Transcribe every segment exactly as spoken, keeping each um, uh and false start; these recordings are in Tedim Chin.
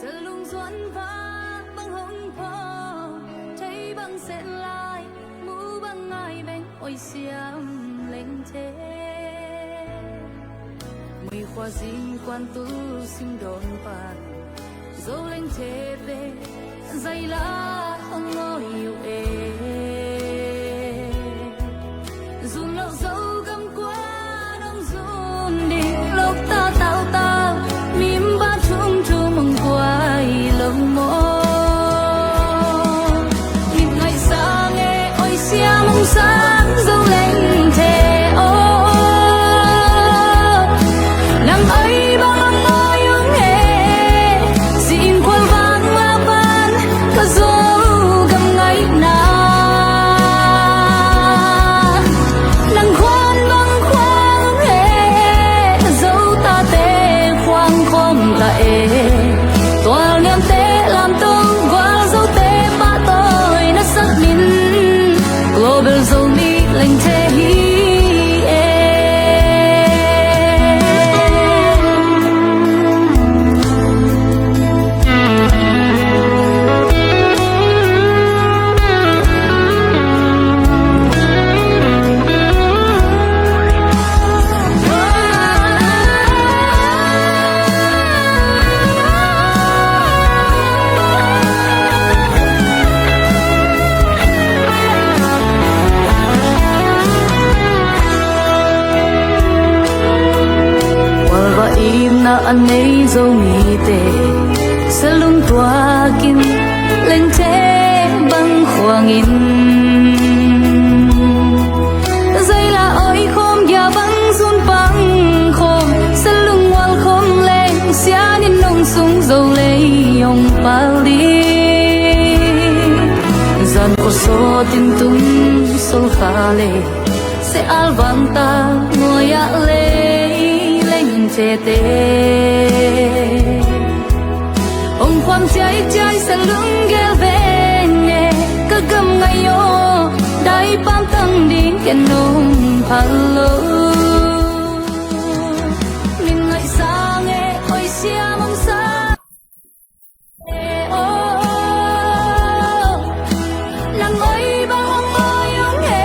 Salung zuan vak bang hong phawk, thei bang set lai, mu bang ngai beng, oi siam leng the. Mui khua zing kuan tu sim dawn pan, Zo leng the ve, zai la hong oi uh e. Zun lo Zogam kuan hong zun ding, lok ta tau tau, mimba thum thum hong kuai lo maw. Mit ngaih sang e, oi siam hong sang Zo leng the aw. Nang oi bang hong oi ung e, si in khual vang la pan ka Zogam ngaihna. Nang khuan bang khuang he, Zo tate khuang khawm ta e. Tual niamte lamto gual Zote pahtawi na sak min, Global Zomi leng the hi e. Khualva itna a nei Zomite, salung tuakin lengthe bang khuangin, zaila oikhawm gia bang zun pang khawm, salung mualkhawm leng sianin nong sung zo lei hong pal ding. Zan khuasawtin tung solkha lei, se alvang ta nuai-ah lei lengthete hong khuam ciaiciai, salung gel veng e ka gam ngai aw. Dai pamtang ding ken nong phal lo. Min ngaihsang e, oi siam hong sa e aw. Nang oi bang hong oi hong e,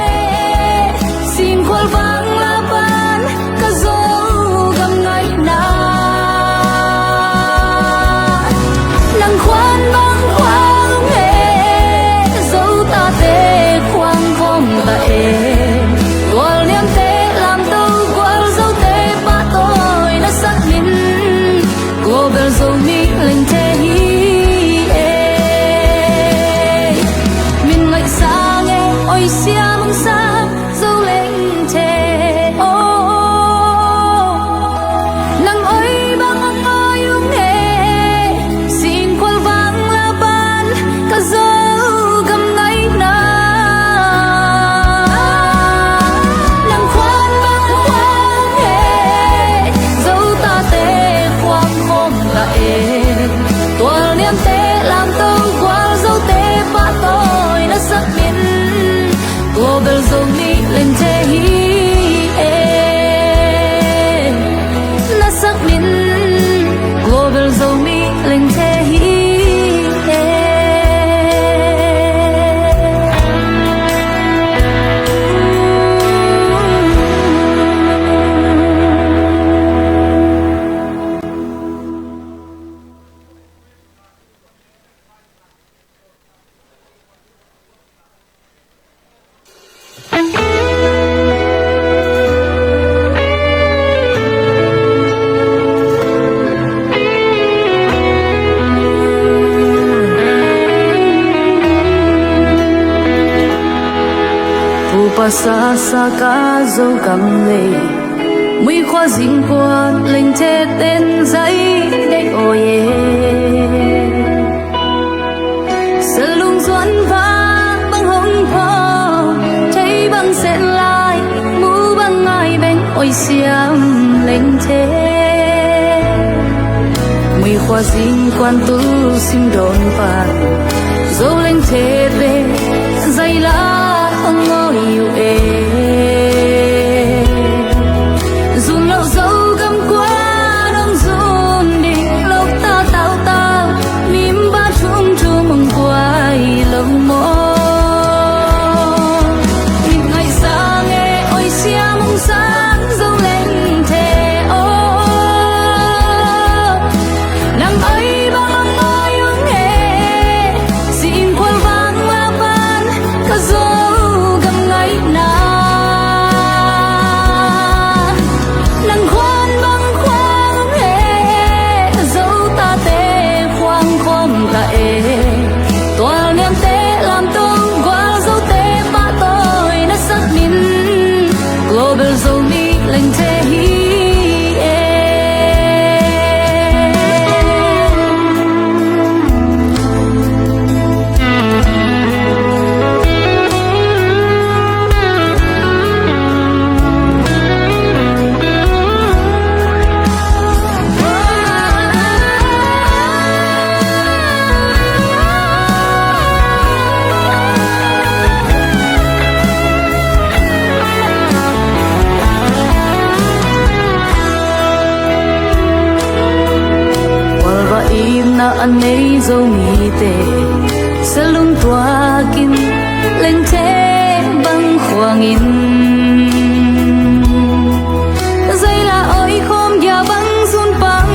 singkhual vang la pan ka Zogam ngaihna. Nang khuan bang khuang e, Zotate khuang khawm ta e. Gual niamte lamto gual Zote pahtawi na sak min, Global Zomi lengthe hi e. Min ngaihsang e, oi siam hong sa Zo lengthe aw. Nang oi bang hong oi hong e, singkhual vang la pan ka Zogam ngaihna. Nang khuan bang khuang e, Zotate khuang khawm ta e. Tual niamte lamto gual Zote pahtawi na sak min, Global Zomi lengthe hi e. Na sak min, Global Zomi lengthe hi e. Pupa sasa ka Zogam lei, mui khua zing khua lengthe ten zai deih aw e. Salung zuan vak bang hong phawk, thei bang set lai, mu bang ngai beng, oi siam lengthe. Mui khua zing kuan tu sim dawn pan, Zo lengthe ve, zai la hong oi uh e. Zun lo Zogam kuan hong zun ding, lok ta tau tau, A nei Zomite salung tuakin lengthe bang khuangin, zaila oikhawm gia bang zun pang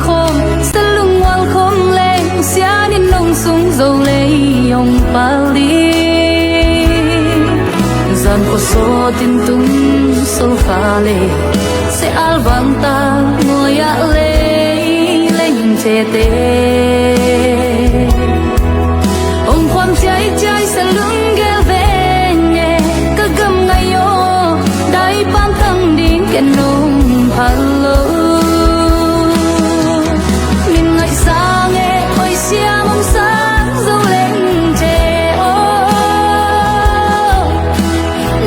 khawm, salung mualkhawm leng sianin nong sung zo lei hong pal ding. Zan khuasawtin tung solfa le se alvang ta ngawi ah lei leng thete. Ong khuam ciaiciai salung gel veng e, ka gam ngai aw, dai pantang ding ken nong phal lo. Min ngaihsang e, oi siam ong sang zo leng the aw.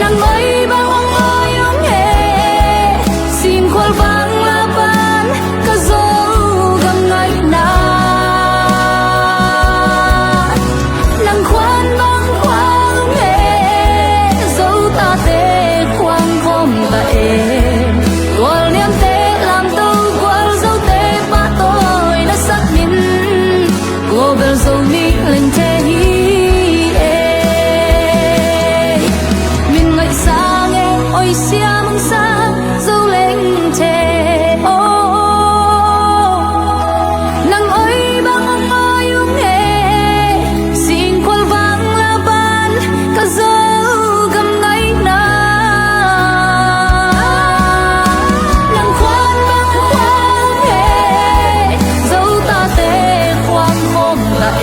Nang oi bang ong oi ong he, singkhual vang la pan ka Zogam ngaihna. Nang khuan bang khuang he, Zotate khuang khawm ta e. Tual niamte lamto gual Zote pahtawi na sak min, Global Zomi lengthe hi e. Min ngaihsang e, oi siam ong sang zo lengthe aw. Nang oi bang ong oi ong he, singkhual vang la pan ka Zogam ngaihna. Nang khuan bang khuang he, Zotate khuang khawm ta e.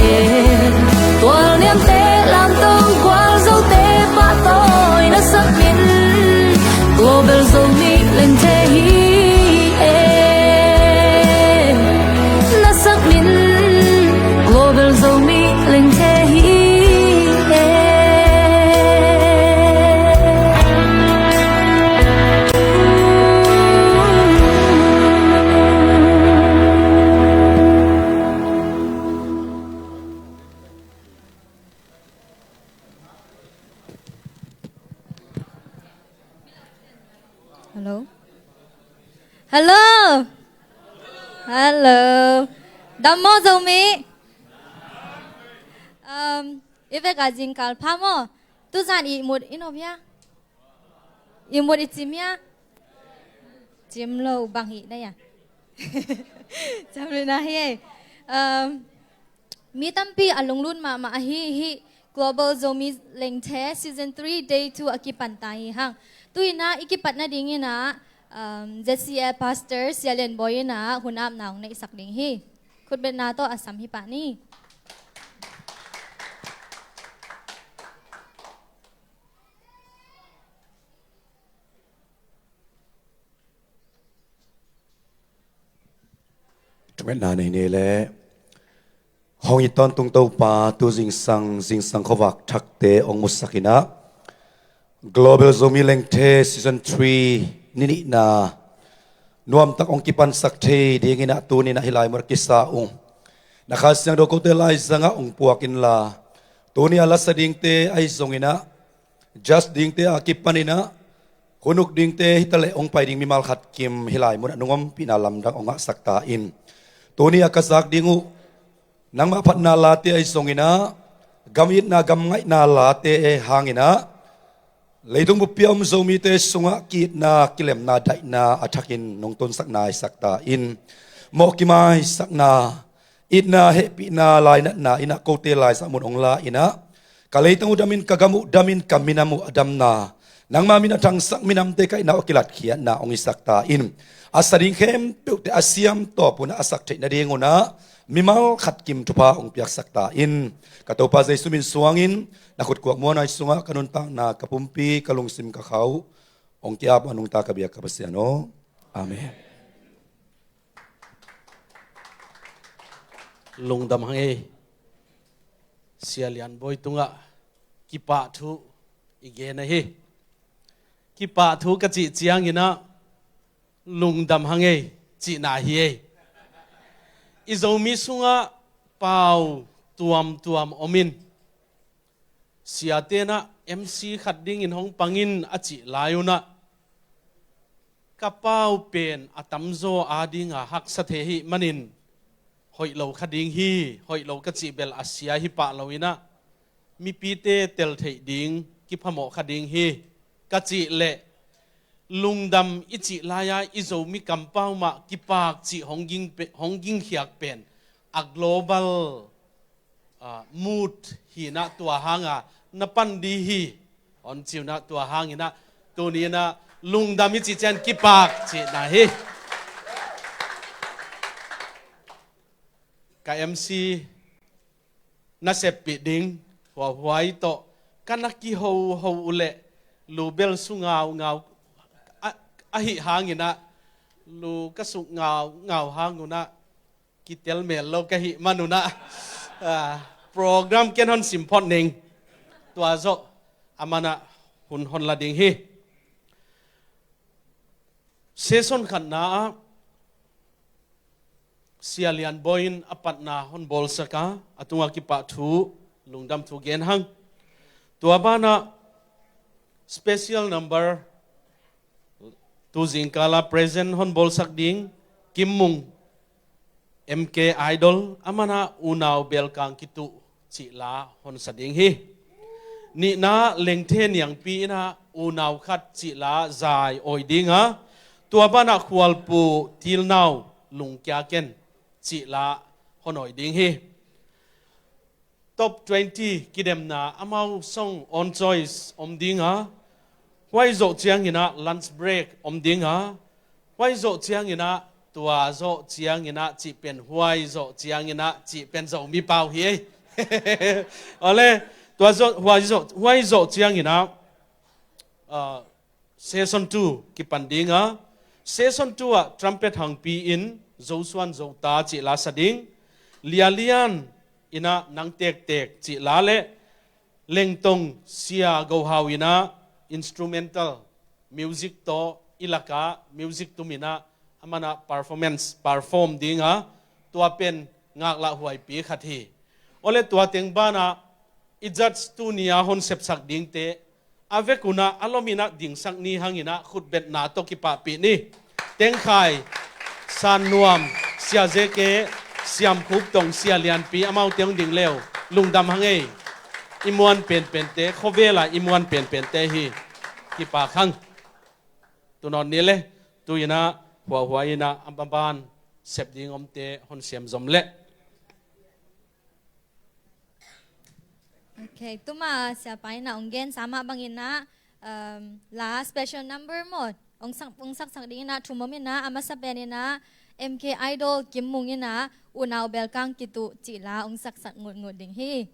Tual niamte lamto gual Zote pahtawi na sak min, Global Zomi lengthe hi e. Na sak min, Global Zomi lengthe hi e. Hello. Hello. Hello. Dam maw Zomi? Um, i vek a zingkal pha maw? Tuzan ihmut i nop hia? Ihmut i cim hia? Cim lo bang hi na hia? Cam lo na hi e. Um, mi tampi a lunglut mahmah ahi hi. Global Zomi Lengthe Season three Day two a kipan ta hi hang. Tu-in ah i kipat nadingin ah, um, Z C A Pastor Sia Lian Bawi in ah hun apna hong neihsak ding hi. Khutbetna tawh a sam hi pah ni. Thungetna nei ni leh, hong it tawntung Topa, tu zingsang, zingsang khuavak thakte hong musak in ah, Global Zomi Lengthe Season three ni nihna nuamtak hong kipansak thei dingin ah tuni-in ah hih lai mun ah kisa ung. Na Kha Siangtho kote laizang ah hong puak inla, tuni a lasa dingte ahi zongin ah, judge dingte a kipanin ah, hun uk dingte hi ta leh hong pai ding mimal khat kim hih lai mun ah nungompihna lamdang hong ngahsak ta in. Tuni a ka zak ding uh, nangmah phatna late ahi zongin ah, gam itna gam ngaihna late hangin ah, leitung buppi a om Zomite sungah ki-itna, kilemna, daihna a thakin nong tunsak naisak ta in. Mawh kimaisakna, itna, hehpihna, lainatna in ah kote laizang mun hong la in ah, ka leitang uh damin, ka gam uh damin, ka minam uh a damna, nangma min a thangsak minamte ka itna uh a kilatkhiatna hong hisak ta in. A sa ding khempeuhte a siam tawp un ah a sak theih nadingun ah mimal khat kim thupha hong piaksak ta in. Ka Topa Jesu min suangin na khutkuak muanai sungah ka nuntakna, ka pumpi, ka lungsim, ka kha uh hong ki-ap a nungta ka biak ka Pasian aw. Amen. Lungdam hang ei. Sia Lian Bawi tungah kipahthu i gen ahi. Kipahthu ka cih ciangin ah lungdam hang ei cihna hi ei. I Zomi sungah pau tuamtuam om in, siate'n ah M C khat dingin hong pang in a cih lai un ah, ka pau pen a tamzaw adinga haksa thei ahih manin hoih lo kha ding hi, hoih lo ka cih bel a sia hi pah lo inah, mipite tel theih ding kiphamawh kha ding hi ka cih leh, lungdam i cih lai-a i Zomi kampau mah kipak cih hong ging pe-, hong gingkhiak pen a global, ah, mood hinah tua hanga na pan di hi. Hon ciunah tua hanginah tuni inah lungdam i cih ciang kipak cihna hi. Ka M C na seppih ding huahuai tawh ka na kihoho uh leh lu bel su ngaungau a, ahi hanginah lu ka suk ngaungau hangunah kitel mel lo ka hih manunah, ah, program ken hon simphot ning. Tua zawh a manah hun hon la ding hi. Session khatna ah Sia Lian Bawi in a patna hon bawlsak a, a tungah kipahthu, lungdam thu gen hang. Tua banah special number, tu zingkala present hon bawlsak ding Kim Mung, M K Idol, a manah unau belkang kituh cih la hon sa ding hi. Nihna Lengthe Niangpi inah unau khat cih la zai awi dinga, tua banah Khualpu Tilnau Lungkia Ken cih la hon awi ding hi. Top twenty kidemna amau song on choice om dinga, huai zawh cianginah lunch break om dinga, huai zawh cianginah, tua zawh cianginah cih pen, huai zawh cianginah cih pen Zomi pau hi ei. Awle, tua zawh, huai zawh, huai zawh cianginah, ah, Session two kipan dinga, Session two ah trumpet hangpi in Zosuan Zota cih la sa ding, Lia Lian inah Nang Tektek cih la leh Lengtong Sia Go Hau inah instrumental music tawh i lakah music tum inah a manah performance perform dinga, tua pen ngaklah huaipi khat hi. Awle tua teng banah i judge tuni a hon sepsak dingte a vek unah a lom inah dingsak ni hanginah khutbetna tawh kipahpih ni. Tengkhai, San Nuam, Sia Zeke, Siam Khup Tong, Sia Lianpi, amaute hong ding leu lungdam hang ei. I muan penpente, khuavela i muan penpente hi. Kipak hang. Tunawn ni le, tu inah huahuai inah a maban sep ding omte hon siam zom leh. Ok, tuma siapa inah hong gensa mah banginah, um, la special number maw hong sak, hong saksak dinginah thum om inah, a masa pen inah M K Idol Kim Mung inah unau belkang kituh cih la hong saksak ngutngut ding hi.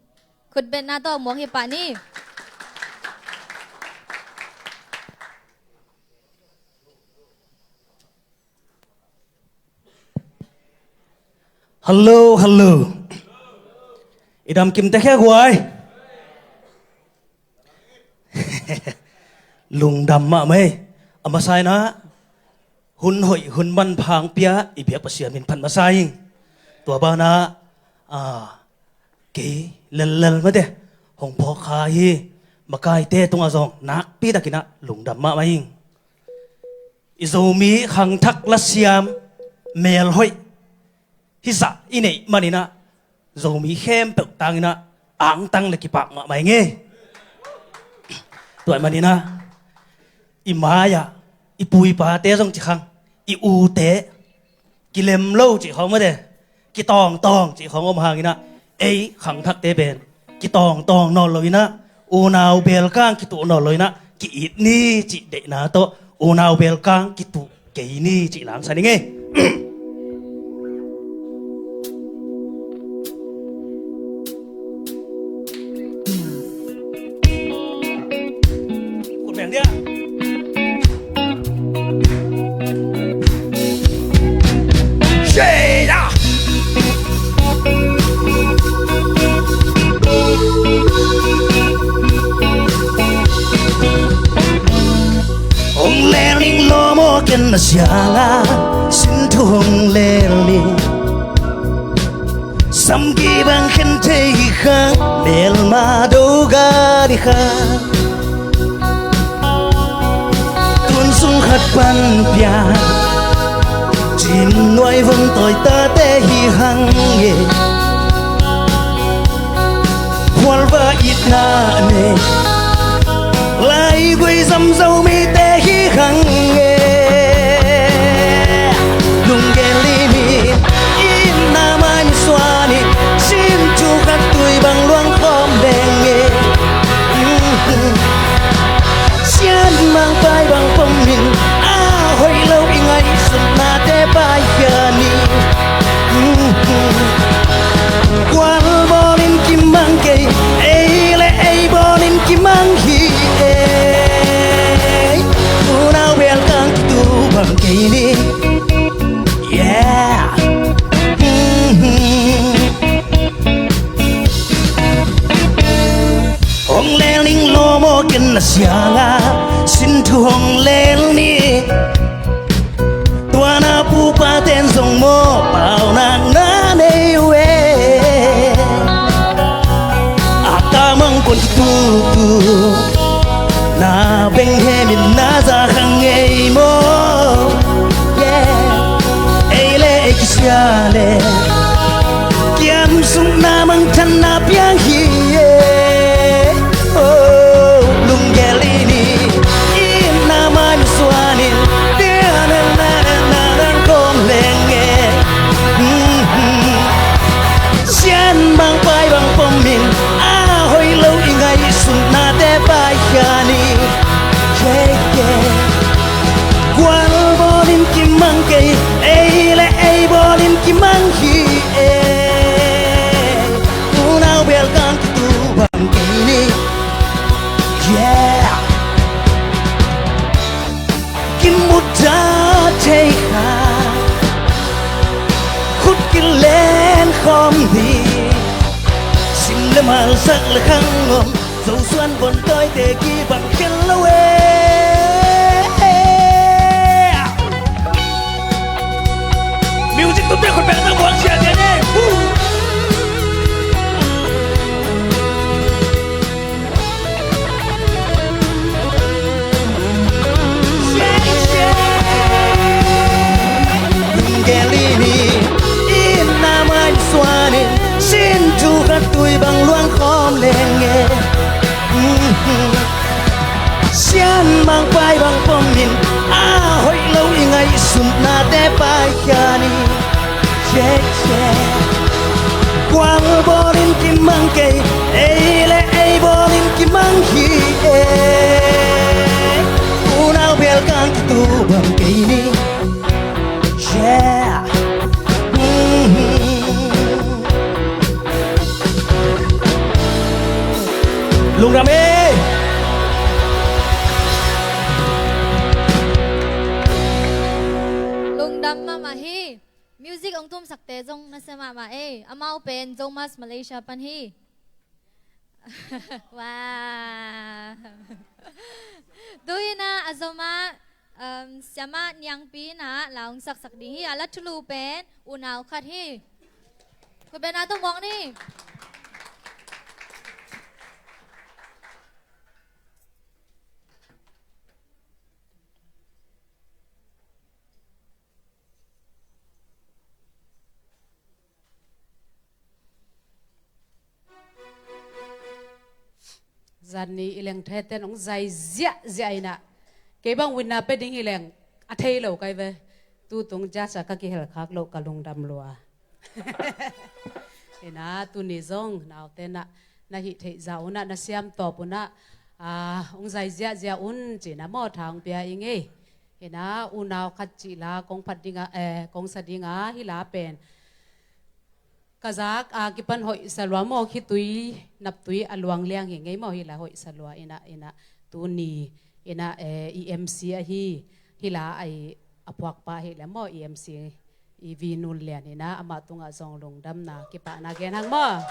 Khutbetna tawh muak hi pah ni. Hello, hello. I dam kim tek hia guai? Lungdam mahmah ei. A masa inah hun hoih hun manpha hong pia i biak Pasian min phat masa ing. Tua banah, ah, kei lellel mate hong phawk kha hi. Makaite tungah zong nakpi takinah lungdam mahmah ing. I Zomi khangthak lasiam melhoih hizah i neih maninah Zomi khempeuh tanginah angtang le kipak mahmah ing ei. Tua maninah i mai-ah i pu i pate zong ci khang, i ute kilem lo cih khawng mate, kitawngtawng cih khawng om hanginah, ei khangthakte pen kitawngtawng nawn loinah, unau belkang kituh nawn loinah ki-it ni cih deihna tawh, unau belkang kituh kei ni cih la hong sa ning ei. Kut beng dia. Hong lel ning lo maw, ken na siala sin thu hong lel ning. Samki bang khen thei hi kha, melma do ga di kha. Tun sung khat pan pia, Sin nuai vun tawi tate hi hang e. Khualva itna nei, laigui zam zo mite hi hang e. Lunggel li ni, itna mai suan ni, sin thu khat tui bang luang khawm leng e. Sian mangpai bang pom in, a hoih lo i ngaihsutnate paikhia ni. Kual bawlin kimang kei, ei le ei bawlin kimang hi ei. Unau bel kang kitu bang kei ni. Yeah. Hong lel ning lo maw, ken na sianga sin thu hong lel ni. Tua na pupa ten zong maw, pau nak na nei uh e. A ka mang kon tutu na beng hemin na za khang ei maw. Yeah. Ei le ei kisia le kiam sung na mangthan na piang hi e. Oh, lunggel i ni, itna mai suan in, dia na na na na na kong leng e. Sian mangpai bang pom in, a hoih lo i ngaihsutnate paikhia ni. Yeah, yeah. Kual bawlin kimang kei, ei le ei bawlin kimang hi ei. Unau bel kang kitu bang kei ni. Yeah. Kimuta thei kha, khut kilen khawm ni. Sim le mal, sak le khang om, Zosuan bon tawite kibang khen lo e. Music tum pia khut beng na buang sia dia ne. Lunggel i ni, itna mai suan in, sin thu khat tui bang luang khawm leng e. Sian mangpai bang pom in, a hoih lo i ngaihsutnate paikhia ni. Kual bawlin kimang kei, ei le ei bawlin kimang hi e. Unau bel kang kitu bang kei ni. Yeah. Lungdam e. Lungdam mahmah hi. Music hong tumsakte zong nasia mahmah ei. Amau pen Zomas Malaysia pan hi. Wow. Tu-in ah a zom ah, um, Siamah Niangpi in ah la hong saksak ding hi. A la thulu pen unau khat hi. Khut beng na tung mawk ni. Zan ni i leng theten hong zai ziahziah in ah, kei bang winna pe ding hi leng a thei lo kai ve. Tutung judge ah ka kihel khak loh ka lungdam lua. Hi na, tuni zong naute na, na hih theih zah un ah, na siam tawp un ah, ah, hong zai ziahziah un ci-in ah maw, tha hong pia ing ei. Hi na, unau khat cih la kong phat ding a, eh, kong sa ding a, hih la pen ka zak a kipan hoih sa lua maw, khitui naptui a luang liang hi ngei maw, hih la hoih sa lua. Hi na, hi na, tuni, hi na, eh, i M C ahi, hih la a i a phuakpa hi le maw, i M C i Vinul Lian hi na, amah tungah zong lungdamna kipahna gen hang maw.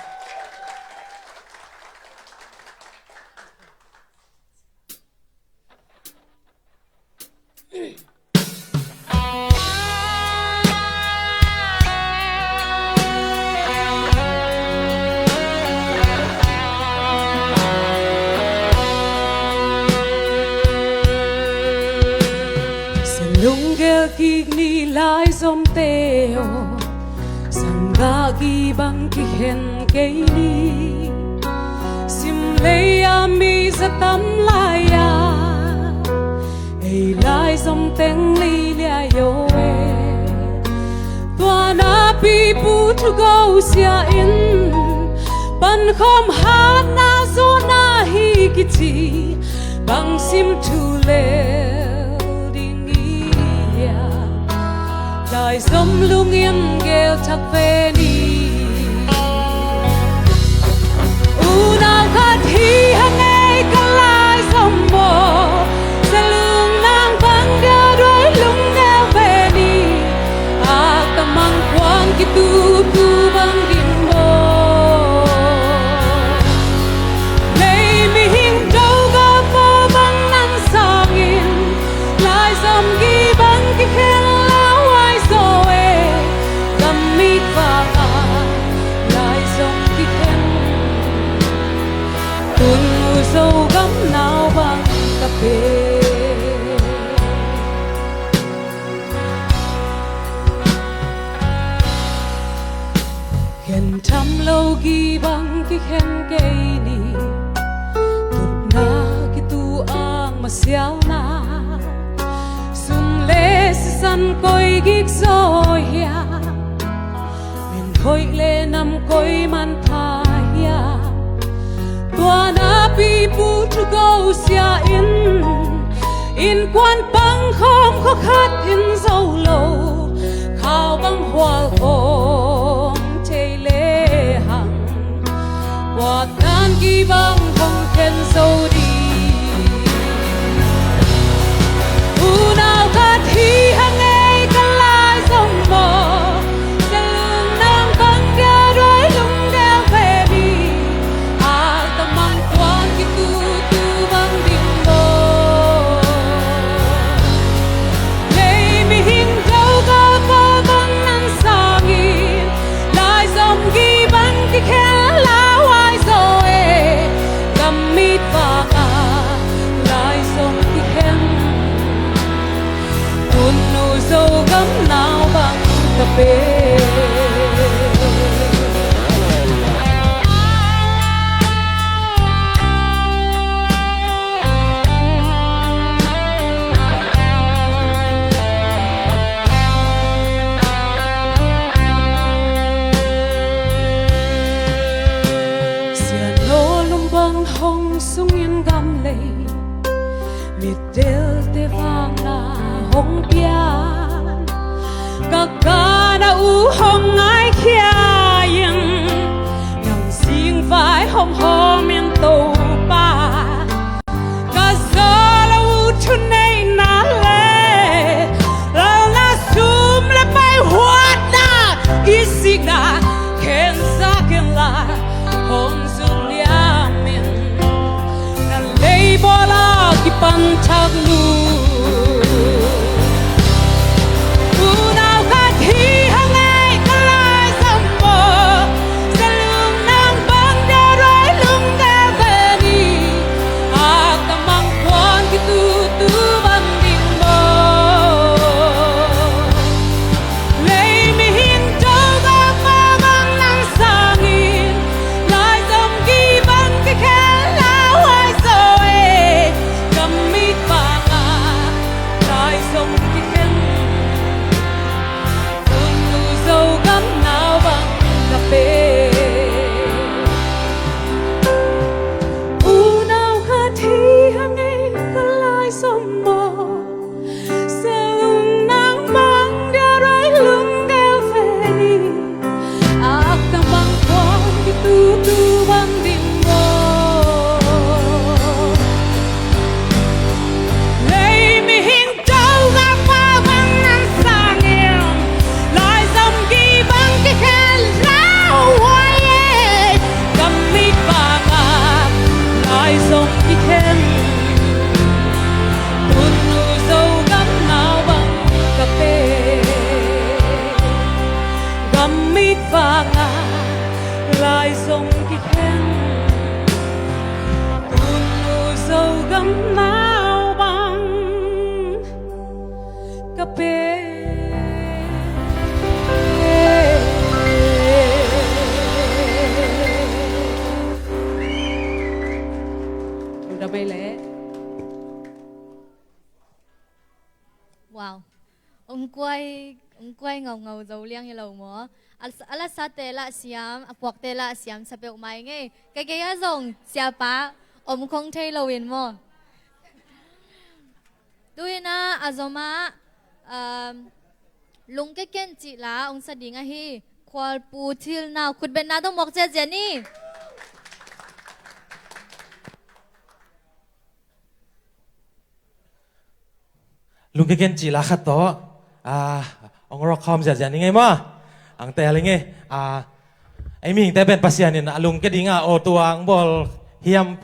Sa lunggel kik ni lai zom Gii bang kikhen kei ni. Sim lei a mi za tam lai-a, ei lai zom teng lei liai o e. Tua napi pu thugo sia in, pankhawm hatna zawhna hi kici, bang sim thu lel ding i hia? Lai zom lungin gel thak ve ni. Unau khat hi hang ei ka lai zom maw, zalung nang bang dia duai lungdel ve ni. Ak tamang kuan kitutu bang ding maw? Lei mihing do galpaw bang nang sangin, lai zom gii bang kikhen lauhuai zaw e. Gam mit vanga lai zom kikhen, tun u Zogam nau bang ka pe. Khen tham lo gii bang kikhen kei ni. Tutna kitu ang masialna, sum le sisan koi gik zaw hia? Min hoih le nam koi man pha hia? Tua napi pu thugo sia in, innkuan pangkhawm khua khat in zo lo, khau bang hual khawm thei le hang, kua tan gii bang hong khen zo ding? Unau khat hi hang ei ka lai zom maw, zalung nang bang dia duai lungdel ve ni. Ak tamang kuan kitutu bang ding maw? Lei mihing do galpaw bang nang sangin, lai zom gii bang kikhen lauhuai zaw e. Gam mit vanga lai zom kikhen, tun u Zogam nau bang ka pe. Sianlawlum bang hong sungin gam lei, mitdelte vanga hong pian, ka kana u hong ngaikhia in, nam singvai hawmhawm in Topa, ka zawh lo u thuneihna le lalna, sum le pai huatna, i sikna khensak inla, hong zuk liam in, na leibawl a kipan thak nu. Unau khat hi hang ei ka lai zom maw, zalung nang bang dia duai lungdel ve ni. Ak tamang kuan kitutu bang ding maw? Lei mihing do galpaw bang nang sangin, lai zom gii bang kikhen lauhuai zaw e. Gam mit vanga kuai, hong kuai ngaungau zo liang hi lo maw. A, a lasate lah siam, a puakte lah siam sa peuhmah ing ei. Ka gei ah zong siapa om khong thei lo in maw. Tu-in ah a zom ah, um, Lungke Ken cih la hong sa ding ahi Khualpu Thilnau, khutbetna dong mawk ziahziah ni. Lungke Ken cih la khat tawh, ah, hong rock khawm ziahziah ni ngei maw. Ang tel ing ei, ah, ei mihingte pen Pasian in a lungke ding a aw tua hong bawl hiam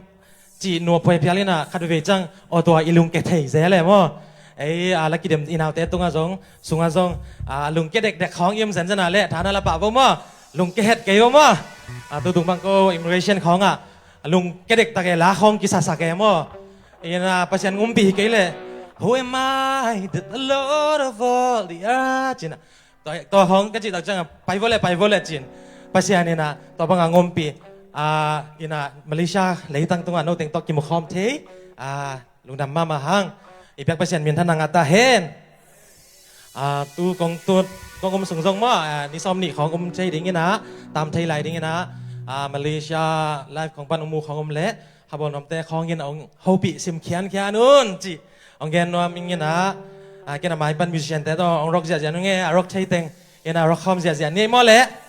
cih nuam phuai phial in ah khat veivei ciang aw tua i lungke thei zel e maw. Ei, ah, la kidem i naute tungah zong, sungah zong, ah, lungke dekdek khawng i om zenzen ah leh tha na la pah vo maw. Lungke het kei vo maw. Ah, tu tung bang ko immigration khawng ah lungke dektak e, la khawng kisasak e maw. In ah Pasian ngumpi hi kei leh, "Who am I that the Lord of all the earth?" ci-in ah, tua, tua khawng ka cih tak ciang ah, "Pai vo leh, pai vo leh," ci-in Pasian in ah tua bang ah ngumpi. Ah, in ah Malaysia leitang tungah no teng tawh kimu khawm thei, ah, lungdam mahmah hang. I biak Pasian minthanna ngah ta hen. Ah, tu kong tut, kong um sung zong maw, ah, ni sawm nih khawng um thei ding in ah, tam thei lai ding in ah, ah, Malaysia live khawng pan hong mu khawng um leh, khabawl nuamte khawng in hong hopih sim khiankhian un ci hong gen nuam ing in ah, ah, ken a mai pan musician-te tawh hong rock ziahziah nung e, a rock thei teng in ah rock khawm ziahziah ni maw leh.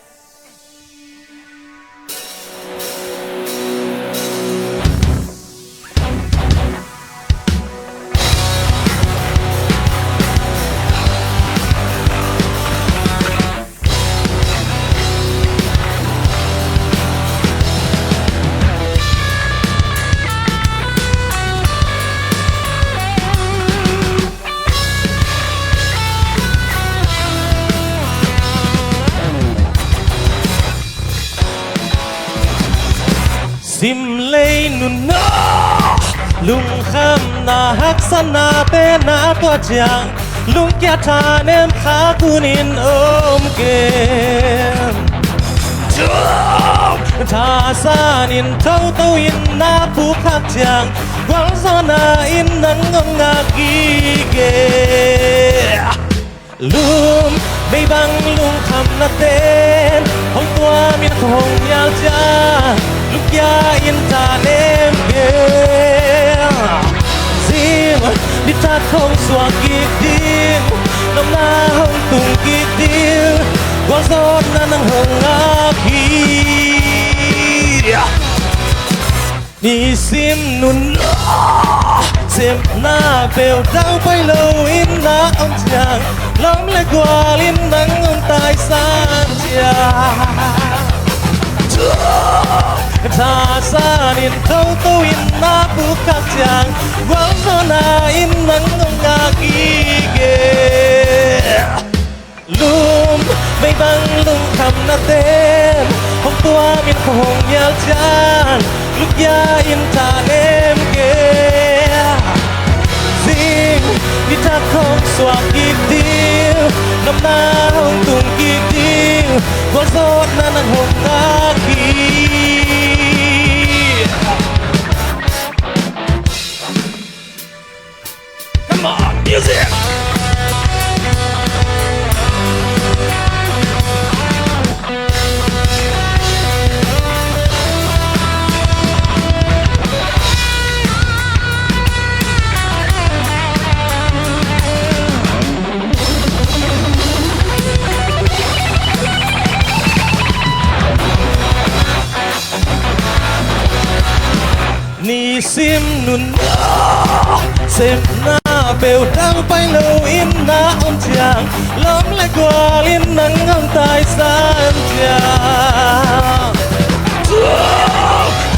Simlei nunna lungkhamna haksatna pen a tua ciang lungkia thanem khak un in om ken. Thasan in thoto in na puk khak ciang gualzawhna in nang om ngak hi ke. Lum meibang lungkhamna ten hong tuam in khuahun ngial ciang lungkia in thanem ken. Zing nitak hong suak kik ding, nopna hong tung kik ding, gualzawhna nang hong ngak hi. Nisim nunna sepna peuh dang pai lo in na om ciang, lom le gual in nang om taisan ciang. Thasan in thoto in na puk khak ciang, gualzawhna in nang om ngak hi ke. Lum meibang lungkhamna ten hong tuam in khuahun ngial ciang lungkia in thanem ken. Zing nitak hong suak kik ding, nopna hong tung kik ding, gualzawhna nang hong ngak hi. Come on, music! Nisim nunna sepna peuh dang pai lo in na om ciang, lom le gual in nang om taisan ciang.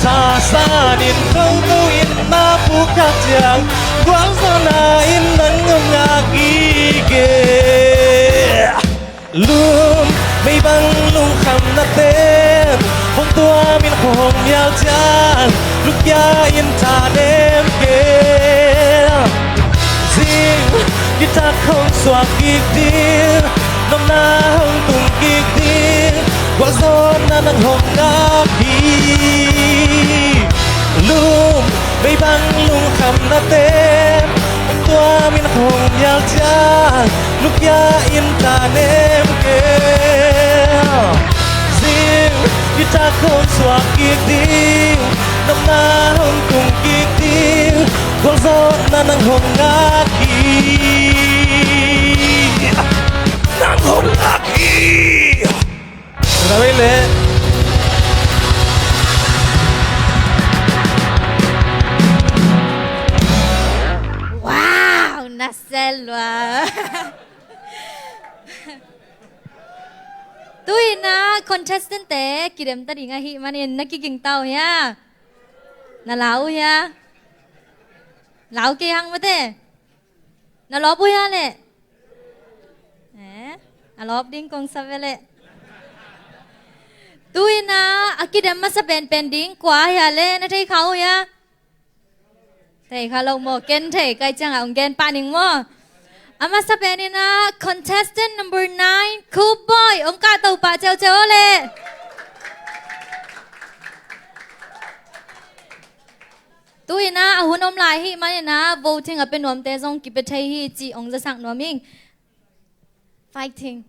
Thasan in thoto in na puk khak ciang, gualzawhna in nang om ngak hi ke. Lum meibang lungkhamna ten hong tuam in khuahun ngial ciang, lungkia in thanem ken. Zing nitak hong suak kik ding, nopna hong tung kik ding, gualzawhna nang hong ngak hi. Lum meibang lungkhamna ten Tua min hong nial ciang lungkia in ta nem kei. Zing nitak hong suak kik ding, nopna hong tung kik ding, gualzawhna nang hong ngak hi. Nang hong ngak hi. Tua vei leh. Wow, na sel lua. Tu-in ah contestant te kidem ta ding ahih manin na kiging ta uh hia? Na lau uh hia? Lau kei hang mate. Na lawp uh hia leh? Eh, a lawp ding kong sa ve leh. Tu-in ah a kidem masa penpen ding kua hia leh na thei kha uh hia? Thei kha lo maw, ken thei kai ciangah hong gen pah ning maw. A masa penin ah contestant number nine, Khupboi, hong kahto pah ceuceu aw leh. Tu-in ah a hun om lai ahih manin ah voting a pia nuamte zong kipia thei hi cih hong zasak nuam ing. Fighting.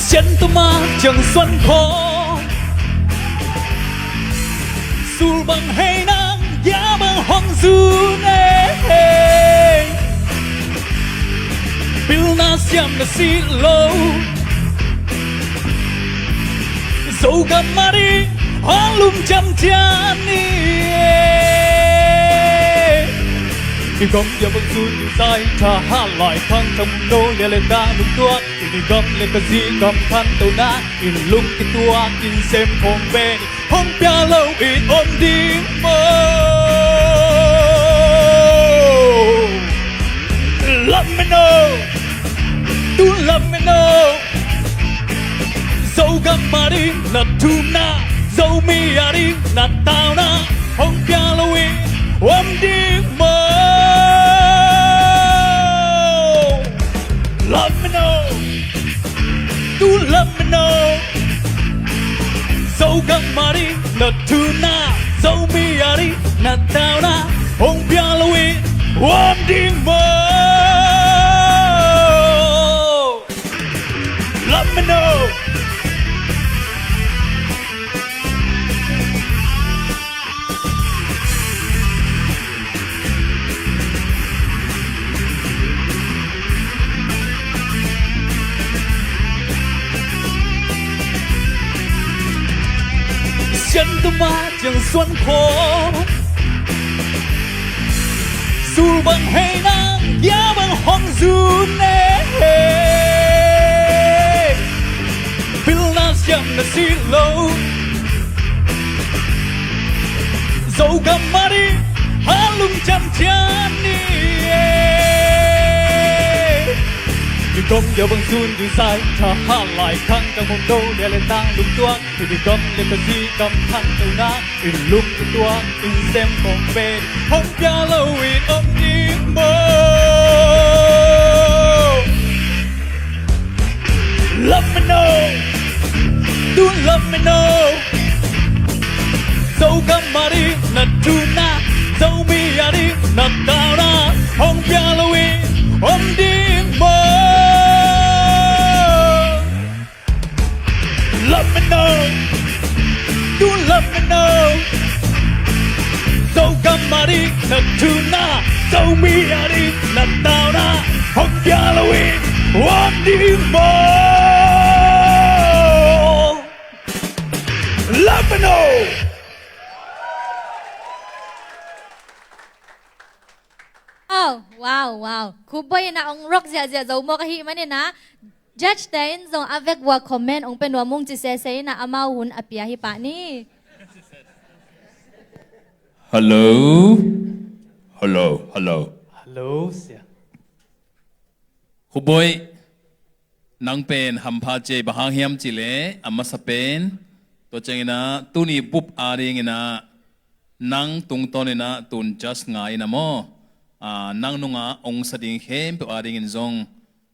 Sian tua mah ciang suan khawng, sul bang hei nang, gia bang hong zun ei. Pilna siam na si lo, Zogam mah ding hong lum ciamciam ni ei. I gam ya bang zun i zai, tha hat lai khang, tha mun do lia le ta lum tuak. I gam le ka zi gam khantohna in lung kituak in sem khong ven, hong pia lo in om ding maw? Lam meno, tu lam meno. Zogam a ding na thumna, Zomi a ding na tauna, hong pia lo in om ding maw? Lam meno, tu lam meno. Zogam a ding na thumna, Zomi a ding na tauna, hong pia lo in om ding maw? Lam meno. Sian tua mah ciang suan khawng, sul bang hei nang, gia bang hong zun ei. Pilna siam na si lo, Zogam a ding hong lum ciamciam ni ei. I gam ya bang zun i zai, tha hat lai khang, tha mun do lia le ta lum tuak. I gam le ka zi gam khantohna in lung kituak in sem khong ven, hong pia lo in om ding maw? Lam meno, tu lam meno. Zogam a ding na thumna, Zomi a ding na tauna, hong pia lo in om ding maw? Lam meno, tu lam meno. Zogam a ding na thumna, Zomi a ding na tauna, hong pia lo in om ding maw? Lam meno. Oh, wow, wow. Khupboi in ah hong rock ziahziah zo mawk ahih manin ah, judge te in zong a vek vua comment hong pia nuam ung ci sese in ah, amau hun a pia hi pah ni. Hello. Hello, hello. Hello, sia. Khupboi, nang pen hampha ci ei, bang hang hiam cih leh a masa pen, tua ciangin ah tuni bup a dingin ah nang tungtawn inah tun just nga inah maw, ah, nang nungah ong sa ding khempeuh adingin zong,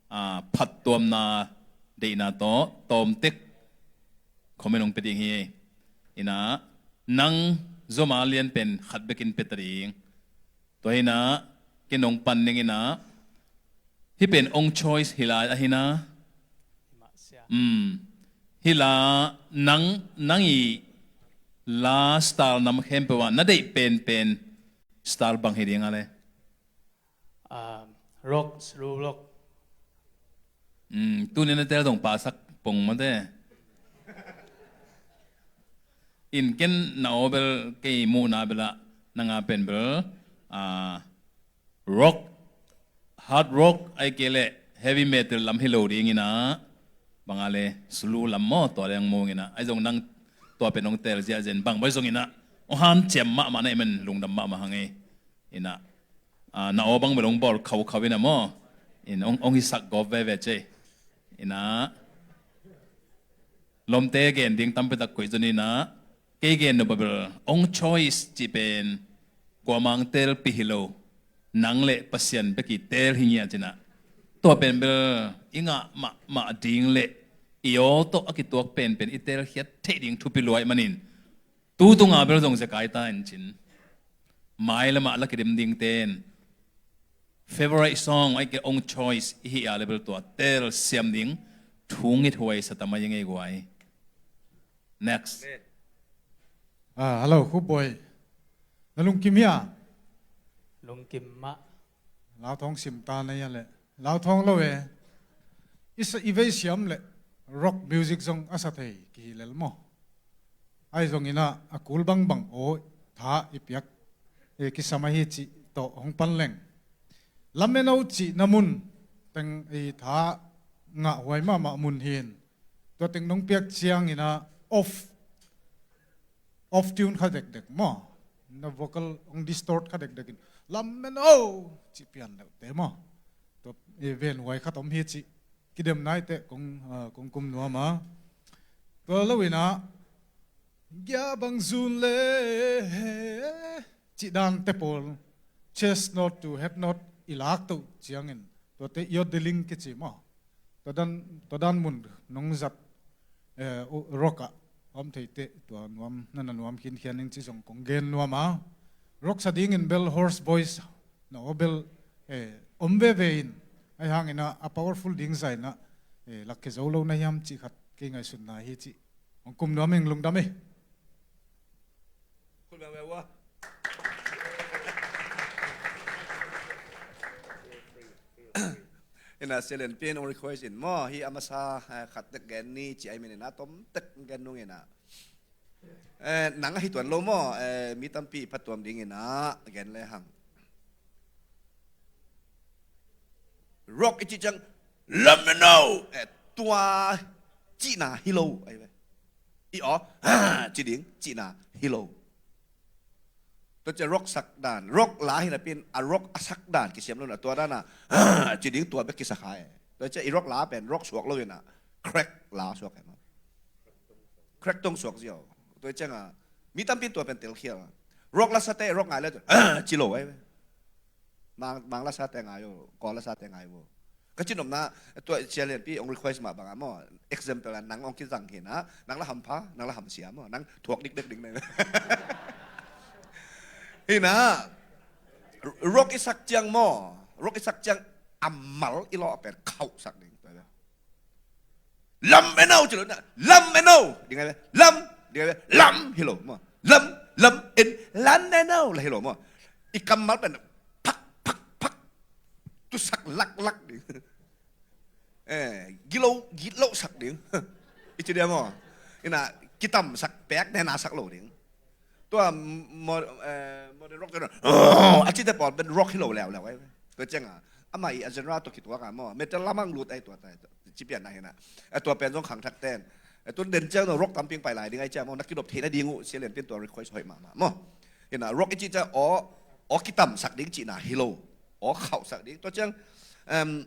ah, phattuamna deihna tawh tawmtek comment ong pia ding hi. Inah nang zoma lian pen khat bekin pia ta ding. Tua hinah kinong pan ning inah hih pen ong choice hi lai ahi na. Um, hih la nang, nang i la style nam khempeuh ah na deih penpen style bang hi ding a le? Ah, rock, slow rock. Um, tuni na tel dong pasak pong mate. In ken na aw bel kei muhna bel ah nanga pen bel, ah, rock, hard rock ai kei leh heavy metal lam hi lo ding inah, banga le slow lam maw tua leng mung inah, ai zong nang tua pen ong tel ziahziah in bang bai zong inah ong hanciam mahmah na i men lungdam mahmah hang ei. Inah, ah, na aw bang bel ong bawl khaukhau inah maw, in ong, ong hisak gawp veve cei. Inah lomte gen ding tampi tak koih zon inah, kei gen nop a bel ong choice cih pen kuamang telpih hi lo, nang le Pasian bek i tel hi ngiat inah. Tua pen bel i ngah mahmah ding le i aw tawh a kituak penpen i telkhiat theih ding thupi luai manin, tu tunga bel zong zekai ta in cin. Mai lamah la kidim dingte in favorite song ai kei ong choice i hih a le bel tua tel siam ding thu ngithuai sa ta mai ing ei guai. Next. Ah, hello, Khup Bawi. Na lungkim hia? Lungkim mah. Lauthawng sim ta na hia le? Lauthawng lo e. I sa, i vei siam le rock music zong a sa thei kihi lel maw? Ai zong inah a kul bangbang aw tha i piak, e, kisam ahi cih tawh hong pan leng. Lam eno cih na mun teng i tha ngahhuai mahmah mun hin. Tua teng nong piak ciang inah off, off tune kha dekdek maw, na vocal hong distort kha dekdek in lam men o cih pian deuhte maw. Tua, e, venhuai khat om hi cih kidem naite kong, ah, kong kum nuam a. Tua lo inah gia bang zun le cih dan te pawl, chest note to head note i lak toh ciangin tuate ear drilling kici maw. Tua dan, tua dan mun nong zat, eh, rock ah om theite tua nuam, na na nuam khinkhian ning ci zong kong gen nuam a. Rock sa dingin bel hoarse voice na aw bel, eh, om veve in, ai hangin ah a powerful ding zah in ah, eh, lakkhia zo lo na hiam cih khat kei ngaihsutna hi cih hong kum nuam ing. Lungdam hi. Ina, Sia Lian Pin hong request in maw, hih a masa, eh, khat tek gen ni ci a hi manin a tom tek gen nung ina. Eh, nang ahi tuan lo maw, eh, mi tampi phattuam ding ina gen le hang. Rock i cih ciang lam meno, eh, tua cihna hi lo ahi ve. I aw, ci ding cihna hi lo. Tua ciah rock sak dan, rock la hi napin a rock a sak dan kisiam lo na, tua dan a ci ding tua bek kisa kha e. Tua ciah i rock la pen rock suak lo ina crack la suak e maw. Crack tong suak ziau. Tua ciang a mi tampi tua pen telkhial. Rock la sate rock ngai le ci lo ahi ve. Mang, mang la sate ngai uh, kawl la sate ngai uh. Ka cihnopna, tua Sia Lian Pi hong request mah bangah maw, example ah nang hong kizang hi na, nang la hampha, nang la hamsia maw, nang thuak dikdek ding na. Hi na, rock i sak ciang maw, rock i sak ciang a mal i lawh pen khauh sak ding. Lam eno ci lo na. Lam eno. Ding ai ve. Lam. Ding ai ve. Lam hi lo maw. Lam. Lam en. Lam eno la hi lo maw. I kammal pen phak, phak, phak. Tu sak lak, lak ding. Eh, gilo, gilo sak ding. I ci dia maw. Ina kitam sak pek nena sak lo ding. Tua mo-, eh, modern rock te, oh, a cite pawl pen rock hi lo leuleu ai. Tua ciang a, amah i a genre tua kituak a maw, metal lamah lut ai tua ta, ci pian na hi na. A tua pen zong khangthak ten. A tun den ciang zong rock tampi pai lai ding ai ciang maw, na kidop theihna ding uh, Sia Lian Pin tua request hoih mahmah maw. Hi na, rock i cih ciang aw, aw kitam sak ding cihna hi lo. Aw khauh sak ding. Tua ciang, em,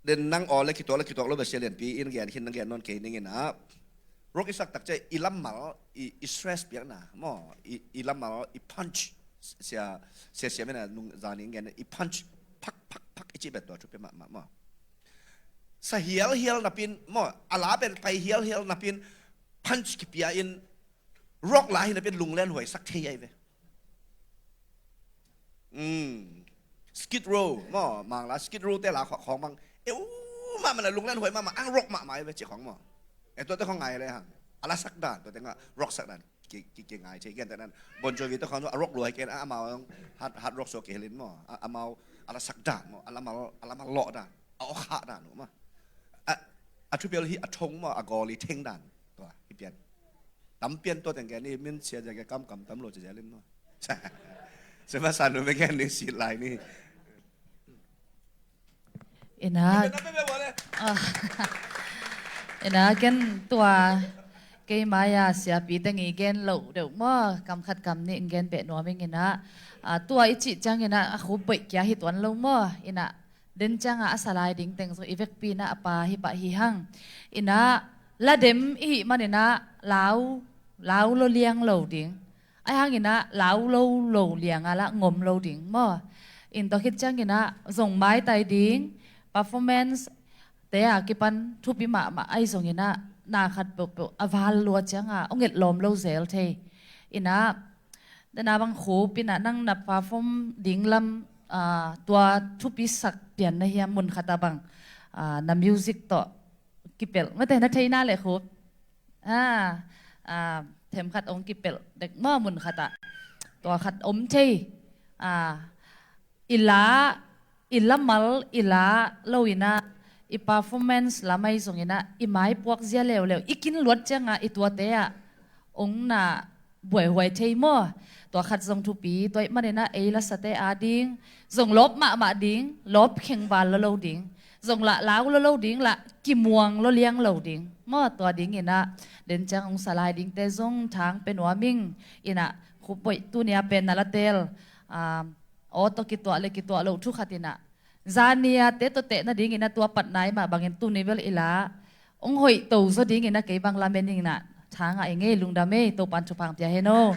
den nang aw le kituak le kituak lo bia Sia Lian Pi in gen khin nang gen nawn kei ning ina. Rock i sak tak ciang i lammal, i, i stress piakna maw, i, i lammal i punch. Sia, sia, sia mena nung zani ngen i punch, phak phak phak i cih bet tua thupi mahmah maw. Sa hial hial napin maw, a la pen pai hial hial napin punch kipia in, rock la hi napin lunglen huai sak thei ai ve. Mm. Skid Row maw, mang la Skid Row te la khawng mang. E u mahmah na lunglen huai mahmah, ang rock mahmah ai ve ci khawng maw. E tuate khawng ngai le hang. A la sak dan, tuate nga rock sak dan. Ki, ki, ki ngai thei gen te nan. Bon Jovi te khawng a rock luai ken, a, amau hard, hard rock so ke helin maw. A, amau a la sak dan maw. A la mal, a la mal lawh dan. A awk hah dan uh maw. A, a thupial hi a thong maw, a gawl i theng dan. Tua, hi pian. Tam pian tua teng gen i min sia dia ke kam kam tam lo ci dia lim maw. Sema sanu me gen ni si lai ni. Ina. Ah. Ina ken tua kei mai-a siapi teng i gen lo deuh maw, kam khat kam nih in gen beh nuam ing ina. Ah, tua i cih ciang ina a khup boih kia hi tuan lo maw, ina. Den ciang a a sa lai ding teng zong i vekpi ina a pa hi pah hi hang. Ina la dem i hih man ina lau, lau lo liang lo ding. Ai hang ina lau lo lo liang a la ngom lo ding maw. In tua khit ciang ina zong maitai ding, performance te a kipan thupi mahmah ai zong ina na khat peuhpeuh a val lua ciang a ong et lawm lo zel thei. Ina dena bang Khup ina nang na perform ding lam, ah, tua thupi sak pian na hiam, mun khat a bang, ah, na music tawh kipelh mate na theina le Khup. Ah, ah, themkhat ong kipelh dek maw mun khat ah. Tua khat om thei. Ah, i la, i lamal, i la lo ina, i performance lam ai zong ina, i mai puak zia leuleu, i kin luat ciang a, i tuate ah ong na buaihuai thei maw. Tua khat zong thupi, tua ih man ina ei lasate a ding zong lawp mahmah ding, lawp kheng val lo lo ding, zong lah lau lo lo ding, lah kimuang lo liang lo ding maw. Tua ding ina den ciang ong sa lai dingte zong thang pe nuam ing. Ina Khup boih tunia pen na la tel, ah, aw tawh kituah le kituah loh thu khat ina zania te tawh teh nading ina tua pat nai mah bangin tuni bel i la ong hoih to zaw ding ina kei bang lamen ing ina thang a i ngei. Lungdam ei, Topan thupha pia hen aw.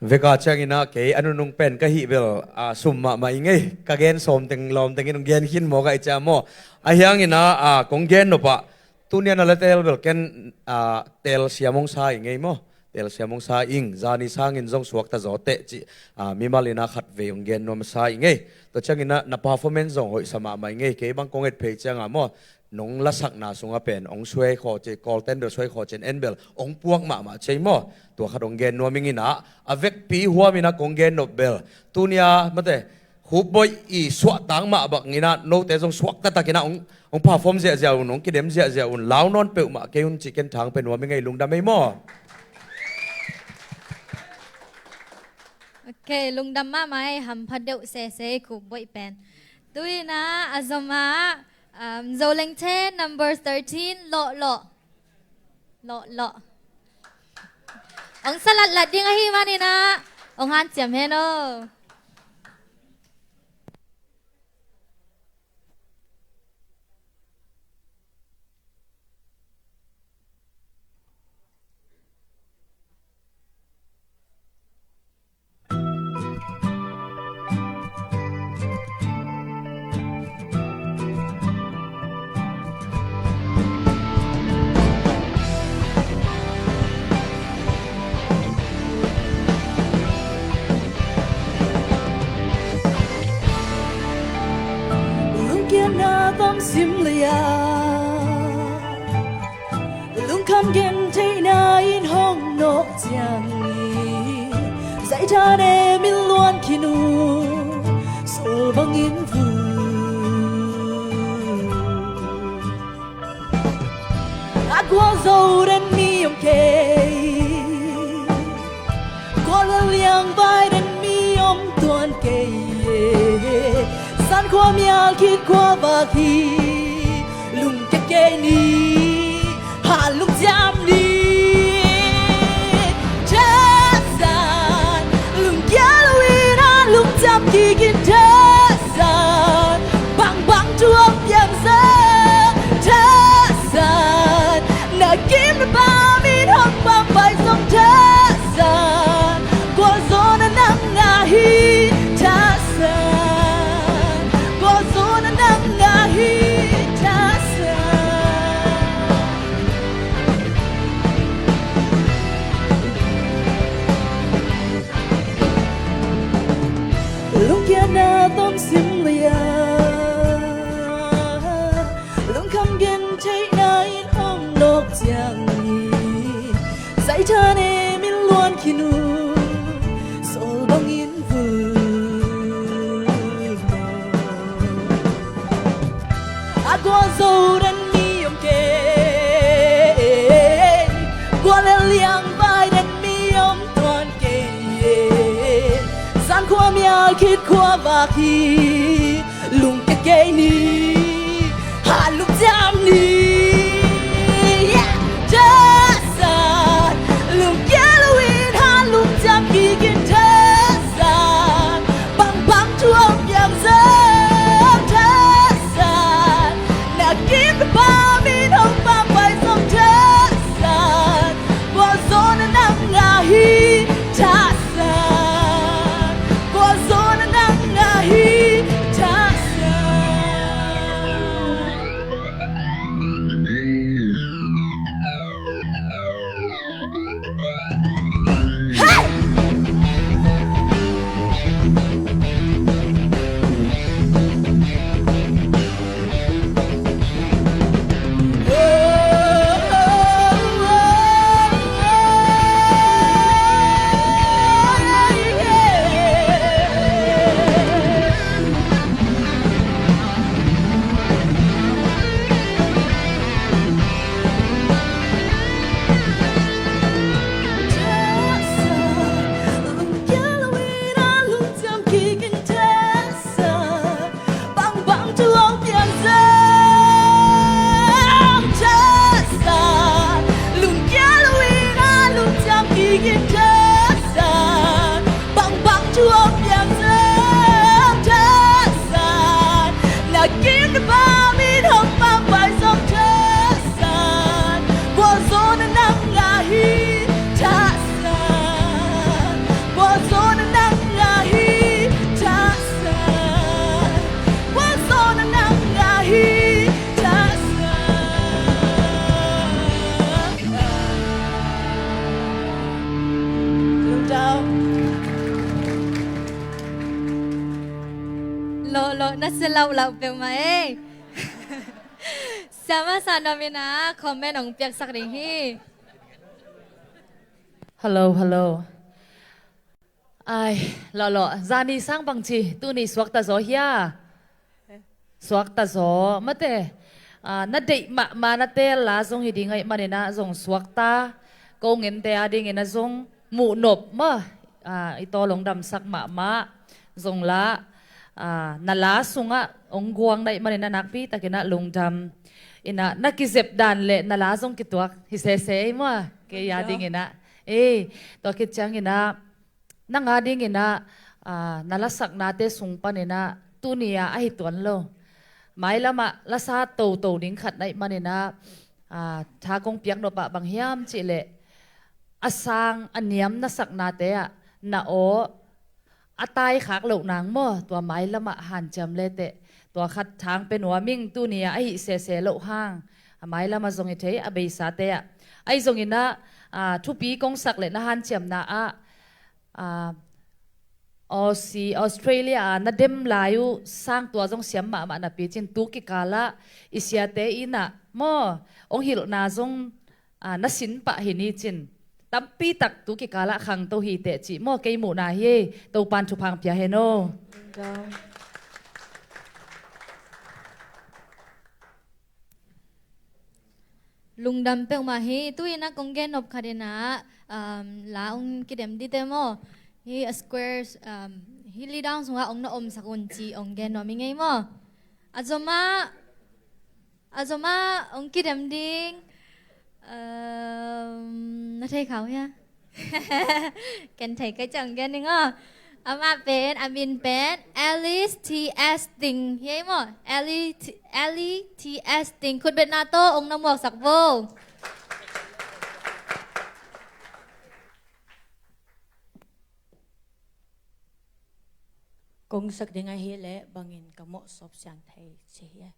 Veka ciang ina kei a nunung pen ka hih bel, ah, sum mahmah i ngei. Ka gen sawm teng lawm tengin ong gen khin maw ka i cia maw. A hiang ina, ah, kong gen nopah tunia na la tel bel ken, ah, tel siam ong sa i ngei maw. Tel siam ong sa ing, zani sangin zong suakta zaw teh cih, ah, mimal ina khat vei ong gen nuam sa i ngei. Tua ciang ina na performance zong hoih sa mahmah i ngei. Kei bang kong et phei ciang a maw, nong lasakna sungah pen ong suai khaw cei, Kawlten bel suai khaw cei en bel ong puak mahmah cei maw. Tua khat ong gen nuam ing ina a vekpi huam ina kong gen nop bel tunia mate Khup boih i suahtak mah bang ina note zong suakta tak ina ong, ong perform ziahziah un, ong kidem ziahziah un, lau nawn peuhmah kei un cih ken thang pe nuam i ngei. Lungdam ei maw. Ok, lungdam mahmah ei, hampha deuh sese Khup boih pen. Tu ina a zom ah, um, Zolengte number thirteen, Lawh Lawh. Lawh Lawh. Ong sa latlat ding ahi man ina ong hanciam hen aw. Lungkiatna tam sim lei-a lungkham gentheihna in hong nawh ciang hi, zaitha ne min luan khin uh, sual bangin vun. A gualzo den mi om kei, gual liang vai den mi om tuan kei. San khua mial khit khua vak hi, lungkia kei ni, ha lungciam ni. Thazan lungkia lo in ha lungciam kik in, thazan bangbang thu om piang zong, thazan Lungkiatna tawh sim liang, lungkham gentheihna in om nawk ciangin, saithan e min luan khin uh, sawl bangin vul maw. A gualzo den mi om kei, gual le liang vai den mi om tuan kei. Zan khua mial khit khua vak hi, lungkia kei ni, hat lungciam ni. Yeah! Thasan, lungkia loin hat lungciam kik in thasan, bangbang thu om piang zong thasan, na kim na pam in hong pampai zong thasan, gualzo na nang ngah hi thasan, gualzo na nang ngah hi thasan. Bangbang thu om piang zong thasan, lungkia loin hat lungciam kik in thasan, bangbang thu om piang zong thasan, na kim na pam in hong pampai zong thasan, gualzo na nang ngah hi thasan, gualzo na nang ngah hi thasan, gualzo na nang ngah hi thasan. Lungdam. Lawh lawh na sia lauh lauh peuhmah ei. Siamah San Dom in ah comment hong piaksak ding hi. Hello, hello. Ai, lawh lawh, zani sang bangci, tuni suakta zaw hia? Suakta zaw, mate. Ah, na deih mahmah na teel la zong hi ding ahih manin ah zong suakta. Ko ngente a dingin ah zong muhnop mah. Ah, i tawlong damsak mahmah. Zong la, ah, na la sungah hong guang na hih manin ah nakpi takin ah lungdam. In ah na kizep dan le na la zong kituak hi sese ei maw. Kei a dingin ah. Ei, tua khit ciangin ah nang a dingin ah, ah, na lasaknate sung panin ah tuni a ahi tuan lo. Mailam ah lasa toto ding khat na hih manin ah, ah, tha kong piak nop ah bang hiam cih leh a sang a niam na saknate ah na aw a taikhak loh nang maw, tua mailam ah hanciam leteh tua khat thang pe nuam ing, tuni a ahi sese loh hang. A mailam ah zong hi thei, a beisate ah. Ahi zongin ah, ah, thupi kong sak le na hanciamna ah, ah, Aussie, Australia ah na dem lai uh sang tua zong siam mahmah napi cin tu kikal ah i siate in ah maw, hong hilhna zong, ah, na sin pah hi ni cin. Tampi tak tu kikal ah khangto hi teh cih maw, kei muhna hi. Topan thupha hong pia hen aw. Lungdam peuhmah hi. Tu-in ah kong gen nop khat in ah, um, la hong kidem dite maw. Hi a square, um, hi li dang sungah hong na omsak un ci hong gen nuam ing ei maw. A zomah, a zomah hong kidem ding. Um, na thei khau hia? Ken thei kei ciang gen ning aw. Amah pen, a min pen Alice T S Ting hi ei maw. Alice T-, Alice T S Ting. Khutbetna tawh hong na muaksak vo. Kong sak ding ahih leh bangin ka mawh sawp siang thei ci hi.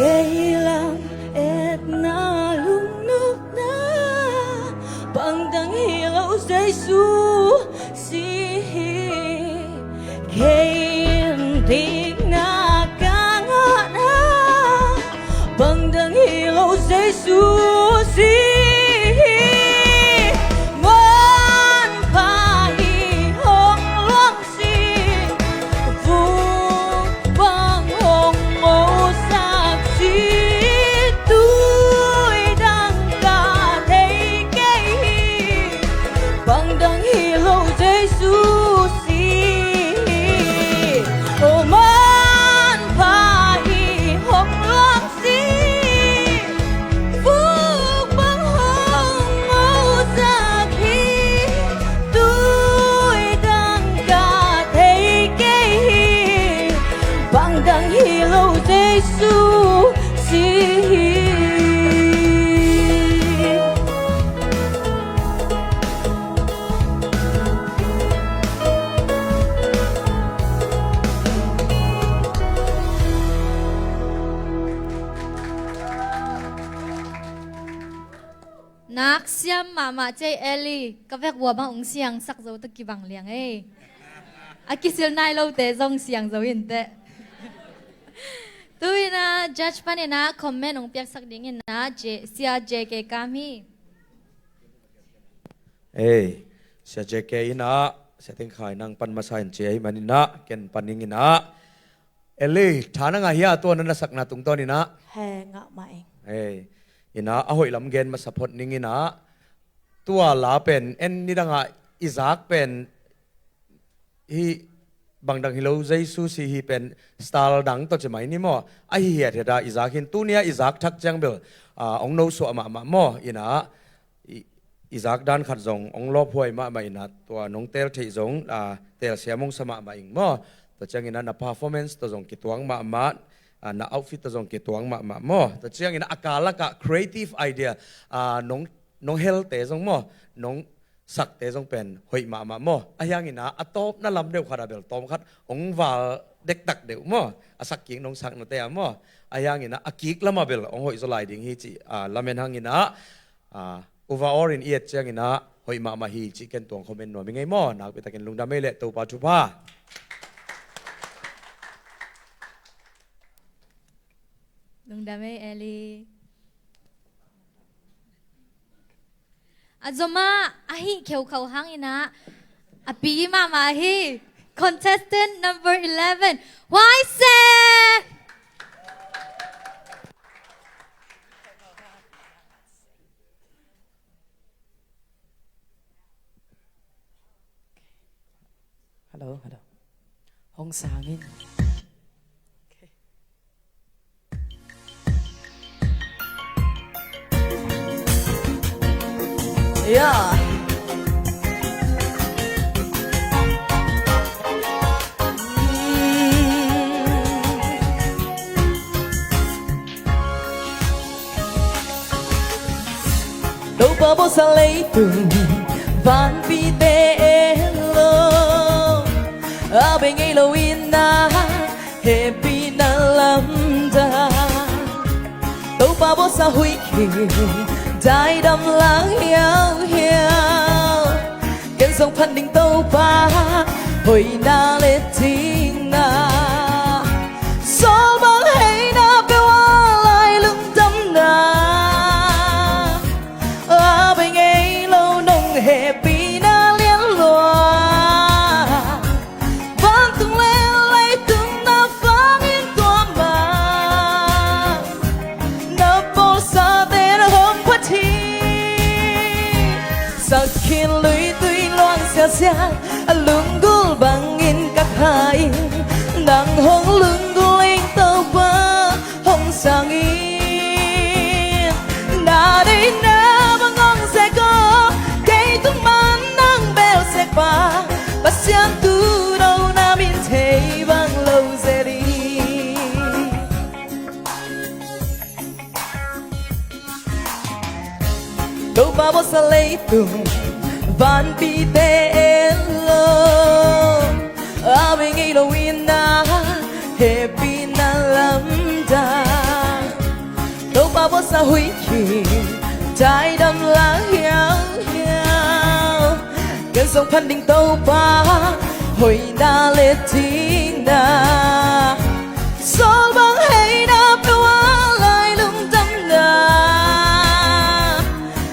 Ei lam etna lungnopna bangdang hi lo Jesu si hi. Kei in dikna ka ngahna bangdang hi lo Jesu si hi. Muanpha i hong luang si, vuk bang hong ngosak si, tui dang ka thei kei hi. Bangdang hi lo Jesu si hi. O manpha i hong luang si, vuk bang hong ngosak hi. Tui dang ka thei kei hi. Bangdang hi lo Jesu si hi. Naksiam mahmah cei Eli, ka vek ua bang ung siangsak zo ta kibang liang ei. A kisil nai lote zong siang zo inteh. Tu-in ah judge panin ah comment ung piaksak dingin ah J-, Sia J K Kam hi. Ei, Sia J K in ah, Sia Teng Khai nang pan masa in ci ahih manin ah, ken pan ning in ah. Eli, tha na ngah hia tua na na sakna tungtawn in ah? He, ngah mah ing. Ei, in ah, a hoih lam gen masa phot ning in ah. Tua la pen, en nidang ah i zak pen, hi bangdang hi lo Jesu si hi pen style dang tawh ci mai ni maw? Ahi hiathiat a i zak hi in, tuni a i zak thak ciang bel, ah, ong nosuah mahmah maw? In ah, i, i zak dan khat zong ong lawphuai mahmah in ah, tua nong teel theih zong, ah, teelsiam ong sa mahmah ing maw? Tua ciangin ah na performance tawh zong kituang mahmah, ah, na outfit tawh zong kituang mahmah maw? Tua ciangin ah a kal lakah creative idea, ah, nong, nong helte zong maw? Nong sakte zong pen hoih mahmah maw? Ahi hangin ah a tawpna lam deuh khat ah bel tawm khat ong val dektak deuh maw? A sak kik nong sak nate ah maw? Ahi hangin ah a kik lamah bel ong hoih zaw lai ding hi cih, ah, lamen hangin ah, ah, overall in i et ciangin ah hoih mahmah hi cih ken tuang comment nuam ing ei maw? Nakpi takin lungdam ei leh Topa thupha. Lungdam ei Eli. A zom ah a hih kheukhau hangin ah a pi mahmah hi. Contestant number eleven, Huai Se. Hello, hello. Hong sang in. Okay. Yeah. Topa bawlsa leitung vanpite en lo, a bei ngei lo in ah hehpihna lamdang. Topa bawlsa huih khing daidam lang hiauhiau. Ken zong phat ning Topa hoihna le dikna, sawlbang heihna peuh a lai lungdamna, a bei ngei lo nong hehpihna lianlua. Vantung le leitung na vangin tua mah na bawlsate na hong phat hi. Sak khin luitui luang siasia, a lunggulh bangin ka kha in, nang hong lunggulh ing Topa hong sang in. Na deihna bang hong zek aw, kei tung man nang bel zek pa, Pasian tuuno na min thei bang lo zel hi. Topa bawlsa leitung vanpite en lo, a bei ngei lo in ah hehpihna lamdang. Mawsa huih khin taidam la hiauhiau, kan zong phan ding Topa hoihna le dikna, sawlbang heina peuh a lai lungdamna,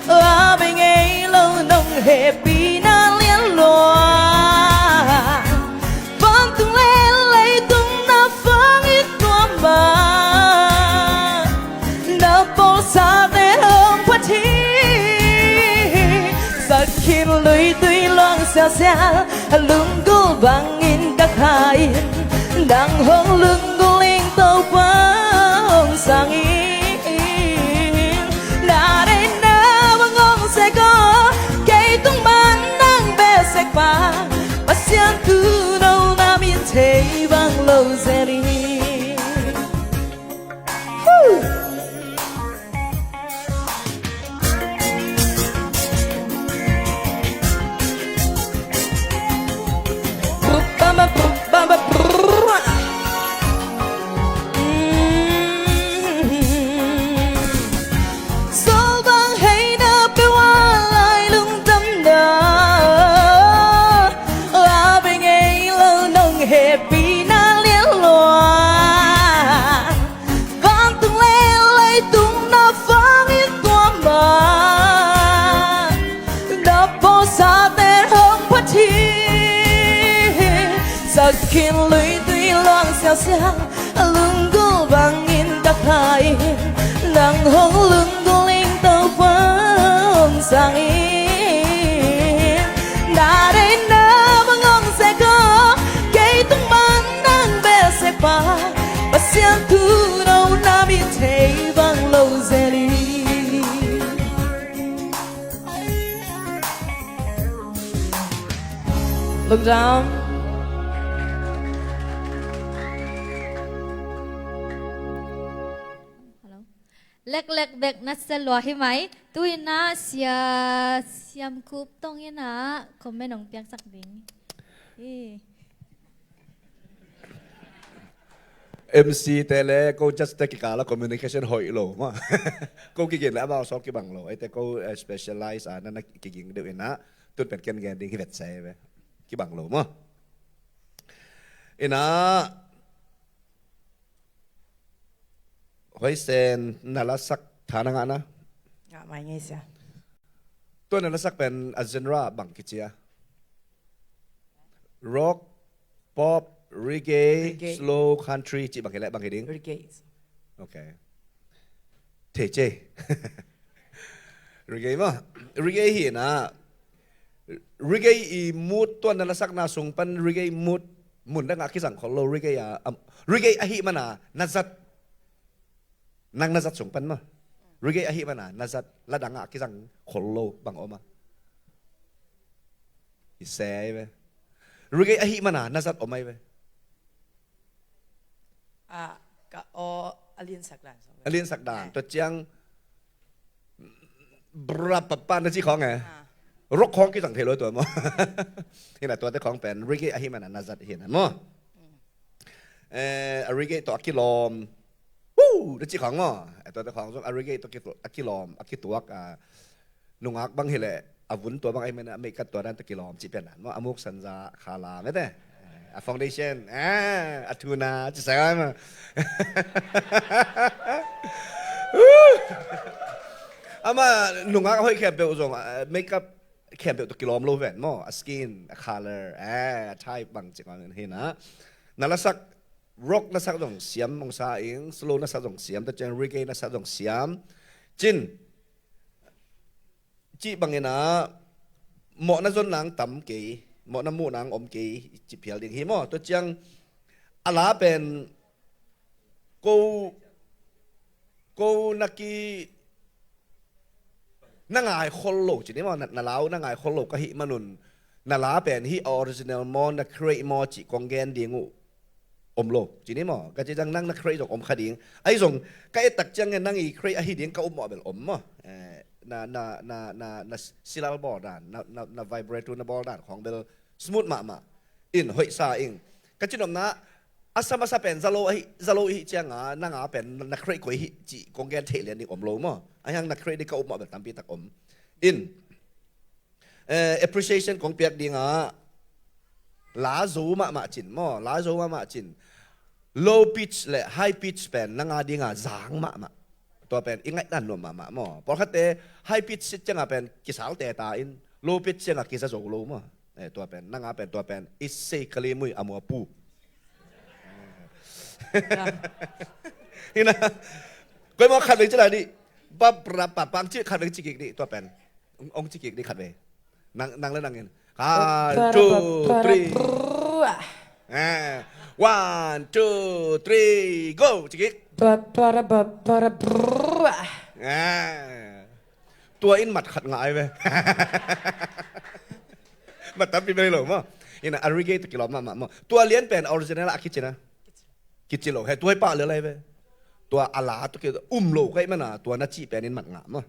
a bei ngei lo nong hehpihna lianlua. Vantung le leitung na vang i tuam a, na pawlsate hong phat hi. Zat khin luitui luang sialsial, a lunggulh bangin ka kha in, nang hong lunggulh ing Topa hong sang in. Na deihna bang hong sek aw, kei tung man nang beh sek pa, Pasian tuuno na min thei bang lo zel hi. Sawlbang heina peuh a lai lungdamna, a bei ngei lo nong hehpihna lianlua. Vantung le leitung na vang i tuam a, na pawlsate hong phat hi. Zat khin luitui luang sialsial, a lunggulh bangin ka kha in, nang hong lunggulh ing Topa hong sang in. Na deihna bang hong sek aw, kei tung man nang beh sek pa, Pasian tuuno na min thei bang lo zel hi. Look down. Hello. Leklek bek na sia lua hi mai. Tu-in ah Sia Siam Khup Tong in ah comment hong piaksak ding hi. M C te le ko judge te kikal ah communication hoih lo maw. Ko kiging le amau sawk kibang lo. Eite ko, eh, specialize a na na kiging deuh in ah, tun pen ken gen ding hi vet sai ve. Kibang lo maw. In ah, Hoisen, na lasak tha na ngah na? Ngah mai ngei sia. Tua na lasak pen a genre bang kici a? Rock, pop, reggae, reggae, slow, country, cih bang hi leh bang hi ding? Reggae. Ok. Thei cei. Reggae maw. Reggae hi na. Reggae i mood tua na lasakna sung pan reggae mood mun dang a kizang khol lo reggae a, am, reggae ahih mana na zat. Nang na zat sung pan maw. Reggae ahih mana na zat la dang a kizang khol lo bang om a? I se ai ve. Reggae ahih mana na zat om ai ve. Ah, ka aw a liansak dan sung. A liansak dan. Eh. Tua ciang bra papa na ci khong eh. Ah. Rock khong kizang thei lo tua maw. Hi na tuate khong pen reggae ahih mana na zat hi na maw. Mm. Eh, a reggae tawh a kilawm. Woo! Na ci khong maw. Eh, tuate khong zong a reggae tawh kitu-, a kilawm, a kituak, ah, nungak bang hi leh a vun tua bang ahih mana makeup tua dan tawh kilawm cih pian dan maw. A muk sanza khala mete. A foundation, ah, a thuna, ci sai maw. Ama nungak a hoih khempeuh zong, ah, makeup khempeuh tawh kilawm lo ven maw, a skin, a color, ah, a type bang ci khong hi na. Na lasak, rock na sak zong siam hong sa ing, slow na sak zong siam, tua ciang reggae na sak zong siam. Cin, cih bangin ah mawhna zon nang tam kei, mawhna muh nang om kei, ci phial ding hi maw. Tua ciang a la pen ko, ko na ki, na ngai khol lo ci ni maw, na, na lau na ngai khol lo ka hih manun, na la pen hih a original maw, na create maw cih kong gen ding uh om lo ci ni maw. Ka ci ciang nang na create zong om kha ding. Ahi zong ka et tak ciang nang i create ahi ding ka upmawh bel om maw. Eh, na, na, na, na, na silal bawl dan, na, na, na vibrato na bawl dan khong bel smooth mahmah in hoih sa ing. Ka cinopna A sa masa pen za lo ahi, za lo ihi cianga nanga pen na create koi hi ci kong gen thei lian ding om lo maw. Ahiang na create ding ka upmawh bel tampi tak om. In eh, appreciation kong piak dinga la zo mahmah cin maw, la zo mahmah cin. Low pitch le high pitch pen nanga dinga zang mahmah. Tua pen i ngaihdan nuam mahmah maw. Pawlkhatte high pitch sit cianga pen kisalte ta in low pitch cianga kiza zo lo maw. Eh, tua pen nanga pen tua pen i sei kalimui a mua pu. Hina. Koi maw khat veng ci lai dih. Bap rap pap pang ci khat veng ci kik dih tua pen. Ong, ong ci kik dih khat vei. Nang, nang le nang in. One, two, three. Ah. One, two, three, go. Ci kik. Ah. Tua in mat khat ngah ai ve. Mat tampi bei lo maw. Ina a reggae tawh kilawm mahmah maw. Tua lian pen original a kici na. Kici lo he tua hi pah lel ai ve. Tua a la tua ki um lo kaih mana tua na cih pen in mat ngah maw.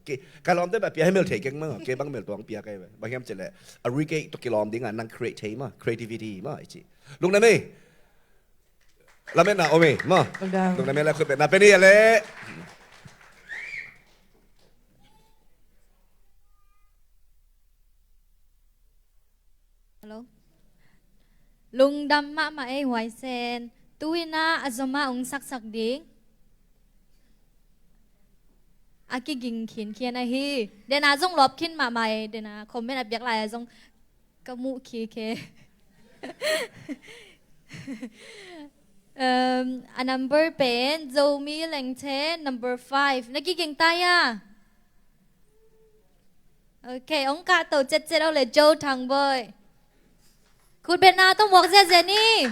Kei ka lawmte bang pia hei mel thei keng maw, kei bang mel tuang pia kai ve. Bang hiam cih leh a reggae tawh kilawm dinga nang create thei maw, creativity maw i ci. Lungdam ei. Lametna om ei maw. Lungdam. Lungdam ei, la khut betna pe ni a leh. Hello. Lungdam mahmah ei Huaisen. Tu-in ah a zom ah ong saksak ding a kiging khinkhian ahi. Dena zong lawp khin mahmah ei, dena comment a piak lai a zong ka muh khik e. Um, a number pen Zomi Lengthe number five. Na kiging ta hia? Ok, ong kahto cetcet aw le Joe Thang Boy. Khutbetna tawh muak ziazia ni.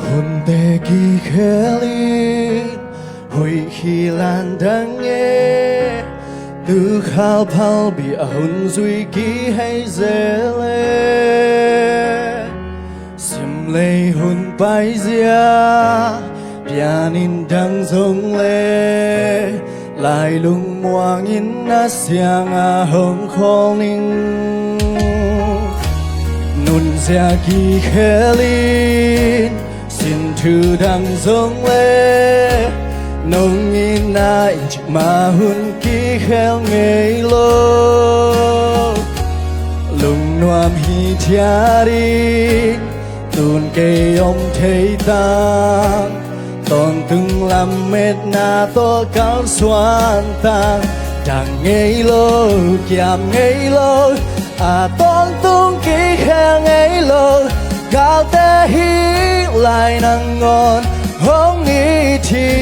Hunte kikhel in hoih hi landang e, tukhal phalbi a hun zui kihei zel e. Simlei hun paizia pianin dang zong le, lai lungmuangin na siangah hong khawl ning. Nunzia kikhel in sin thu dang zong le, nong itna in cikmah hun kikhel ngei lo. Lungnuam hi thiat in tun kei om thei tang, tawntung lametna tawh kalsuan tang. Dang ngei lo, kiam ngei lo, a tawntung kikhel ngei lo. Galte hi lai nangawn hong it hi.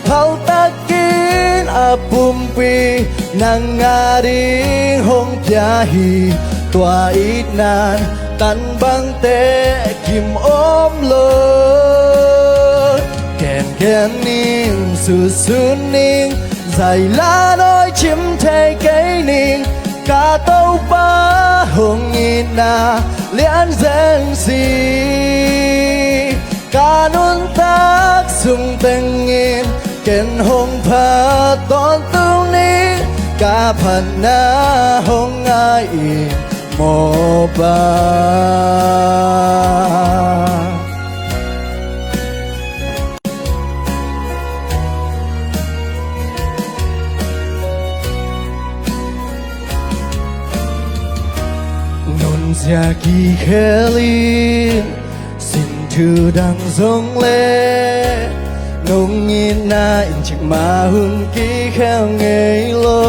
Phaltakin a pumpi nang ading hong pia hi. Tua itna tan bangte kim om lo. Gengen ning, susun ning, zai la nawi cim thei kei ning. Ka Topa hong itna lian zen si. Ka nuntak sung tengin ken hong phat tawntung ning. Ka phatna hong ngai in mawhpa. Nunzia kikhel in sin thu dang zong le, nong itna in cikmah hun kikhel ngei lo.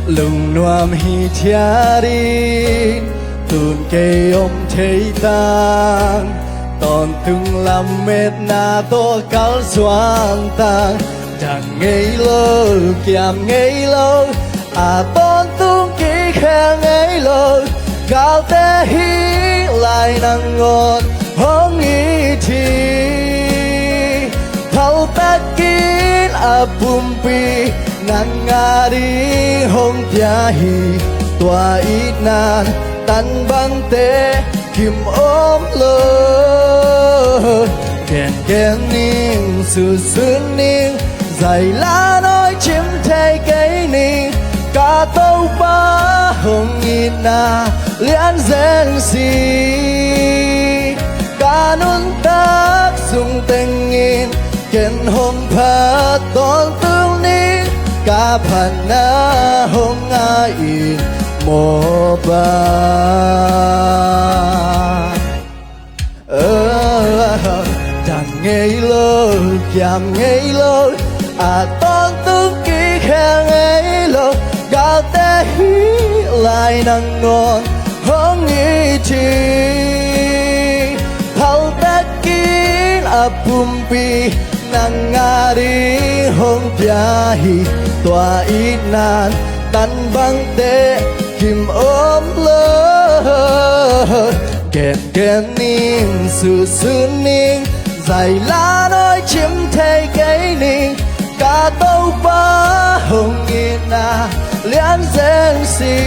Lungnuam hi thiat in tun kei om thei tang, tawntung lametna tawh kalsuan tang. Dang ngei lo, kiam ngei lo, a tawntung kikhel ngei lo. Galte hi lai nangawn hong it hi. Phaltakin a pumpi Nang a ding hong pia hi, tua itna tan bangte kim om lo. Gengen ning, susun ning, zai la nawi cim thei kei ning, ka Topa hong itna lian zen si. Ka nuntak sung tengin ken hong phat tawntung ning, ka phatna hong ngai in maw Pa. Dang ngei lo, kiam ngei lo, a tawntung kikhel ngei lo, galte hih lai nangawn hong it hi. Phaltak in a pumpi nang a ding hong pia hi, tua itna tan bangte kim om lo. Gengen ning, susun ning, zai la nawi cim thei kei ning, ka Topa hong itna lian zen si.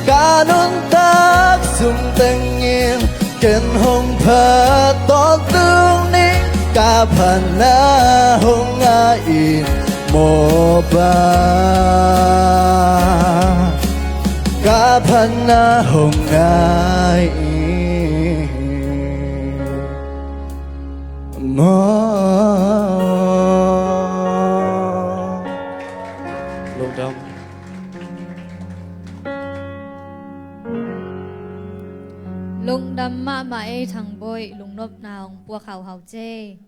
Ka nuntak sung tengin ken hong phat tawntung ning, ka phatna hong ngai in maw Pa. Ka phatna hong ngai in maw. Lungdam. Lungdam mahmah ei Thang Bawi, lungnopna hong puak hauhau ce.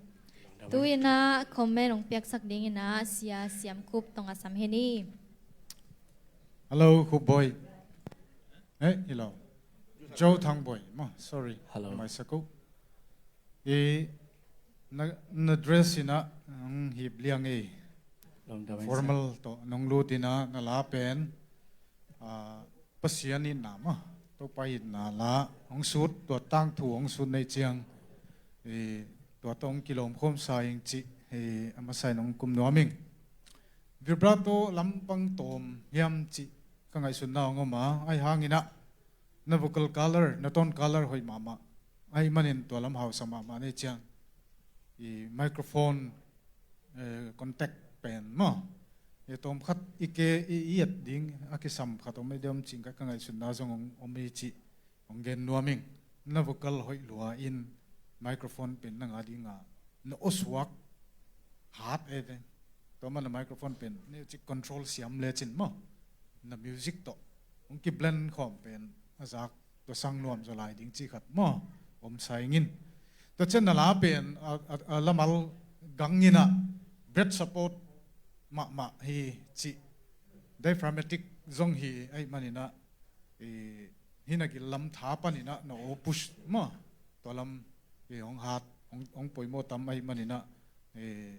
Tu-in ah comment hong piaksak dingin ah Sia Siam Khup tawh a sam hen i. Hello, Khup Bawi. Eh, hello. Joe Thang Bawi. Maw, sorry. Hello. Maisak uh. I na, na dress in ah, mm, hip liang ei. Lungdam ei. Formal tawh nong lut in ah na la pen, ah, Pasian itna maw, Topa itna la hong sut, tua tangthu hong sut nei ciang, i, tua tawh hong kilawm khawm sa ing cih, i, a masa in hong kum nuam ing. Vibrato lampang tawm hiam cih ka ngaihsutna hong om a, ahi hangin ah na vocal color, na tone color hoih mahmah. Ahih manin tua lam hausa mahmah nei ciang, i microphone, eh, contact pen maw, i tawm khat i ke i, i et ding a kisam khat om ei diam cih ka, ka ngaihsutna zong om, om ei cih hong gen nuam ing. Na vocal hoih lua in microphone pen na nga ding a na awsuak hat ei ve. Tua man na microphone pen na cik control siam lecin maw, na music tawh hong kiblend khawm pen a zak tua sang nuam zaw lai ding cih khat maw, om sa ing in. Tua ciang na la pen a, a, a lamal gang in ah breath support mahmah hi cih, diaphragmatic zong hi ahih manin ah, i, hi na gil lam tha panin ah na aw push maw, tua lam, i, hong hat, hong, hong poimawh tam ahih manin ah, i,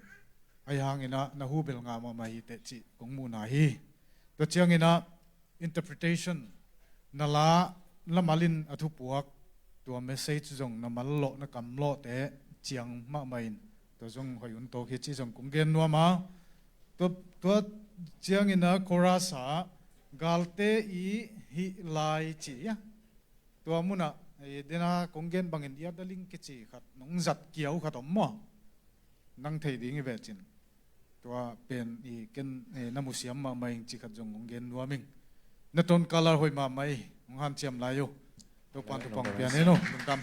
ahi hangin ah na hu bel ngah mahmah hi teh cih kong muhna hi. Tua ciangin ah interpretation, na la, lamal in a thupuak, tua message zong na mal lawh, na kam lawhte ciang mahmah in, tua zong hoih un tawk hi cih zong kong gen nuam a. Tua, tua ciangin ah chorus ah galte i hih lai ci a, tua munah, eh, dena kong gen bangin ia daling kici khat nong zat kiau khat om maw? Nang thei ding hi ve cin. Tua pen i ken, eh, na musiam mahmah ing cih khat zong hong gen nuam ing. Na tone color hoih mahmah hi, hong hanciam lai uh. Topan thupha hong pia hen uh. Lungdam.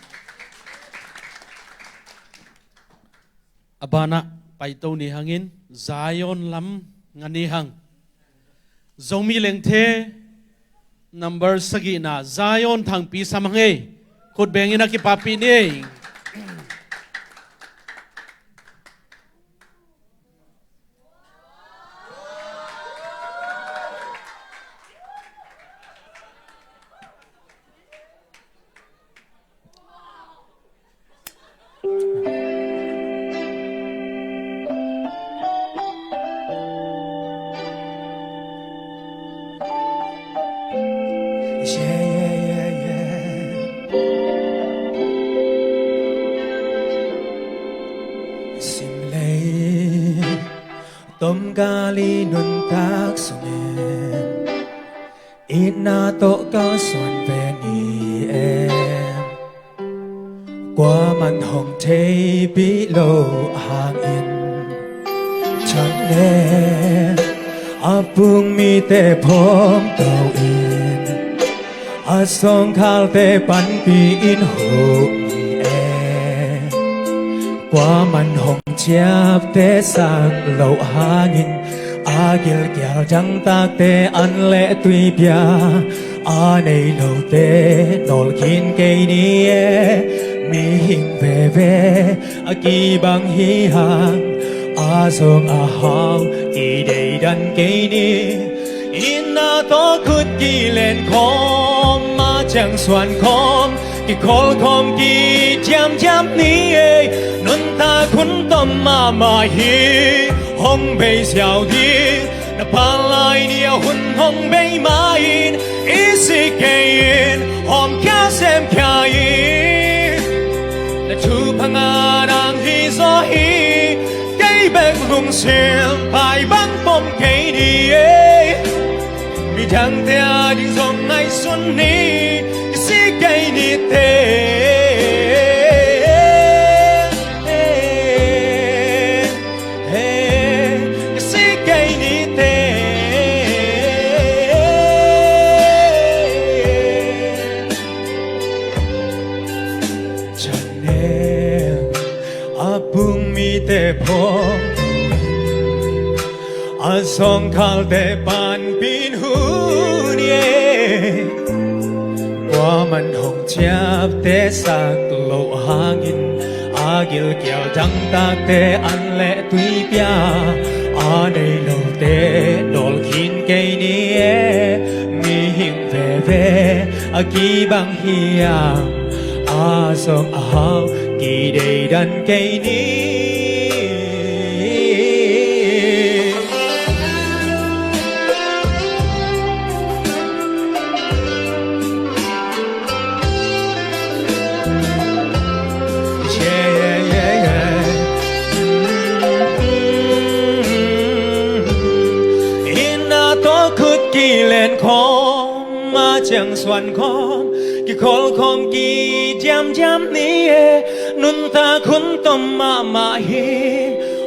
A banah paito ni hangin Zion lam nga ni hang. Zomi Lengthe number sagihna Zion Thangpi sam hang ei. Khut bengin a kipahpih ni ei. Sim lei tom ka Li nuntak sungin itna tawh kalsuan ve ni e. Kuaman hong theipih loh hangin, chang ne a pung mite phawngto in a sawngkhalte panpih in huh ni e. Kuaman hong ciaptehsak loh hangin, a gilkial dangtakte an le tuipia, a nei lote nawlkhin kei ni e. Mihing veve a kibang hi hang, a zong a hau kideidan kei ni. Itna tawh khut kilen khawm, a ciang suan khawm, kikhawl khawm kiciamciam ni e. Nuntak hun tom mahmah hi, hong bei ziau ding. Na palai ni a hun hong bei ma-in, i sih kei in, hawmkhia semkhia in. Na thupha ngan ang hi zaw hi, kei bek lungsim pai bang pom kei ni e. Midangte ading zong ngaihsun ni, kisik kei ni te. Kisik kei ni te. Channel a pung mite phawng, a sawngkhalte panpih in huh ni e. Kuaman hong ciaptehsak loh hangin, a gilkial dangtakte an le tuipia, a nei lote nawlkhin kei ni e. Mihing veve a kibang hi hang, a zong a hau kideidan kei ni. Itna tawh khut kilen khawm, a ciang suan khawm, kikhawl khawm kiciamciam ni e. Nuntak hun tom mahmah hi,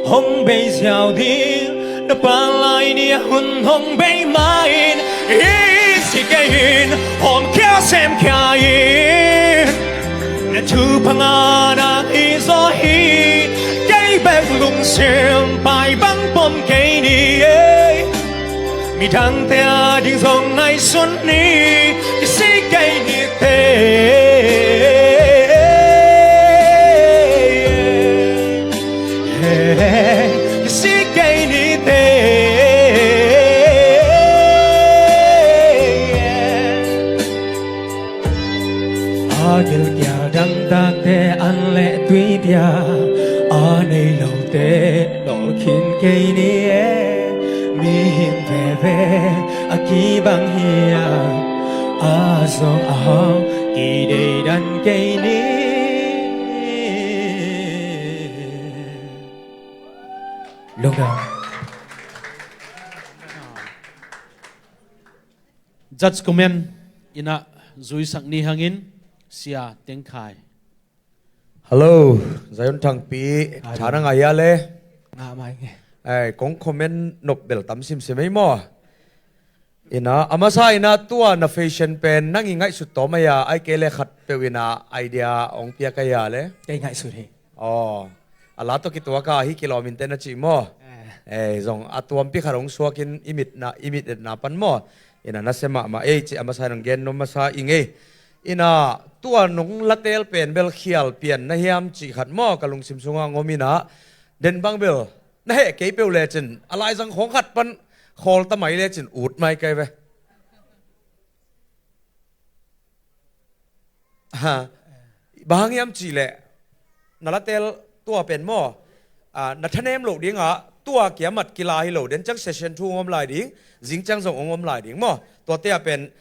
hong bei ziau ding. Na palai ni a hun hong bei ma-in, i sih kei in, hawmkhia semkhia in. Na thupha ngan ang hi zaw hi, kei bek lungsim pai bang pom kei ni e. Midangte ading zong ngaihsun ni, kisik kei ni te. Kisik kei ni te. A gilkial dangtakte an le tuipia, a nei lote nawlkhin kei ni e. Mihing veve a kibang hi hang, a zong a hau kideidan kei ni. Lungdam. Judge comment in a zuisak ni hangin, Sia Teng Khai. Hello, Zion Thangpi, tha na ngah hia le? Ngah mai nge. Ai, kong comment nop bel tam simsim ei maw? In a, a masa in a tua na fashion pen nang i ngaihsut tawm a hia, ai kei le khat peuh in a idea hong piak a hia le? Kei ngaihsut hi. Aw, a la tawh kituak a hih kilawm in te na cih maw? Eh. Eh, zong a tuampi khat hong suak in i mit na, i mit etna pan maw? In a nasia mahmah ei cih a masa in hong gen nuam masa ing ei. In a tua nong la teel pen bel khial pian na hiam cih khat maw ka lungsim sungah hong om in a, den bang bel na heh kei peuh lecin a laizang khawng khat pan khawl ta mai lecin ut mai kai ve. Ha. Bang hang hiam cih leh na la teel tua pen maw? Ah, na thanem loh dingah tua kiamat kila hi lo, den ciang session thu hong om lai ding, zing ciang zong hong om lai ding maw? Tuate ah pen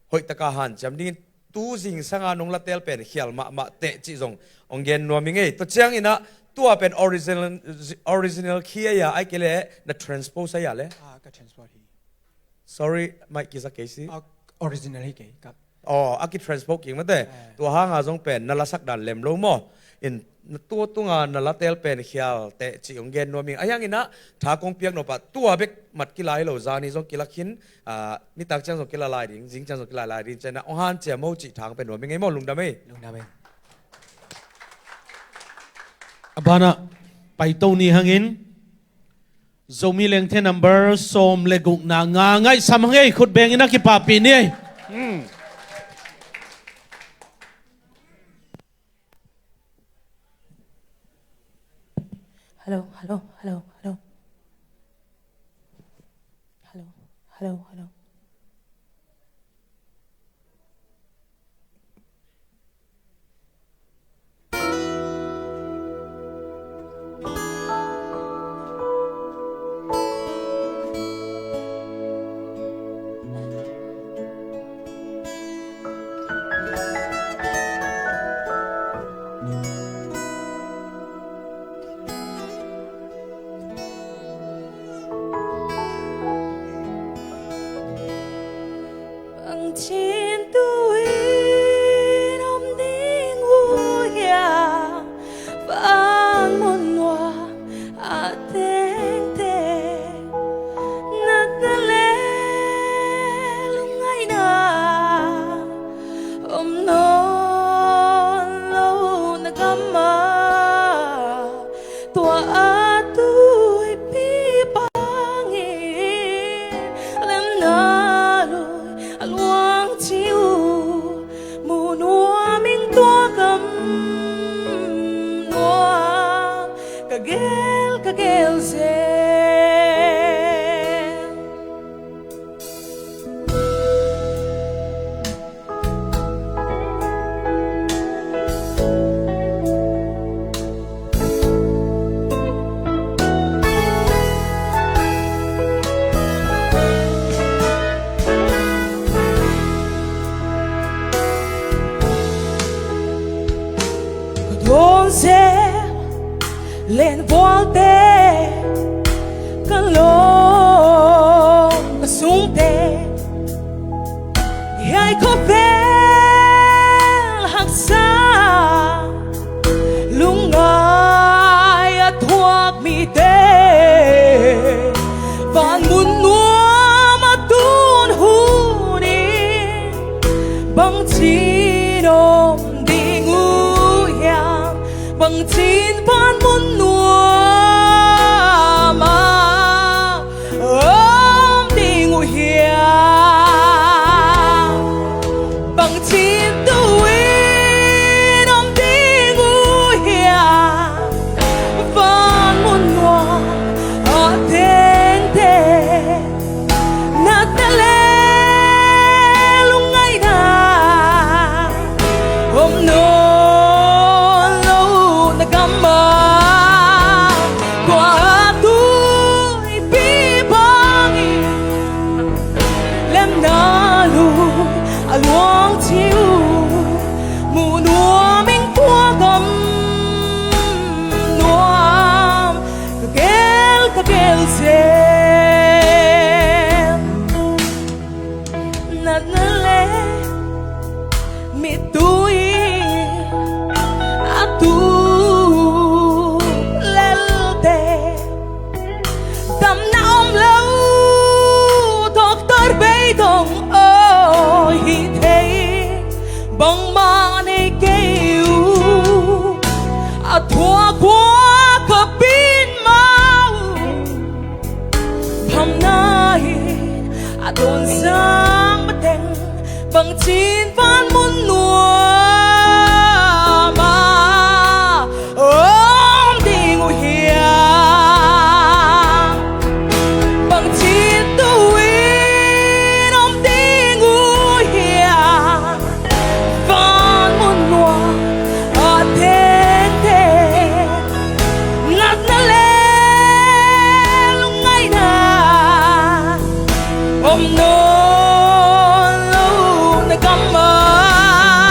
hoih taka hanciam dingin tu zingsanga nong la teel pen khial mahmah teh cih zong hong gen nuam ing ei. Tua ciangin a Tua pen original, original key a, ai kei le na transpose a le. Ah, ka transpose hi. Sorry, mai kisa kei si. Ah, original hi kei ka. Oh, a ki transpose kik mate. Eh. Tua hanga zong pen na lasak dan lem lo maw. In na tua tunga na latel pen khial te ci ong gen nuam ing. A hiang ina tha kong piak no pa tua bek mat kila hi lo zani zong kila khin. Ah, nitak ciang zong kila lai ding, zing ciang zong kila lai ding. Ciang na ong han cia mo ci thang pen nuam ing ei maw lungdam ei. Lungdam ei. A banah paito ni hangin Zomi Lengthe number sawm le gukna nga ngaihsam hang ei, khut bengin a kipahpih ni ei. Hmm. Hello, hello, hello, hello. Hello, hello, hello. Bangcin tu-in om ding uh hiam, van mun nuam a tengteng, natna le lungngaihna om nawn lo na gam ah, tua a tuipi bangin lemna lui a luang ci uh, mu nuam ing tua gam nuam, ka gel, ka gel zel. Ka dawn zel lenvualte, ka lawm ka sungte, hiai khawvel haksa lungngai a thuak mite, van mun nuam a tun hun in bangcin om ding uh hiam, bangcin van mun nuam ah om ding uh hiam, bangcin tu-in om ding uh hiam, van mun nuam a tengteng, natna le lungngaihna om nawn lo na gam ah, tua tuipi bangin lemna lui a luang ci uh, mu nuam ing tua gam nuam, ka gel, ka gel zel. Natna le mittui a tu lelte, damna om lo, doctor bei dong aw hi thei, bangmah nei kei uh, a thuak uh ka pin mah uh, phamna hi a dawn zang mateng, bangcin van mun nuam ah om ding uh hiam, bangcin tu-in om ding uh hiam, van mun nuam a tengteng, natna le lungngaihna om nawn lo na gam ah,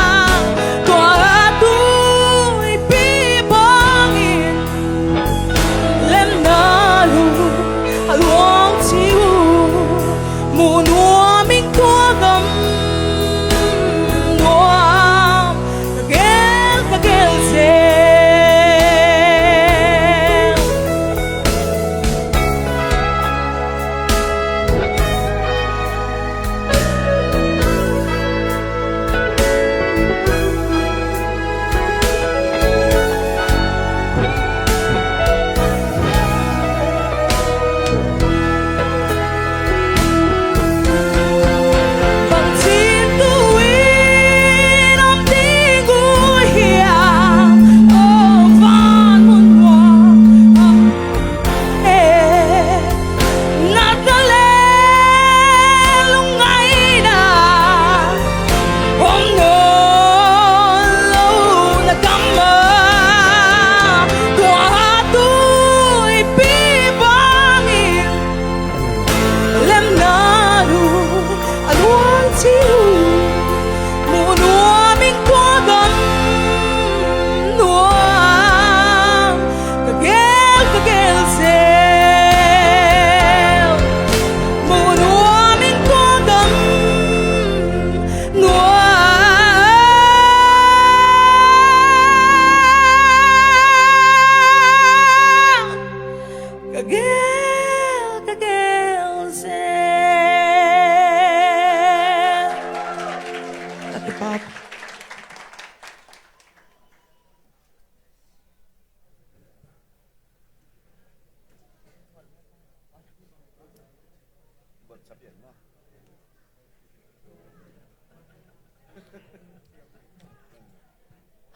Ate Pap.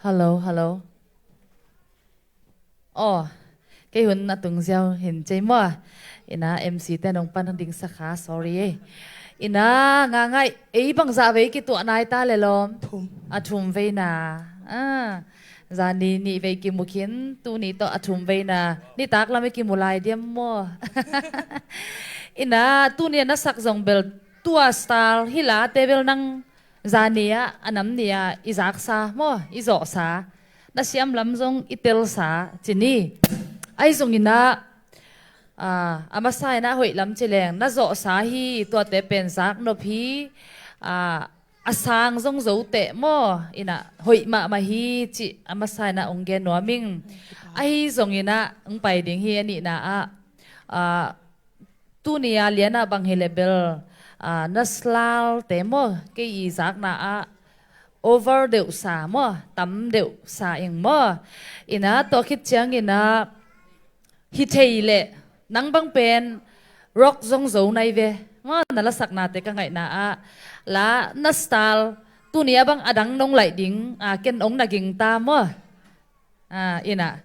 Hello, hello. Aw, kei hun a tung ziau hin cei maw. Ina M C te nong pan ding sakha, sorry ei. Ina nga ngai, ei bangzah vei kituah nai ta le lawm. Thum. A thum veina. Ah, zani nih vei kimu khin, tuni tawh a thum veina. Nitak lam i kimu lai diam maw. Ina tuni a na sak zong bel tua style hi la te bel nang zani ah, a nam ni ah i zaksa maw, i zawhsa, na siam lam zong i telsa ci ni. Ahi zongin ah, ah, a masa in ah hoih lam ci leng na zawhsa hi, tuate pen zak nop hi, ah, a sang zong zo teh maw, ina hoih mahmah hi ci a masa in ah ong gen nuam ing. Ahi zongin ah ong pai ding hi a nihna ah, ah, tuni a lian ah bang hi le bel, ah, na style te maw, kei i zakna ah over deuhsa maw, tam deuhsa ing maw. Ina tua khit ciangin ah hi thei leh nang bang pen rock zong zo nai ve maw, na lasakna te ka ngaihna ah. La na style tuni a bang a dang nong laih ding, ah, ken ong na ging ta maw. Ah, ina,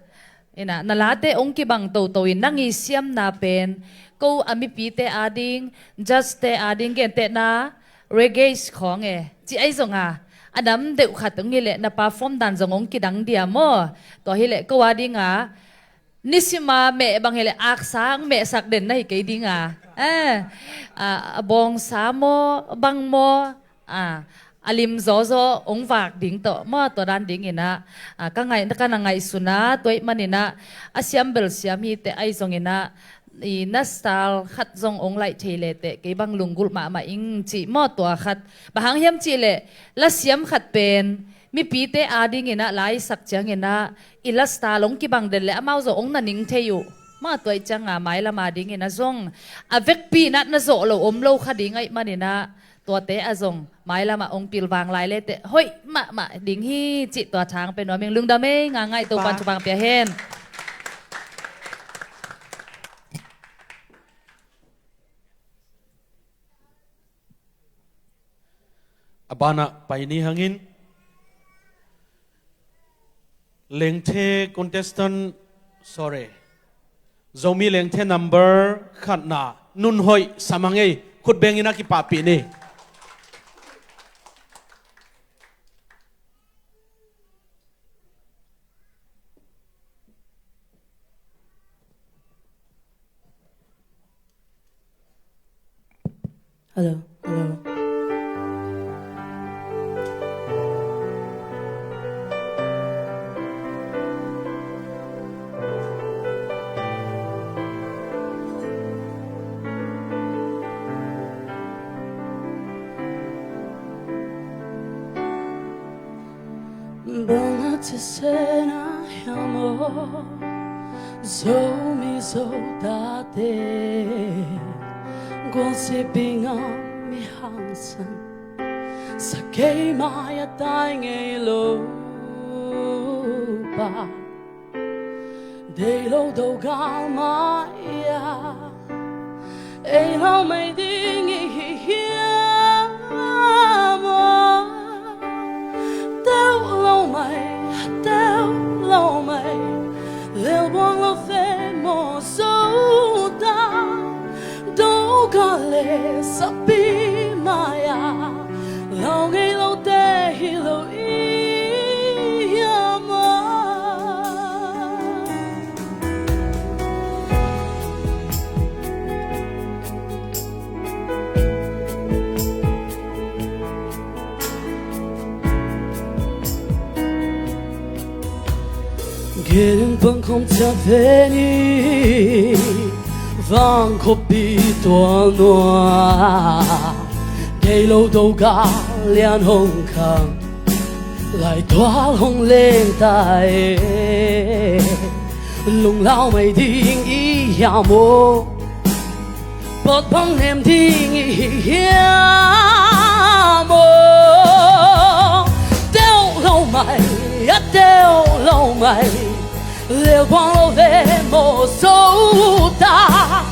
ina, na late ong kibang toto in nang i siamna pen ko a mipite ading, judge te ading gentehna reggae khawng e ci ahi zong a, a nam deuh khat ong hi leh na perform dan zong ong kidang dia maw. Tua hi leh ko ading a nisima meh bang hi leh aksa ong mehsak den na hi kei ding a. Eh, ah, a bawngsa maw, bang maw, ah, a lim zawzaw ong vak ding tawh maw, tua dan dingin ah, ah, ka ngaih, ka na ngaihsun a, tua ih manin ah a siam bel siam hi teh, ahi zongin ah i na style khat zong ong laih thei le teh kei bang lunggulh mahmah ing ci maw, tua khat. Bang hang hiam cih leh la siam khat pen mipite adingin ah la i sak ciangin ah i la style ong kibang den leh amau zong ong na ning thei uh maw, tua ih ciang a mailam adingin ah zong a vekpi in ah na zawh lo om lo kha ding ahih manin ah tuate ah zong mailam ah ong pilvang lai le teh hoih mahmah ding hi cih tua thang pe nuam ing. Lungdam ei, nga ngai, Topan thupha pia hen. A banah pai ni hangin Lengthe contestant, sorry, Zomi Lengthe number khatna, Nunhoih Samang ei, khutbeng in a kipahpih ni. Hello, hello. Bang a cih sena hiam aw, Zomi Zo tate, gualsi bing a mi hangsan, sa kei mai a tai ngei lo pa. Deih lo do gal mai a, ei lau mai ding i hi hiam aw? Teuh lo mai, teuh lo mai, lelbuang lo fe maw Zo ta. Do gal le sakpi mai a, lau ngei lote hi lo i hiam aw? Gen pangkhawm ciat ve ni, vang khuapi tual nuam. Deih lo do gal lian hong khang, lai tual hong leng ta e. Lunglau mai ding i hiam aw? Pawt bang nem ding i hi hiam aw? Lelbuang lo ve maw, zo ta,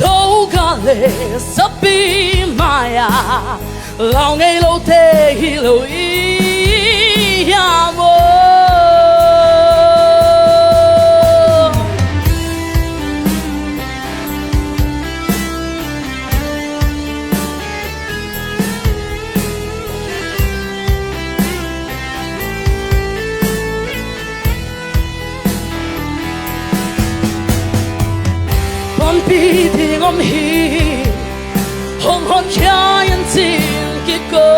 do ga le sapi mai-ah lau ngei lote hi lo i hiam aw. Pampi ding om hi, hong honkhia in cin kik ko.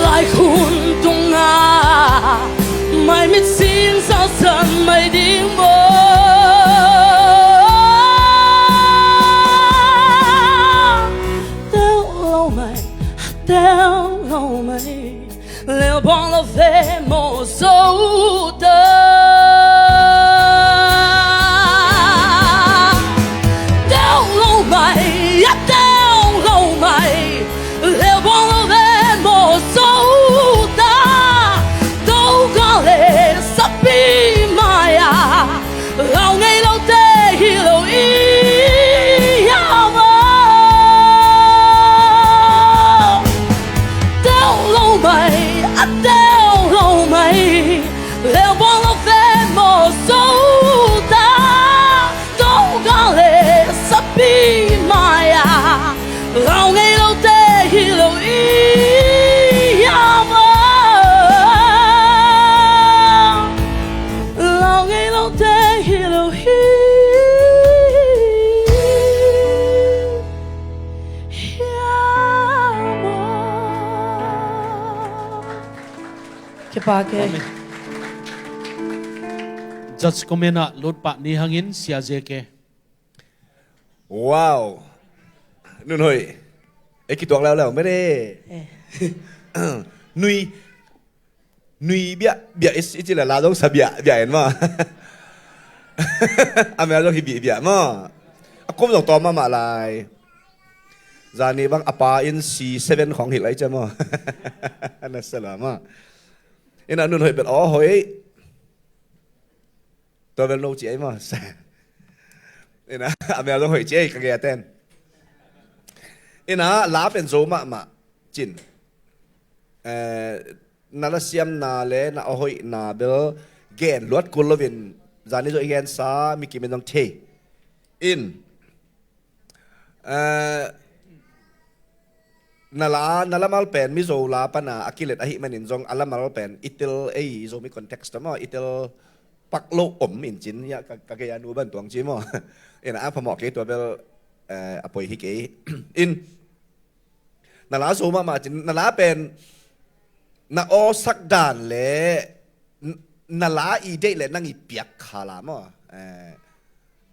Laikhun tungah maimit sing salsan mai ding maw? Teuh lo mai, teuh lo mai, lelbuang lo ve maw, zo ta. Teuh lo mai, a teuh lo mai, lelbuang lo ve maw, zo ta. Do ga le sapi mai-ah lau ngei lote hi lo i hiam aw. Teuh lo mai, a teuh lo mai, lelbuang lo ve maw, zo ta. Do ga le sapi mai-ah lau ngei lote hi lo i hiam aw. Lau ngei lote hi lo i hiam aw. Kipak e. Judge comment ah lut pah ni hangin, Sia J K. Wow. Nun Hoih. E, kituak leuleu mene. Eh. Nui, nui biah biah i ci le la zong sa biah biah en maw. A mel zong hi bih biah maw. A kum zong tawm mahmah lai. Zani bang a pa in C seven khong hilh lai cia maw. Na sa la maw. Ina Nun Hoih bel aw hoih. Tua bel no ci ai maw. Ina a mel zong hoih ci ai ka gei a ten. Ina la pen zo mahmah cin. Eh, na la siamna le na a hoihna bel gen luat kul loin zani zo i gensa mi kim in zong thei. In, eh, na la, na lamal pen Mizo la pana a kilet ahih manin zong a lamal pen i tel ei Zomi context maw, i tel pak lo om in cin, ya ka, ka gei a nu ban tuang ci maw. Ina a phamawh kei tua bel, eh, a poi hi kei. In, na la zo mahmah cin, na la pen na aw sak dan le n-, na la i deih le nang i piak kha la maw. Eh,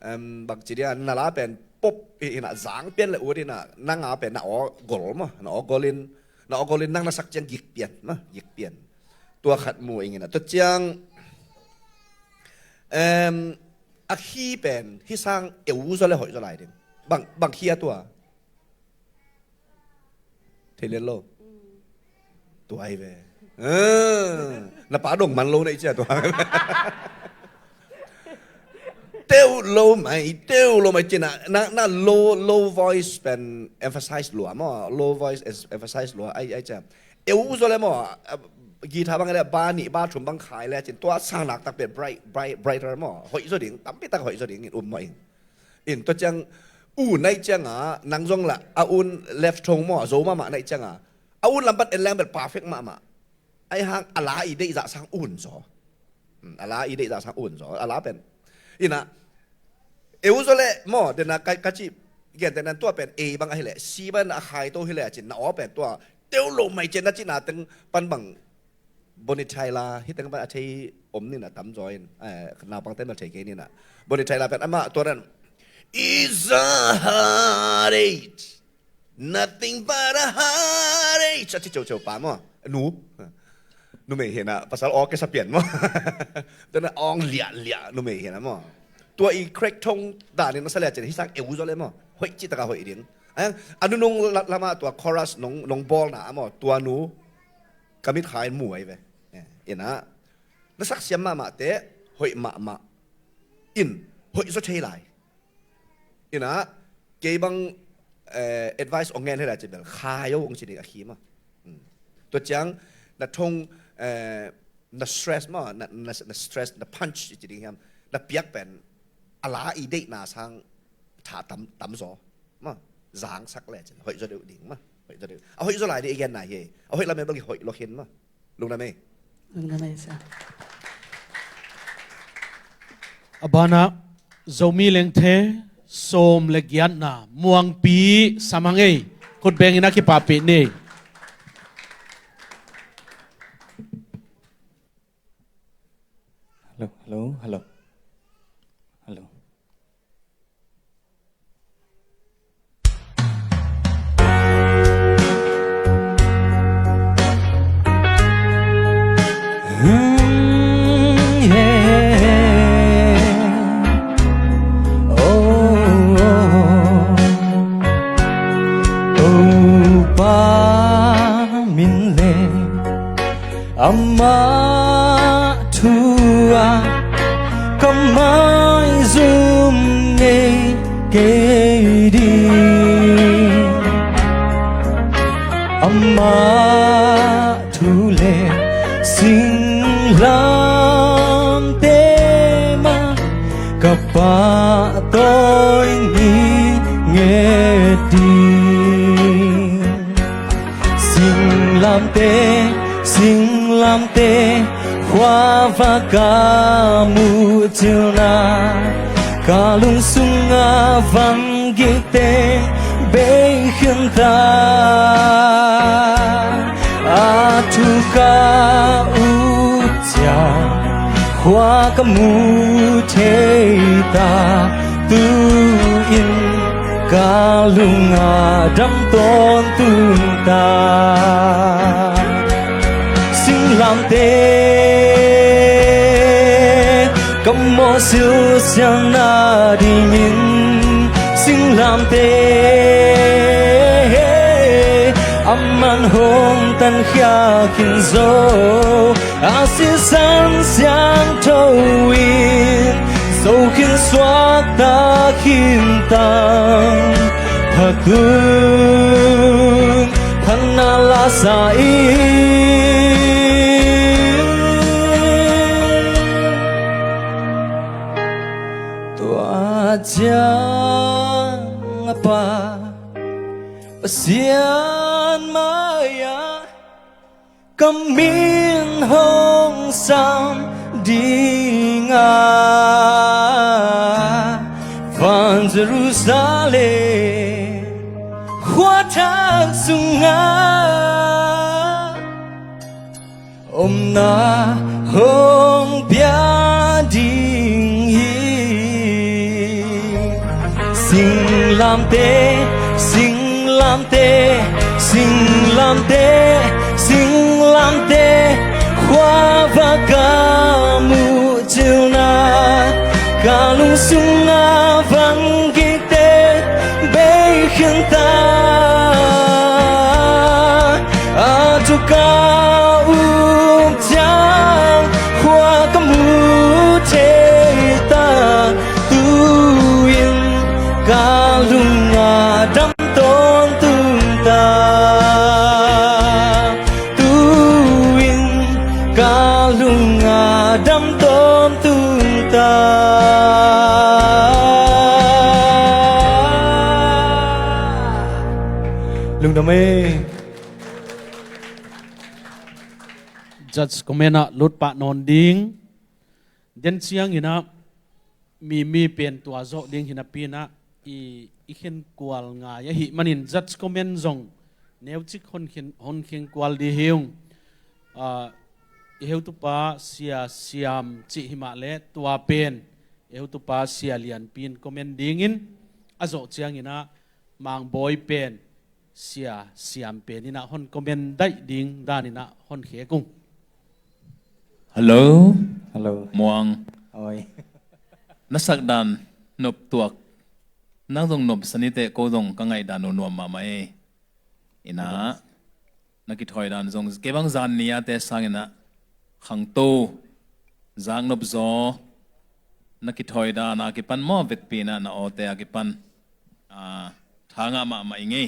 em, bang ci dia, na la pen pop i, ina zang pian le ut ina, nang a pen na aw gol maw, na aw gol in, na aw gol in nang na sak ciang gik pian maw, gik pian. Tua khat mu ing ina. Tua ciang, em, a khi pen hi sang eu zaw le hoih zaw lai ding. Bang, bang khi a tua. Thei lian lo. Tua hi ve. Ah, na pa dong man lo na i cia tua. Teuh lo mai, teuh lo mai cina, na, na low, low voice pen emphasize lua maw, low voice is emphasize lua, ai, ai cia. Eu zaw le maw, ah, guitar bang le ba nih ba thum bang khai le cin, tua sang nak tak pen bright, bright, brighter maw, hoih zaw ding, tampi tak hoih zaw ding, in um maw in. In tua ciang u naih cianga nang zong la a un left thong maw, a zo mahmah naih cianga a un lampat en leng bel perfect mahmah. Ai hang a la i deih zah sang un zaw. Hmm, a la i deih zah sang un zaw a la pen. Ina eu zaw le maw, dena ka, ka ci gentehna tua pen A bang ahileh C bang a khai to hileh a cin na aw pen tua teuh lo mai cin na cina teng pan bang Bonnie Tyler, hi teng pan a thei om nina tamzaw in, eh, naupang ten bel thei kei nina. Bonnie Tyler pen amah tua dan, "It's a heartache, nothing but a heartache," a ci ceuceu pa maw. Nu. Numei hina, pasal aw kesa pian maw. Tua na awng liahliah numei hina maw. Tua i crack thong danin a sa le cin, hi sang eu zaw le maw. Hoih ci taka hoih ding. A, a nunung la-, lamah tua chorus nong, nong bawlna ah maw, tua nu ka mitkhai in mu ahi ve. Eh, ina, na saksiam mahmahte hoih mahmah in, hoih zaw thei lai. Ina, kei bang, eh, advice ong ngen hela ci bel khai o ong ci ding a khi maw. Hmm. Tua ciang na thong, eh, na stress maw, na, na, na stress, na punch ci ding hiam, na piak pen a la i deihna sang tha tam, tam zaw maw, zangsak le cin hoih zaw deuh ding maw. Hoih zaw deuh, a hoih zaw lai ding i genna hi. A hoih lam e bang i hoih lo khin maw. Lungdam ei. Lungdam ei sa. A banah Zomi Lengthe sawm le giatna Muangpi Samang ei, khut bengin a kipahpih ni. Hello, hello, hello. Hello. Amah thu ah ka maizum ngei kei ding. Amah thu le singlamteh mah ka pahtawi ngitnget ding. Singlamteh, singlamteh, khuavak ka muhcilna, ka lungsung a vangikte bei khin ta. A thu ka up ciang khua ka mu thei ta. Tu-in ka lung a dam tawntung ta. Singlamteh ka mawh silsialna dingin, singlamteh a man hong tankhia khin zo. A sisan siangtho in zo khin suakta khin tang, phatun phatna la sa in. Tua ciang a Pa Pasian mai-ah ka min hong sam ding a, van Jerusalem khua thak sungah omna hong pia ding hi. Singlamteh, singlamteh, singlamteh, singlamteh, khuavak ka muhcilna, ka lungsung a vangikte bei khin ta. A thu ka up ciang khua ka mu thei ta. Tu-in ka lung a dam tawntung ta. Tu-in ka lung a dam tawntung ta. Lungdam ei. Judge comment ah lut pah nawn ding. Den ciangin ah mi, mi pen tua zawh ding hi napi-in ah i, i khenkual ngai ahih manin judge comment zong neucik hon khen, hon khenkual dih hi ung. Ah, i heutupa Sia Siam cih hi mah leh tua pen i heutupa Sia Lianpi in comment dingin a zawh ciangin ah Mangbawi pen Sia Siam pen in ah hon comment daih ding danin ah hon khek ung. Hello. Hello. Muang. Oi. Na sakdan noptuak Nang zong nuamsa ni teh, ko zong ka ngaihdan uh nuam mahmah e. Inah na kithawi dan zong kei bang zan ni-ate sanginah khangto zaknop zaw na kithawi dan a kipan maw, vekpi inah na awte a kipan, ah, tha ngah mahmah i ngei.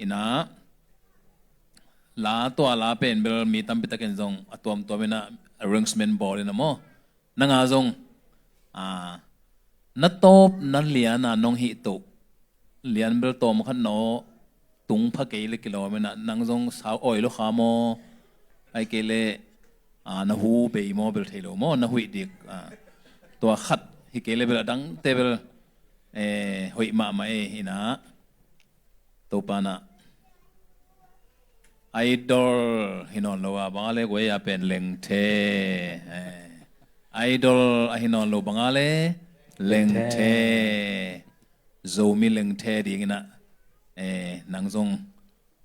Inah la tua la pen bel mi tampi takin zong a tuamtuam inah arrangement bawl inah maw, nanga zong, ah, na tawp na liana nong hih toh lian bel tawm khat na aw tung pha kei le kilawm inah, nang zong sau awi lo kha maw, ai kei le, ah, na hu bei maw bel thei lo maw, na huih dik, ah, tua khat hi kei le bel a dangte bel, eh, hoih mahmah e. Inah Topa nah idol hi nawn lo a bang a le guai a pen lengthe. Eh, idol a hi nawn lo bang a le lengthe. Zomi lengthe ding inah, eh, nang zong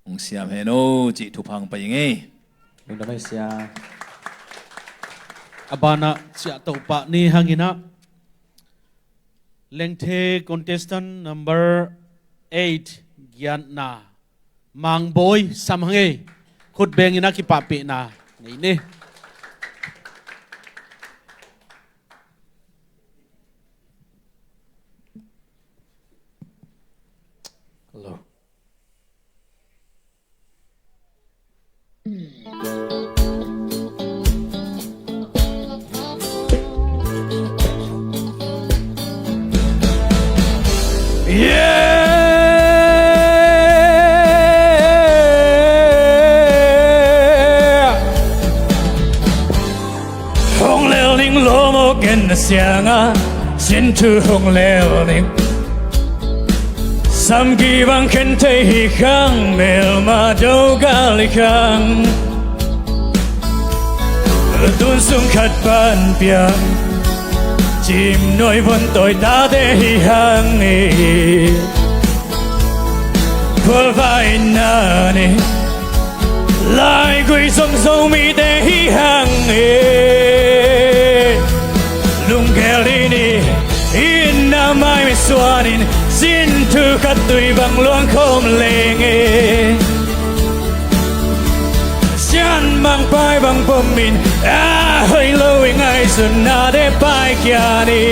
hong siam hen o cih thupha hong pai i ngei. Lungdam ei sia. A banah ciah toh pah ni hang inah lengthe contestant number eight, Giatna Mangbawi sam hang ei. Khut beng inah kipahpihna nei ni. Hello. Hong lel ning lawm aw, ken na siangah sin thu hong lel ning. Samki bang khen thei hi khang, melma do gal hi khang. Tun sung khat pan piang, cim nuai von tawi tate hi hang e. Khualva inna ni, laigui zong Zomite hi hang e. Lunggel dih ni, itna mai misuanin, sin thu khat tui bang luang khawm leng e. Sian Mangpai bang pom in, a hoih lo i ngaihsutnate paikhia ni.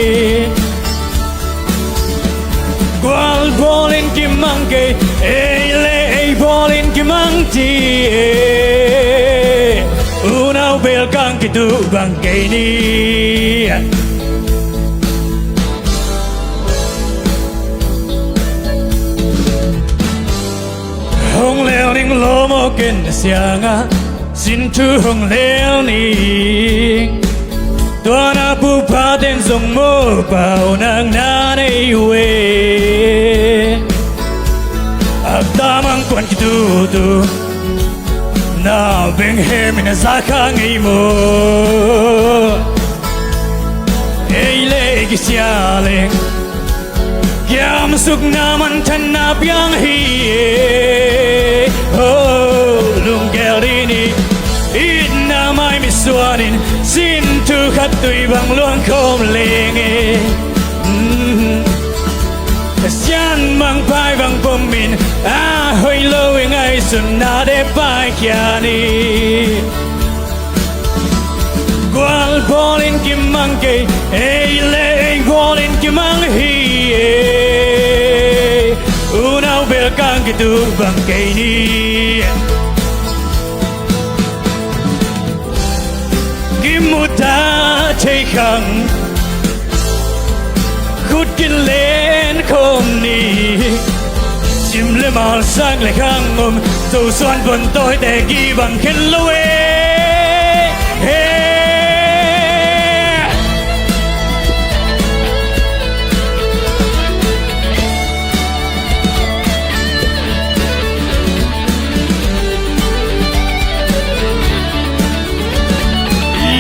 Gual bawlin kimang kei, ei le ei bawlin kimang ti e. Unau belkang kitu bang kei ni. Hong lel ning lawm aw, ken na siangah sin thu hong lel ning. Tua na pupaten zong mawhpau nakna nei uh e. A tamang kuan kitutu na beng hemin a za kha ngei maw? Ei le ei kisia leng kiamsukna manthanna piang hi e. Oh, lunggel dih ni, itna mai misuanin, sin thu khat tui bang luang khawm leng e. Mm. Sian Mangpai bang pom in, a hoih lo i ngaihsutnate paikhia ni. Gual bawlin kimang kei, ei le ei bawlin kimang hi e. Unau belkang kitu bang kei ni. Kimu ta thei khang, khut kilen khawm ni. Sim le mal sang le khang om, Zo suan von tawite kibang khen lo e. He.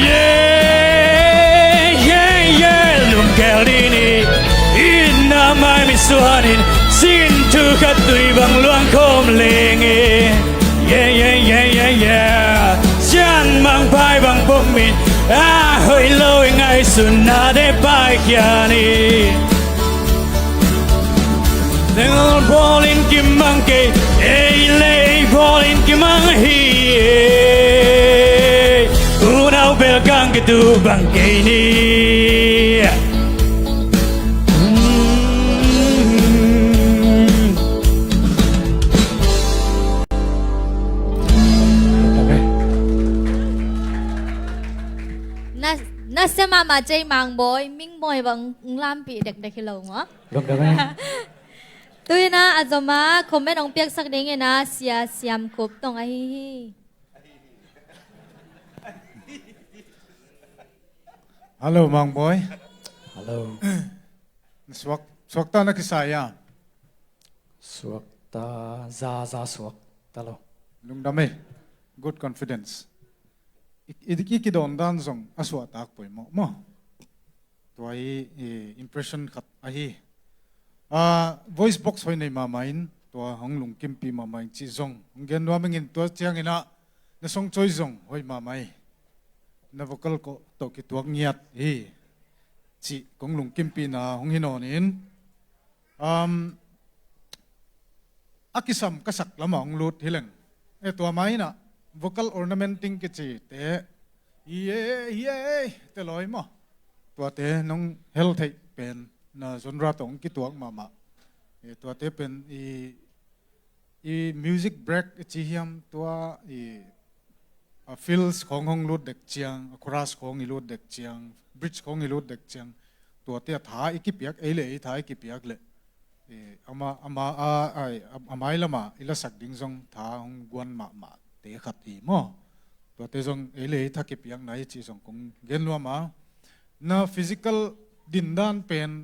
Yeah, yeah, yeah, lunggel dih ni, itna mai misuanin, sin thu khat tui bang luang khawm leng e. Yeah, yeah, yeah, yeah, yeah. Sian Mangpai bang pom in, a hoih lo i ngaihsutnate paikhia ni. Nang bawlin kimang kei, ei le ei bawlin kimang hi. Unau bel kang kitu bang kei ni. Na, na sia mahmah cei Mang Bawi, Ming Bawi bang lampi dekdek hi lo maw? Lungdam e. Tuina a zoma comment hong piaksak dingin a Sia Siam Khup Tong ahi hi. Hello, Mang Bawi. Hello. Suak, suakta na kisai a? Suakta, za, za suakta lo. Lungdam e. Good confidence. I, i, i kidawn dan zong a suahtak poimawh maw? Tua hi, i, impression khat ahi. Ah, voice box hoih nei mahmah in, tua hong lungkimpi mahmah in cih zong hong gen nuam ing in, tua ciangin ah na song cawih zong hoih mahmah hi. Na vocal kawh tawh kituak ngiat hi cih kong lungkimpihna hong hi nawn in, um, a kisam ka sak lamah hong lut hi leng. E, tua mah inah vocal ornamenting kici te, i e, i e, te lawi maw? Tuate nong hel theih pen na genre tawh hong kituak mahmah. E, tuate pen i, i music break i ci hiam, tua i, a fills khawng hong lut dek ciang, a chorus khawng i lut dek ciang, bridge khawng i lut dek ciang, tuate a tha i kipiak, ei le ei tha i kipiak leh, e, ama, ama, a, ai, a, a mai lama i lasak ding zong tha hong guan mahmah te khat hi maw? Tuate zong ei le ei tha kipiakna hi cih zong kong gen nuam a. Na physical dindan pen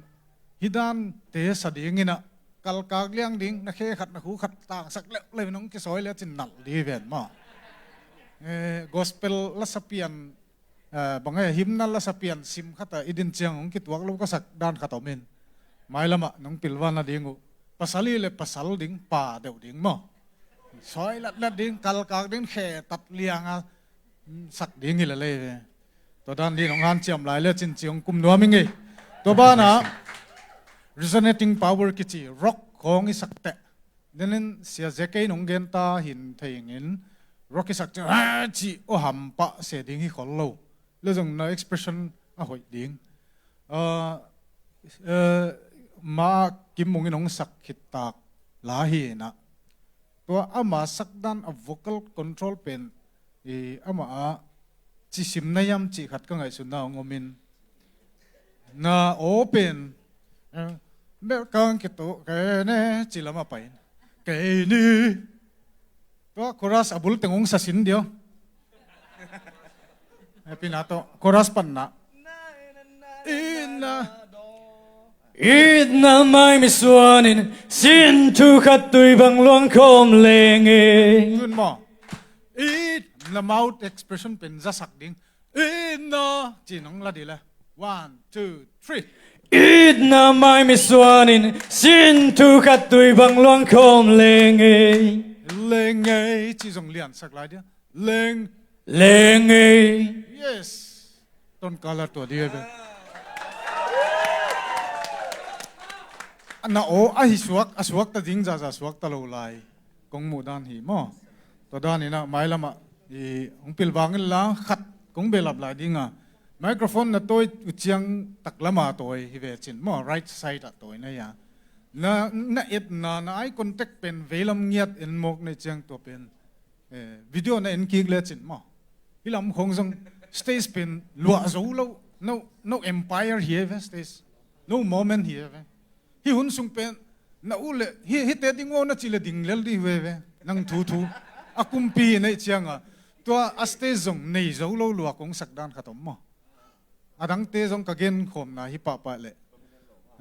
hih dante sa dingin ah kalkak liang ding, na khe khat na khu khat tangsak leuleu in hong kisawi le cin nalh ding hi ven maw? Eh, gospel lasa pian, eh, bang e, hymnal lasa pian sim khat a i din ciang hong kituak lo ka sak dan khat om in. Mailamah nong pilvan a ding uh. Pasal hi le pasal ding, pa deuh ding maw? Sawi latlat ding, kalkak ding, khe tat liang a, mm, sak ding hi le lei ve. Tua dan din hong hanciam lai le cin ci hong kum nuam ing ei. Tua banah resonating power kici rock khawng i sak teh. Denin Sia Zek ei nong gen ta hin thei ingin rock i sak ciang, "Ah," ci aw hampah se ding hi khol lo. Le zong na expression a hoih ding. Ah, eh, ma Kim Mung in hong sak khit tak la hi inah. Tua ama sak dan a vocal control pen i ama a ci sim na hiam cih khat ka ngaihsutna hong om in. Na aw pen, eh, belkang kitu kei ne ci lam a pai in. Kei ni. Tua chorus a bul teng hong sa sin dio. Happy na tawh. Chorus panna. Itna. Itna mai mi suanin sin thu khat tui bang luang khawm leng e. Tun maw? Itna mouth expression pen zasak ding. Itna. Ci nong la di le. One, two, three. Itna mai mi suanin sin thu khat tui bang luang khawm leng e. Leng e. Ci zong lian sak lai dia. Leng. Leng e. Yes. Ton kala tua dia be. Na aw ahi suak, a suak ta ding zaza suak ta lo lai. Kong muh dan hi maw? Tua dan inah mailamah i hong pilvang inla khat kong belap lai dinga. Microphone na tawi uh ciang tak lama tawi hi ve cin maw? Right side ah tawi na hia. Na, na etna, na eye contact pen veilam ngiat en mawk na ciang tua pen, eh, video na en kik le cin maw? Hi lam khawng zong stage pen luah zo lo. No, no empire hi e ve stage. No moment hi e ve. Hih hun sung pen na uh le hih, hihte ding aw na cih le ding lel dih ve ve. Nang thu thu a kumpi hi na ih cianga tua a stage zong nei zo lo lua kong sak dan khat om maw? A dangte zong ka genkhawmna hi pahpah le,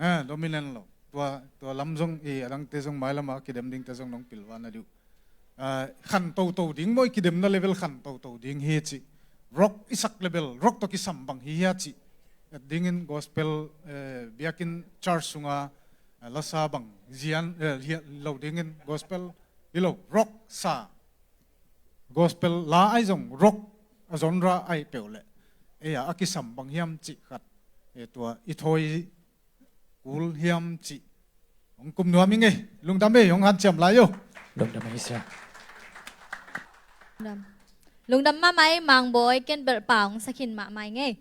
eh, dominant lo. Tua, tua lam zong i a dangte zong mailama kidem dingte zong nong pilvan a diu. Ah, khan toto ding maw, i kidemna level khan toto ding hi ci. Rock i sak level, rock tawh kisam bang hi hia ci. Et dingin gospel, eh, biakinn church sunga, eh, lasa bang zian, eh, hia lo dingin gospel hi lo, rock sa. Gospel la ai zong rock a genre ai peuh le. Ei a, a kisam bang hiam cih khat. Eh, tua i thawi kul hiam cih Hong kum nuam ing ei. Lungdam ei, hong hanciam lai o. Lungdam ei sia. Lungdam. Lungdam mahmah ei, Mangbawi, ken belh pa hong sakhin mahmah ing ei.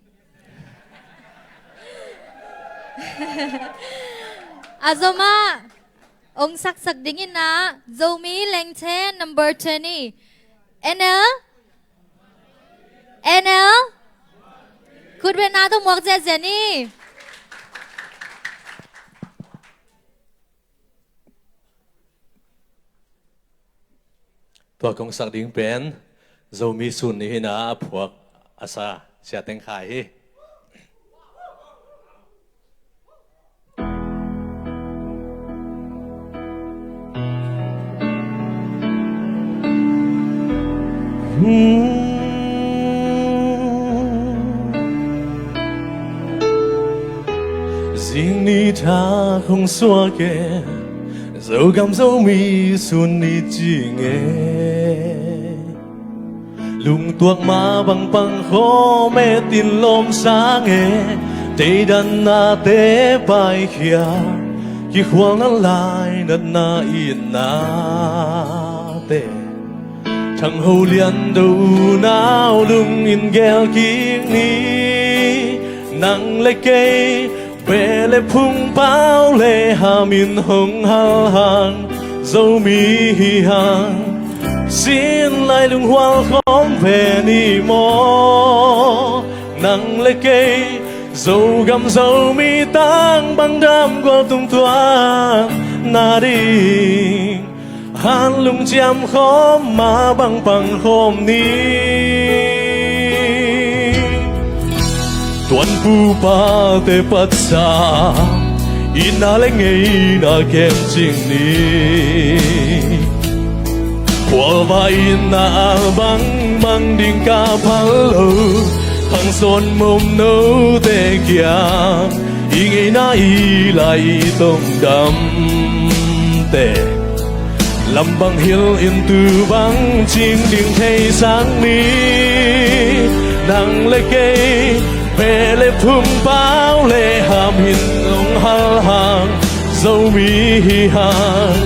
A zomah hong saksak dingin ah Zomi Lengthe number twenty, N L, N L, khut beng na tawh muak ziahziah ni. Tua kong sak ding pen Zomi Sun Ni hi-in ah a phuak a sa Sia Teng Khai hi. Zing ni thak hong suak e, Zogam Zomi Sun Ni cing e. Lungtuak mah bang pang khawm e, tinlawm sang e, teidatnate paikhia, kikhualna lainatna itnate. Thang Ho Lian Do unau lungin gel kik ni, nang le kei, beh le phung, pau le ham in hong hal hang, Zomi hi hang. Sin lai lunghual khawm ve ni maw, nang le kei, Zogam Zomi tang bang dam gual tung tuan na ding. Han lungciam khawm mah bang pang khawm ni. Tuanpupate patsa, itna le ngeina kem cing ni. Khualva itna a bangbang ding ka phal lo, khang sawn momnote kiang, i ngeina i lai i tongdamte. Lambang hilh in tu bang cing ding thei sang ni. Nang le kei, beh le phung, pau le ham in hong hal hang, Zomi hi hang.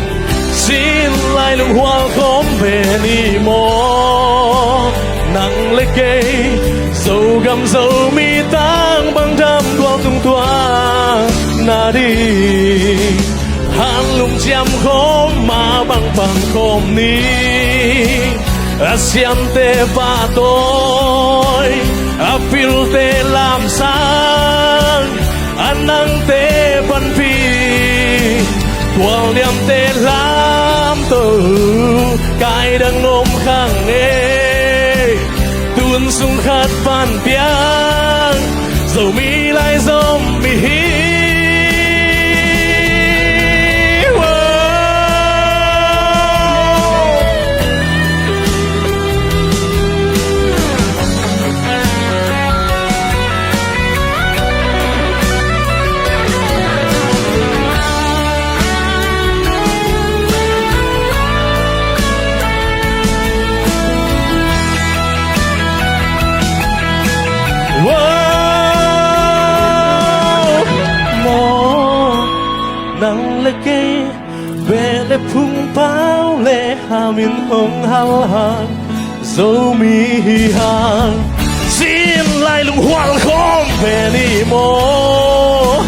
Sin lai lunghual khawm ve ni maw, nang le kei, Zogam Zomi tang bang dam gual tung tuan na ding. Han lungciam khawm mah bang pang khawm ni. A siamte pahtawi, a pilte lamsang, a nangte panpih, tualniamte lamto, kaidang om khang e. Tun sung khat pan piang, Zomi lai Zomi hi. Wow! Maw, nang le kei, beh le phung, pau le ham in hong hal hang, Zomi hi hang. Sin lai lunghual khawm ve ni maw,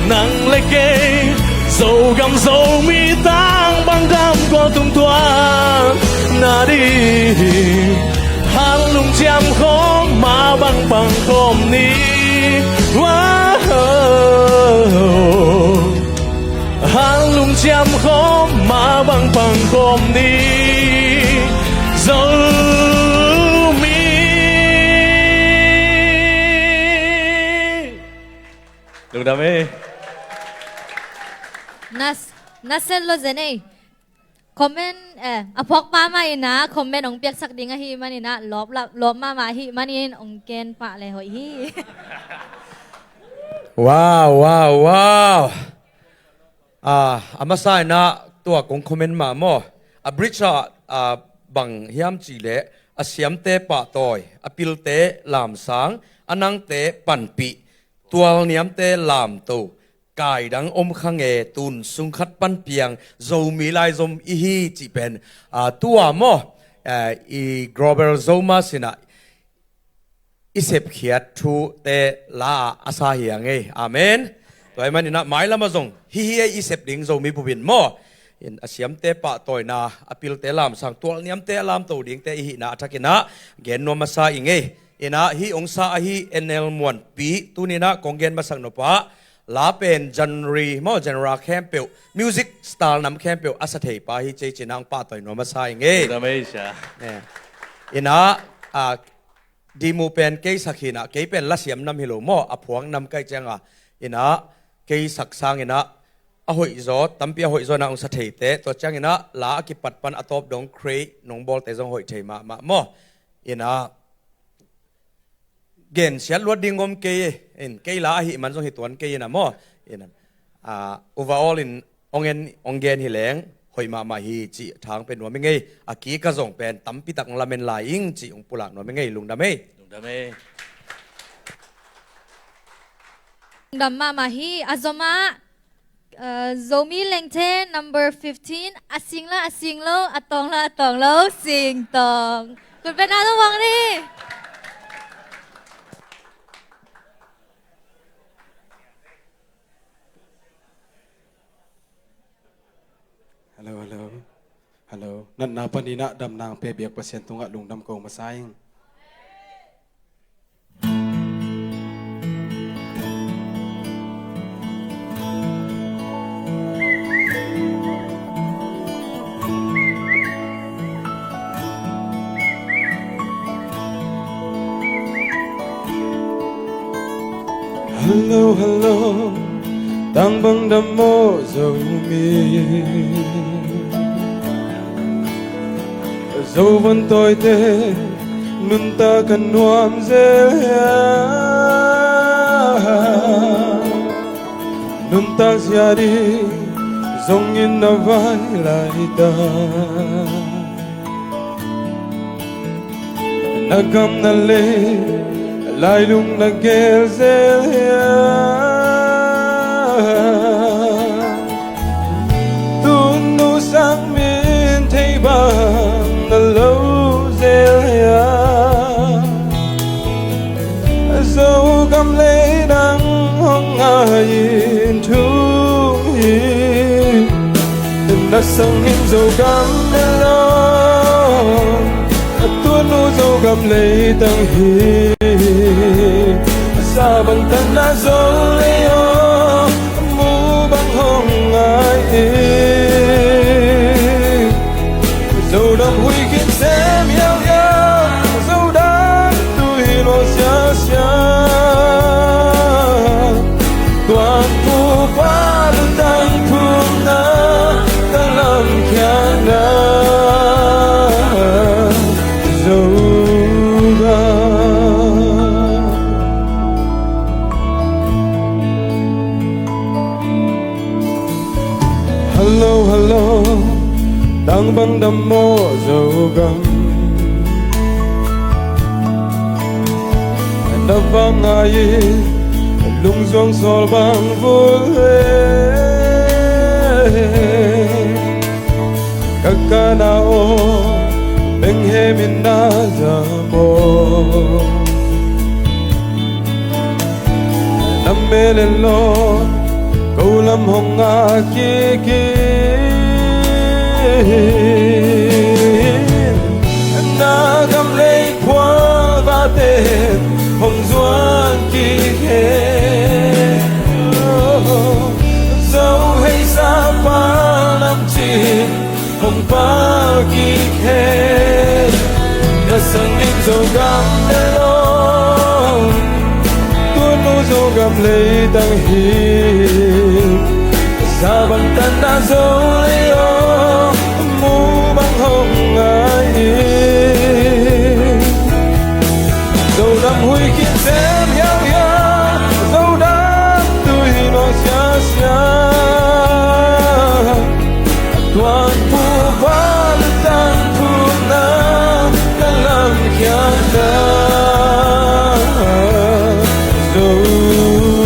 nang le kei, Zogam Zomi tang bang dam gual tung tuan na ding. Han lungciam khawm mah bang pang khawm ni. Wow. Han lungciam khawm mah bang pang khawm ni. Zomi. Lungdam ei. Nas, na sel lo zen ei. Comment, eh, a phuak mahmah in ah, comment hong piaksak ding ahih manin ah, lawp la, lawp mahmah ahih manin hong ken pah le hoih hi. Wow, wow, wow. Ah, a masa in ah tua kong comment mah maw. A bridge ah, ah, bang hiam cih leh, a siamte pahtawi, a pilte lamsang, a nangte panpih, tualniamte lamto, kai dang om kha nge, tun sung khat pan piang Zomi laizom i hi cih pen, ah, tua maw, eh, i Global Zomers in ah i sepkhiat thute la a sa hi a ngei. Amen. Tua ahih manin ah mailam ah zong hih hi ei i sep ding Zomi bup in maw. In a siamte pahtawina, a pilte lamsang, tualniamte a lamto dingte i hihna a thakin ah gen nuam masa i ngei. In ah hih hong sa ahi N L Muanpi, tuni in ah kong gen masak nop ah la pen genre maw, genre khempeuh, music style nam khempeuh a sa thei pa hi ci-in ah hong pahtawi nuam masa i ngei. Lungdam ei, sia. Eh. In ah, ah, Dimu pen kei sak hi in ah, kei pen lasiam nam hi lo maw, a phuak nam ka hih ciang a. In ah kei sak sangin ah a hoihzaw, tampi a hoihzaw in ah hong sa theite, tua ciangin ah la a kipat pan a tawp dong create nong bawlte zong hoih thei mahmah maw. In ah gensiat luat ding om kei in, kei la ahih man zong hi tuan kei in ah maw. In ah, ah, overall in hong en, hong gen hi leng hoih mahmah hi cih thang pen nuam i ngei. A kik ah zong pen tampi tak hong lamen lai ing cih hong pulak nuam i ngei. Lungdam ei. Lungdam ei. Lungdam mahmah hi. A zom ah, uh, Zomi Lengthe number fifteen, a sing la a sing lo, a tawng la a tawng lo, Sing Tawng. Khut beng a, tung vang ni. Hello, hello. Hello. Natna panin ah damna hong pia biak Pasian tungah lungdam ko masa ing. Hello, hello, tang bang dam maw Zomi. Zo van tawite nuntak a nuam zel hia, nuntak zia ding zongin na vai laitak. Na gam na lei lailung na gel zel hia, tun nu sang min thei bang na lo zel hia. Zogam lei nang hong ngai in thu hi. Na sangin Zogam na lo, a tuanu Zogam leitang hi. Sa bang tan na Zo lei aw, mu bang hong ngai hi. Zodam huih khin sem hiauhiau, Zodam tui luang siasia. Tuanphu pa lutang phumna, tanglam khiatna, Zodam. Hello, hello, tang bang dam maw Zogam. Na vang ngai in lungzuang sawl bang vul e. Ka kana aw, benghem in na zam aw. Na mel en law, ko lam hong ngak kik in. Na gam lei khual vate hong zuan kik hen. Zo hei sa pa lam cin hong pal kik hen. Na sangin Zogam na lo, tuanu Zogam leitang hi. Sa bang tan na Zo lei aw, mu bang hong ngai hi. Zodam huih khin sem hiauhiau, Zodam tui luang siasia. Tuanphu pa lutang phumna, tanglam khiatna, Zodam.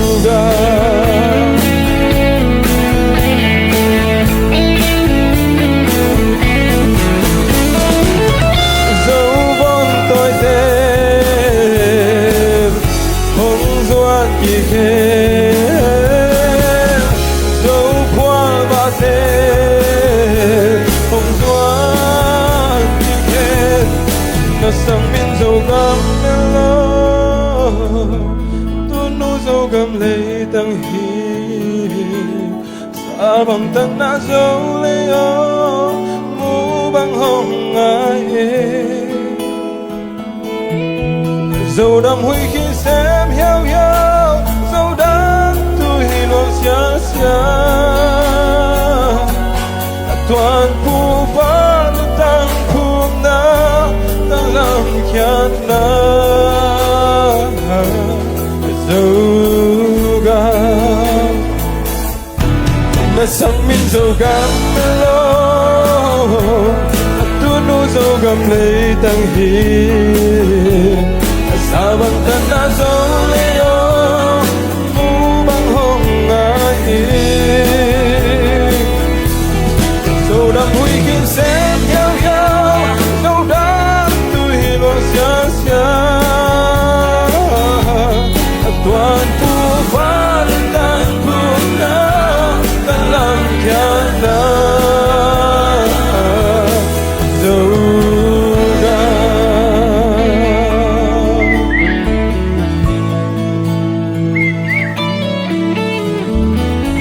Bangtan na zo lei aw, mu bang hong ngai e. Zodam huih khin sem hiauhiau, Zodam tu hi luang siasia. A tuan pu pa lutang phumna, na lamkhiatna Zogam. Na sakmin Zogam lo, a tunu Zogam leitang hi. A sa bangtan na zo lei aw, mu bang hong ngai hi. Zodam huih khin sem hiauhiau, Zodam tu hi luang siasia. A tuan pu pa lutang phumna, na lamkhiatna Zogam.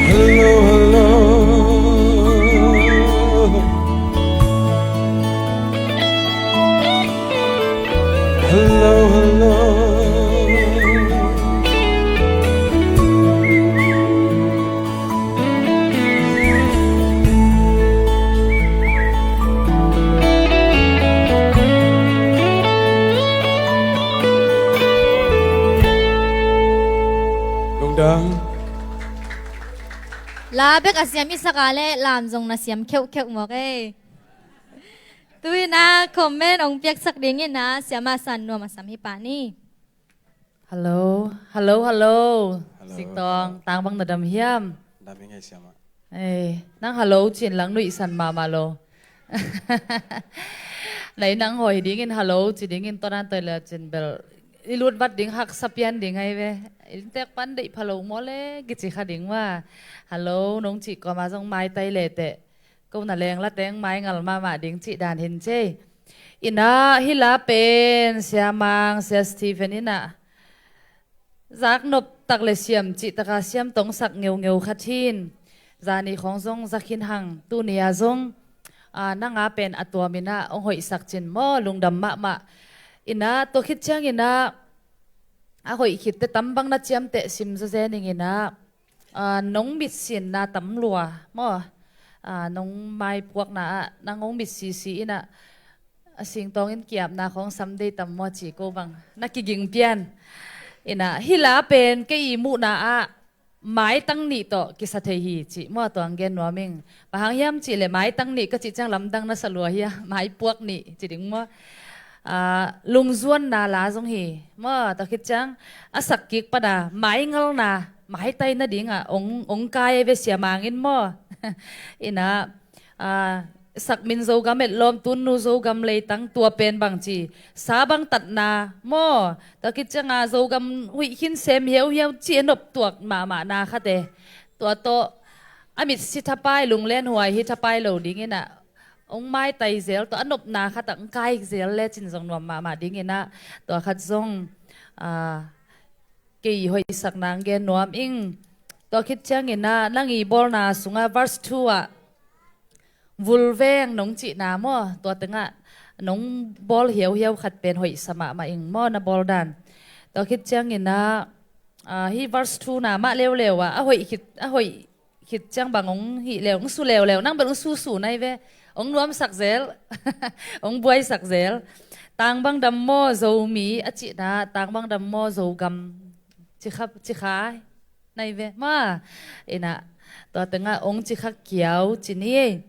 Hello, hello. Hello, hello. Lungdam. La bek a siam i sak a leh lam zong na siam kheuhkheuh mawk ei. Tu-in ah comment hong piaksak dingin ah Siamah San Nuam a sam hi pah ni. Hello, hello, hello. Hello. Singtawng, tang bang na dam hiam? Dam ing ei Siamah. Ei, nang hello ci-in lang nuihsan mahmah lo. Na inn ah hong hawh dingin hello ci dingin tua nan toi le cin bel i lut vat ding haksa pian ding ahi ve. Inntek pan deih pha lo maw le kici kha ding maw. Hello nong cih kawm a zong maitai le teh. Ko na leng la teng mai ngal mahmah ding cih dan hi ci ei. In ah hih la pen Sia Mang, Sia Stephen in ah zaknop tak le siam cih tak a siam tongsak ngeungeu khat hi. Zani khawng zong za khin hang, tuni a zong, a, nang a pen a tuam in ah hong hoihsak cin maw, lungdam mahmah. In ah tua khit ciangin ah a hoih khit teh tam bang na ciamteh sim zawzen ing in ah, a, nong mitsinna tam lua maw? A, nong maipuakna ah nang hong mitsisi in ah a singtawng in kiapna khawng sam dei tam maw ci ko bang na kiging pian. In ah hih la pen kei i muhna ah maitang nih tawh kisa thei hi cih maw, tua hong gen nuam ing. Bang hang hiam cih leh maitang nih ka cih ciang lamdang na sa lua hia, maipuak nih ci ding maw. A, lungzuanna la zong hi maw, tua khit ciang a sak kik pan a maingalna, maitai nading ah hong, hong kai ve Sia Mang in maw. In ah, a, sakmin Zogam etlawm, tunnu Zogam leitang, tua pen bang ci, sa bang tatna maw, tua khit ciang a Zogam huih khin sem hiauhiau ci a nop tuak mahmahna khat e. Tua tawh a mitsi thapai, lunglen huai hi thapai lo ding in ah hong maitai zel, tua a nopna khat ah hong kai zel le cin zong nuam mahmah ding in ah tua khat zong, a, kei i hoihsakna hong gen nuam ing. Tua khit ciangin ah nang i bawlna sungah verse two ah vulveng nong cihna maw, tua tengah nong bawl hiauhiau khat pen hoihsa mahmah ing maw, na bawl dan. Tua khit ciangin ah, ah, hih verse two na mah leuleu ah a hoih khit, a hoih khit ciang bang hong hih leu, hong su leuleu, nang bel hong susu nai ve, hong nuamsak zel, hong buaisak zel. Tang bang dam maw Zomi a cihna, tang bang dam maw Zogam, cikha, cikha nai ve maw. In ah tua tengah hong cikha kiau ci ni.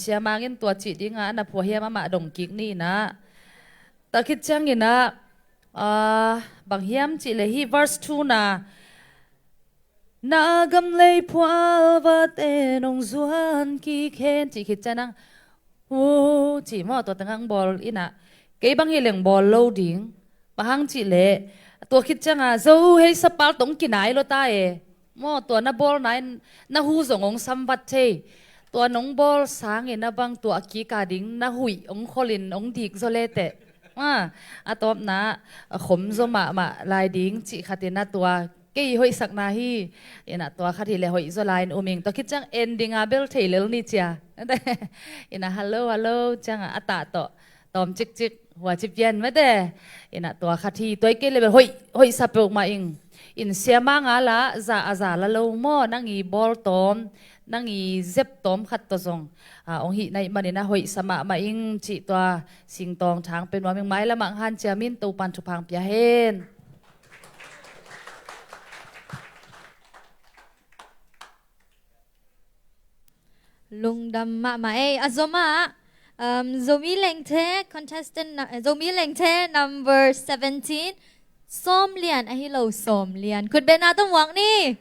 Sia Mang in tua cih dingah a na phua hiam, amah dong kik ni in ah. Tua khit ciangin ah, ah, bang hiam cih leh hih verse two na, na gam lei phual vate nong zuan kik hen, cih khit ciang nang, hu, cih maw, tua tengah hong bawl in ah, kei bang hi leng bawl lo ding. Bang hang cih leh tua khit ciang a Zo hei sapal tawh hong kinai lua ta e maw, tua na bawlna in na hu zong hong samvat thei. Tua nong bawl sangin a bang tua a kik a ding na huih hong khol in hong dik zaw le teh. Ah, a tawpna a khom zaw mahmah lai ding cih khat in ah tua Kei i hoihsakna hi. Ina tua khat hi le hoih zaw lai-in um ing. Tua khit ciang en dinga bel thei lel ni cia. Ina hello hello cianga a tah tawh tawm cikcik hua ci pian mate. Ina tua khat hi, tua i kei le bel hoih, hoih sa peuhmah ing. In siama nga la za a za la lo maw, nang i bawl tawm, nang i zep tawm khat tawh zong a ong hih naih manin a hoih sa mahmah ing cih tua singtawng thang pe nuam ing. Mailamah hanciamin Topan thupha pia hen. Lungdam mahmah ei. A zomah, um, Zomi Lengthe contestant, Zomi Lengthe number seventeen, Sawm Lian ahi lo, Sawm Lian. Khutbetna tawh muak ni.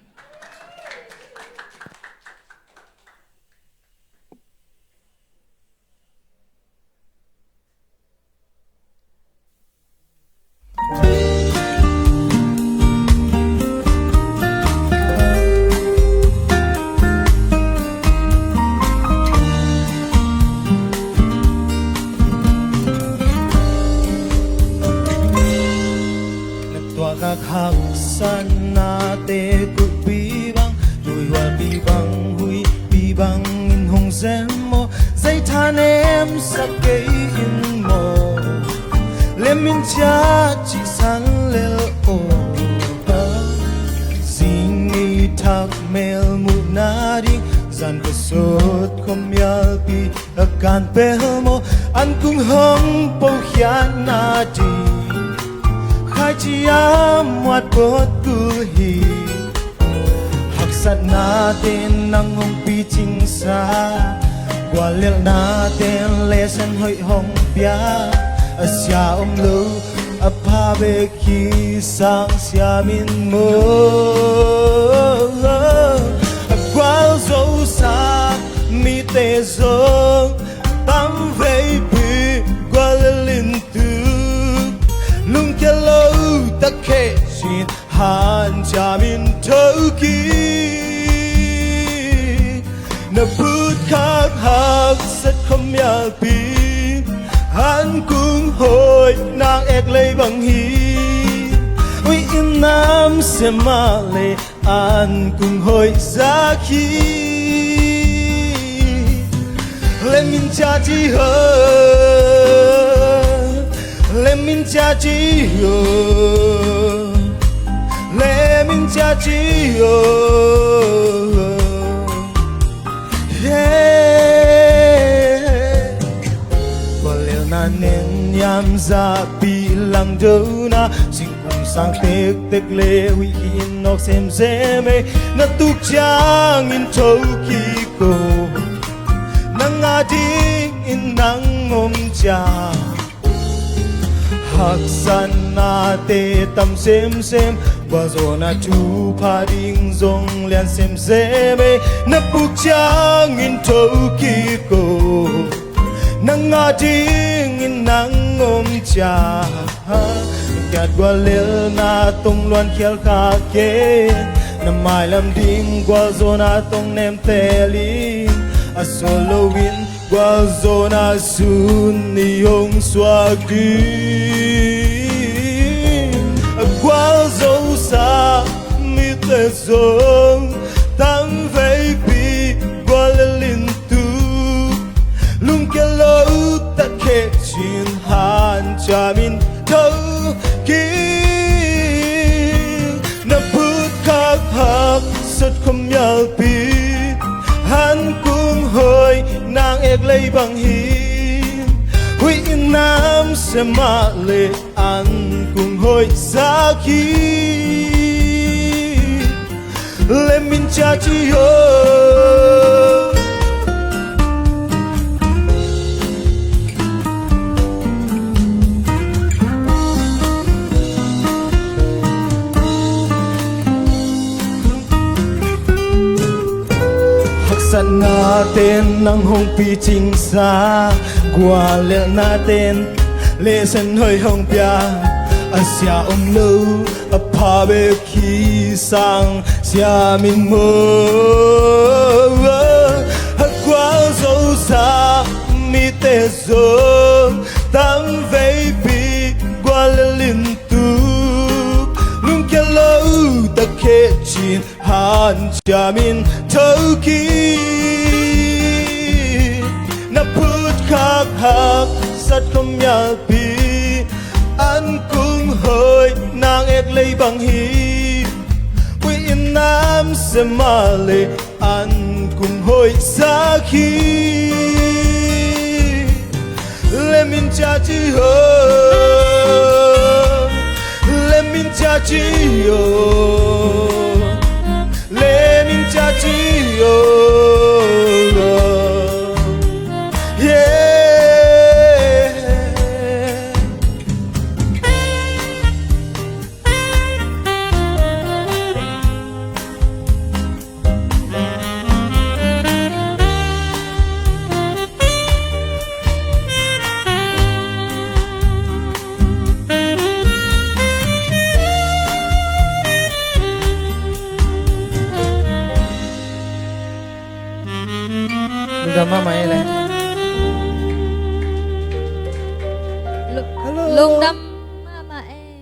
Tuak a haksatnate kulhpi bang, tuihualpi bang, huihpi bangin hong sem maw, zei thanemsak kei in maw. Lemin ciah cih san lel aw, zing i thak mel muhna ding, zan ka sot khuamialpi a kan pel maw, an kung hong pohkhiatna ding, khaici a muat pawt kul hi. Haksatnate nang hong picingsa, guallelhnate lesson hoih hong pia, a sia om lo, a pha bek hi sang siam in maw. A gualzosa mite zong tamveipi guallel in tuk, lungkia lo tak kheh cin hanciamin thokik. Na put khak haksat khuamialpi, an kung hoih nang ek lei bang hi. Ui in nam se mah le an kung hoih zak hi. Lemin ciah ci ho, lemin ciah ci ho, lemin ciah ci ho. Guallelhna nen yam zahpi langdona, singkung sang tektek le huih in nawk semsem ei. Na tuk ciangin thokik ko, nang a dingin nang om ciang. Haksatnate tam semsem, gualzawhna thupha ding zong lian semsem ei. Na puk ciangin thokik ko, nang a dingin nang om ciang. Kiat guallelhna tong luan khial kha kei, na mailam ding gualzawhna tong nemtel in, a sawt loin gualzawhna sun i hong suak ding. A gualzosa mite zong tamveipi guallel in tuk, lungkia lo tak kheh cin hanciamin thokik. Na put khak haksat khuamialpi, an kung hoih nang ek lei bang hi. Huih in nam se mah le an kung hoih zak hi. Lemin ciah ci ho, haksatnate nang hong picingsa, guallelhnaten lesson hoih hong pia, a sia om lo, a pha bek hi sang siam in maw. A gualzosa mite zong tamveipi guallel in tuk, lungkia lo tak Hak hak sat khawm mialpi an kung hoih nang ek lei bang hi. Ui in nam se ma le an kung hoih sak hi. Lemin caci ho, lemin caci ho. Lemin caci ho. Yeah. Lungdam mahmah ei le. Lu-, hello. Lungdam mahmah ei.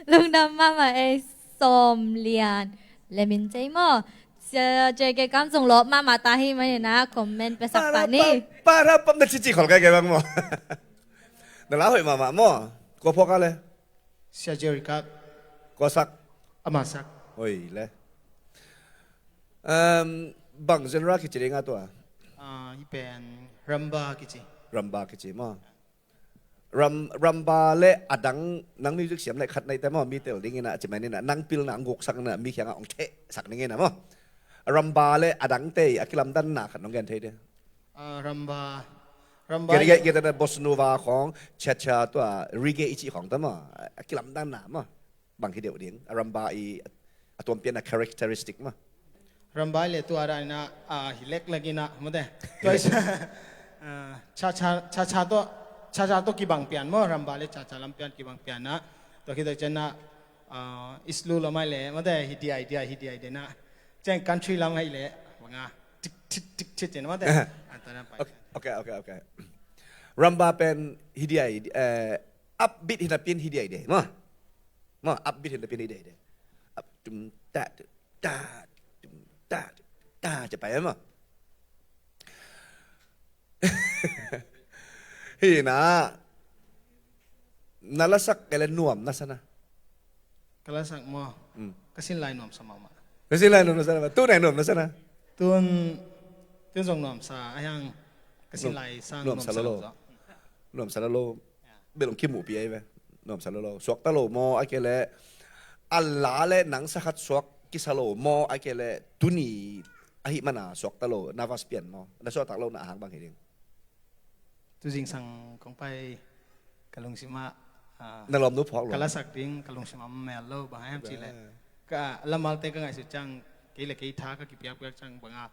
Lungdam mahmah ei, Sawm Lian. Lemin cei maw. Sia J K Kam zong lawp mahmah ta hi maninah comment piasak pah ni. Para pap na cici khol kai kai bang maw. Na la hoih mahmah maw. Kua phawk a le? Sia Jerry Kap. Kua sak? Ama sak. Oi le. Em, bang genre kici ding a tua? Ah, hi pen ramba kici. Ramba kici maw. Ram, ramba le a dang nang music siam le khat nei te maw, mi tel ding ina, ci mai nina, nang pilna, nang guksakna mi kianga ong theh sak ning ina maw. Ramba le a dang te a kilamdanna khat nong gen thei de. Ah, ramba, ramba. Kei, kei, kei te bossa nova khong, cha cha tua, reggae i ci khong ta maw, a kilamdanna maw. Bang hi deuh ding, a ramba i a tuampian a characteristic maw. Ramba i le tua dan ina, ah, hi lek lek ina, maw te. Tua i sa, ah, cha cha, cha cha to, cha cha to kibang pian maw, ramba le cha cha lam pian kibang pian na. Tua hi tua cian na, ah, islu lo mai le, maw te, hi dia, hi dia, hi dia, hi dia na. Cian country lam ai le, banga, tik, tik, tik, tik, cian, maw te. Anta na pai. Okay, okay, okay, okay. Ramba pen hi dia, hi dia, eh, upbeat hi na pin hi dia, hi dia, maw. Maw, upbeat hi na pin hi dia, hi dia. Up, tum, ta, tum, ta, tum, ta, tum, ta, ca pai, maw. Hi na, na lasak kei le nuam na sa na. Ka lasak maw? Mm. Ka sin lai nuam sa mahmah. Ka sin lai nuam na sa na. Tu nai nuam na sa na. Tun, tun zong nuam sa, a hiang ka sin lai sang nuam sa lo. Nuam sa lo. Nuam sa lo. Ya. Bel ong kimuhpi ai ve. Nuam sa lo lo. Suak ta lo maw, a kei le. A la le nang sa khat suak kisa lo maw, a kei le. Tuni ahi mana suak ta lo. Nervous pian maw. Na suak tak lo na a hang bang hi ding. Tu zingsang kong pai ka lungsim ah, ah, na lawm nu phawk lo. Ka lasak ding ka lungsim ah mel lo, bang hiam cih leh. Ba. Ka lamalte ka ngaihsut ciang, kei le kei tha ka kipiakpiak ciang banga,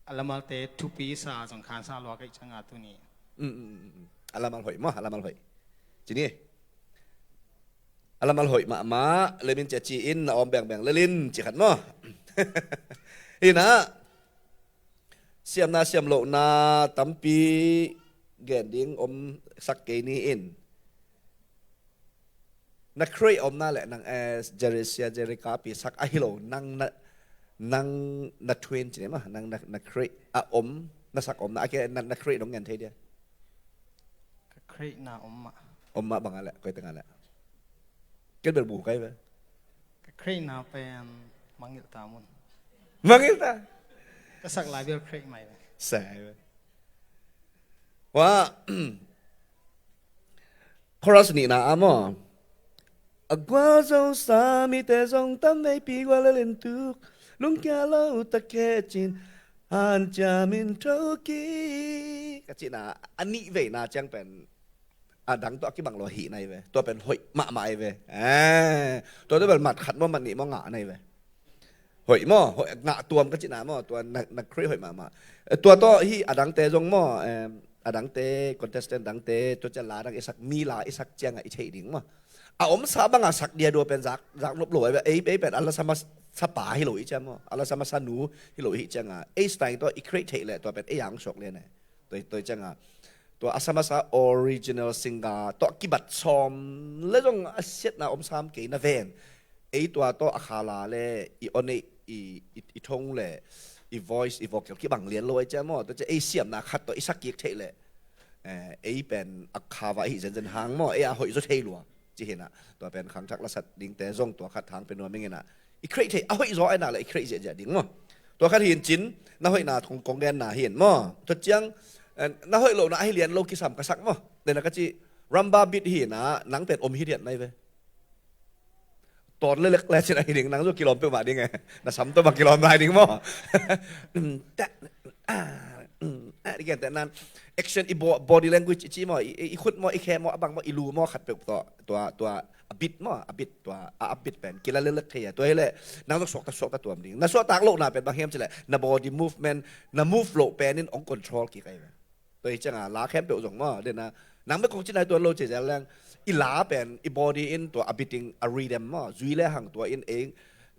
a lamalte thupi sa zong khansa lua ka hih cianga tuni. Mm, mm, mm, mm. A lamal hoih maw, a lamal hoih. Ci ni. A lamal hoih mahmah, lemin cia ci-in na awm bengbeng lelin ci khat maw. Hi na. Siamna siam lohna tampi gen ding om sak kei ni in. Na create omna le nang, eh, Jerry, Sia Jerry Kap pi sak ahi lo, nang na, nang na twin ci ne ma, nang na, na create a om, na sak omna a ke na, na create dong ngen thei dia. Ka create na om mah. Om mah bang a le, koi teng a le. Ken bel bu kai ve. Ka create na pen mangngilh ta mun. Mangngilh ta. Ka sak lai bel create mai ve. Sai ve. Wa. Chorus nihna ah maw. A gualzo sa mite zong tam veipi gual a lentuk. Lungkia lo ta khe cin. Han cia min tho ki. Ka cihna a nih veina ciang pen a dang tawh a kibang lo hi nai ve. Tua pen hoih mahmah ai ve. Eh, tua tua bel mat khat maw, mat nih maw, ngah nai ve. Hoih maw, hoih, ngah tuam ka cihna maw, tua na, na create hoih mahmah. Eh, tua tawh hi a dangte zong maw, eh, a dangte, contestant dangte, tua cia la dang i sak, mi la i sak ciangah i theih ding maw. A omsa bangah sak dia dua pen zak, zak nop lo ai ve. Ei, ei pen a la sa masa pa hi lo i ciang maw, a la sa masa nu hi lo i ciangah. Ei style tawh i create theih leh tua pen ei ang suak lian ai. Tua, tua ciangah tua a sa masa original singer tawh kibat sawm le zong a siatna om sam kei na ven. Ei tua tawh a khala le i on ei i, i, i thong le i voice, i vocal kibang lian lo ai cia maw. Tua cia ei siamna khat tawh i sak kik theih leh, eh, ei pen a cover ahi zenzen hang maw, ei a hoih zaw thei lua. Ci hinah, tua pen khangthak lasat dingte zong tua khat hang pen nuam inginah, i create thei, a hoih zaw ai nak leh i create ziahziah ding maw. Tua khat hin cin, na hoihna thong kong genna hin maw. Tua ciang, eh, na hoih lohna ahi lian lo kisam ka sak maw. Dena ka ci, ramba beat hinah, nang pen om hi diat nai ve. Tawn lelek le cin ahi ding, nang zu kilawm peuhmah ding e. Na sam tawh bang kilawm lai ding maw. Mm, ta, ah, mm, ah, di gen te nan. Action i bo-, body language i ci maw, i, i, i khut maw, i khe maw, a bang maw, i lu maw, khat peuh tawh, tua, tua, a bit maw, a bit tua, a, a bit pen kila lelek thei a. Tua hi leh, nang zu suakta, suakta tuam ding. Na suakta lohna pen bang hiam ci leh, na body movement, na move loh pen in ong control kik ai ve. Tua hi cianga la khempeuh zong maw, dena nang bek kong cin ai tuan lo ci zel leng, i la pen, i body in tua a beating, a rhythm maw, zui le hang tua in ei,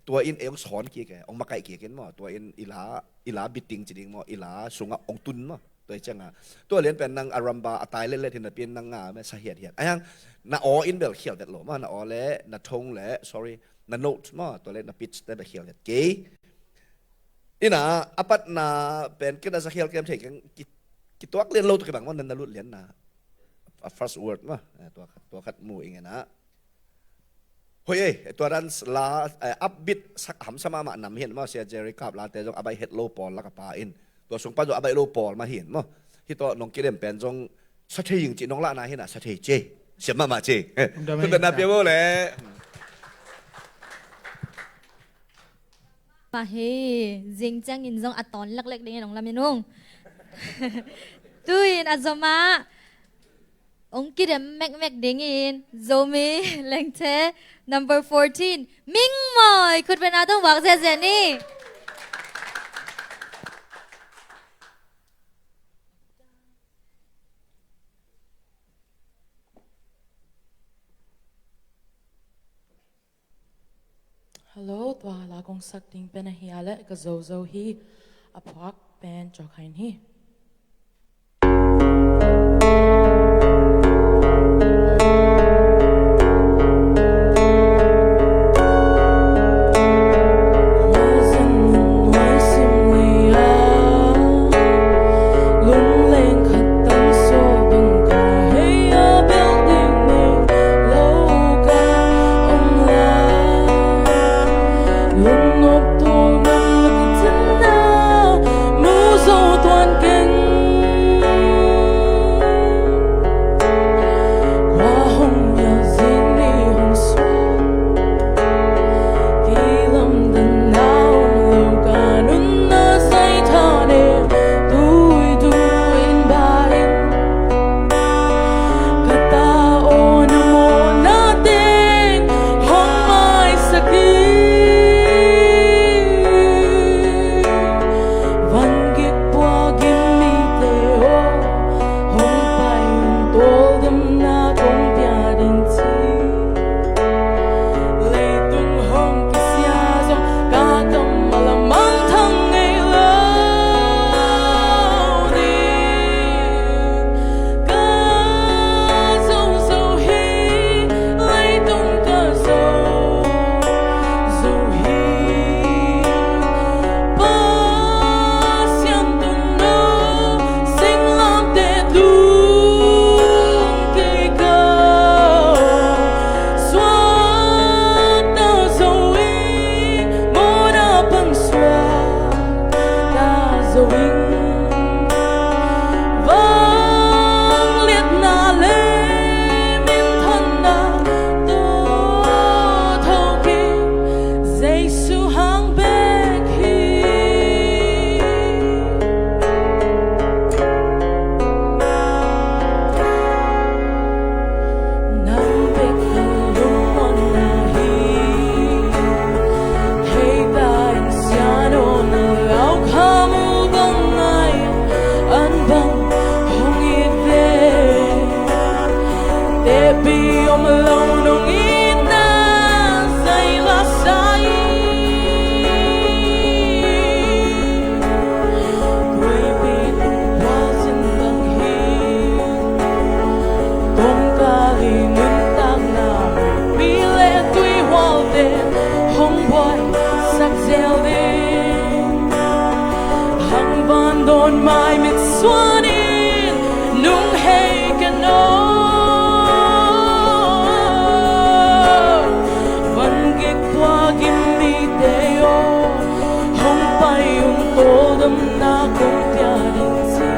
tua in ei ong sawn kik e, ong makaih kik in maw, tua in i la, i la beating ci ding maw, i la sungah ong tun maw. Tua hi cianga, tua lian pen nang a ramba a tai letlet hi napi in nang nga me sa hiathiat. Ai hang, na aw in bel khial vet lo maw, na aw le, na tone le, sorry, na note maw, tua le na pitch te bel khial vet kei. Ina, a patna pen kei na sa khial kem thei keng, ki, kituak lian lo tuk kibang maw, na, na lut lian na. A first word maw, eh, tua khat, tua khat mu inginah. Hoi ei, tua dan la, eh, upbeat sak hamsa mahmah nam hin maw, Sia Jerry Kap late zong a baih het lo pawl lak a pa in. Tua sung pan zong a baih lo pawl mah hin maw. Hi tawh nong kidem pen zong sa thei ing ci nong lahna hinah sa thei ci. Siam mahmah ci. Tung dam hi. Tua na pia bo le. Mah hi, zing ciangin zong a tawn leklek dingin ong lamin ung. Tu-in a zom ah ong kidem mekmek dingin Zomi Lengthe number fourteen, Ming Mawi, khutbetna tawh vak ziahziah ni. Hello, tua la kong sak ding pen ahi a leh ka zozo hi, a phuak pen Cawkhain hi. Mai mit suanin nung hei ken aw, van gik tua gim mite aw, hong pai un tawldamna kong pia ding ci.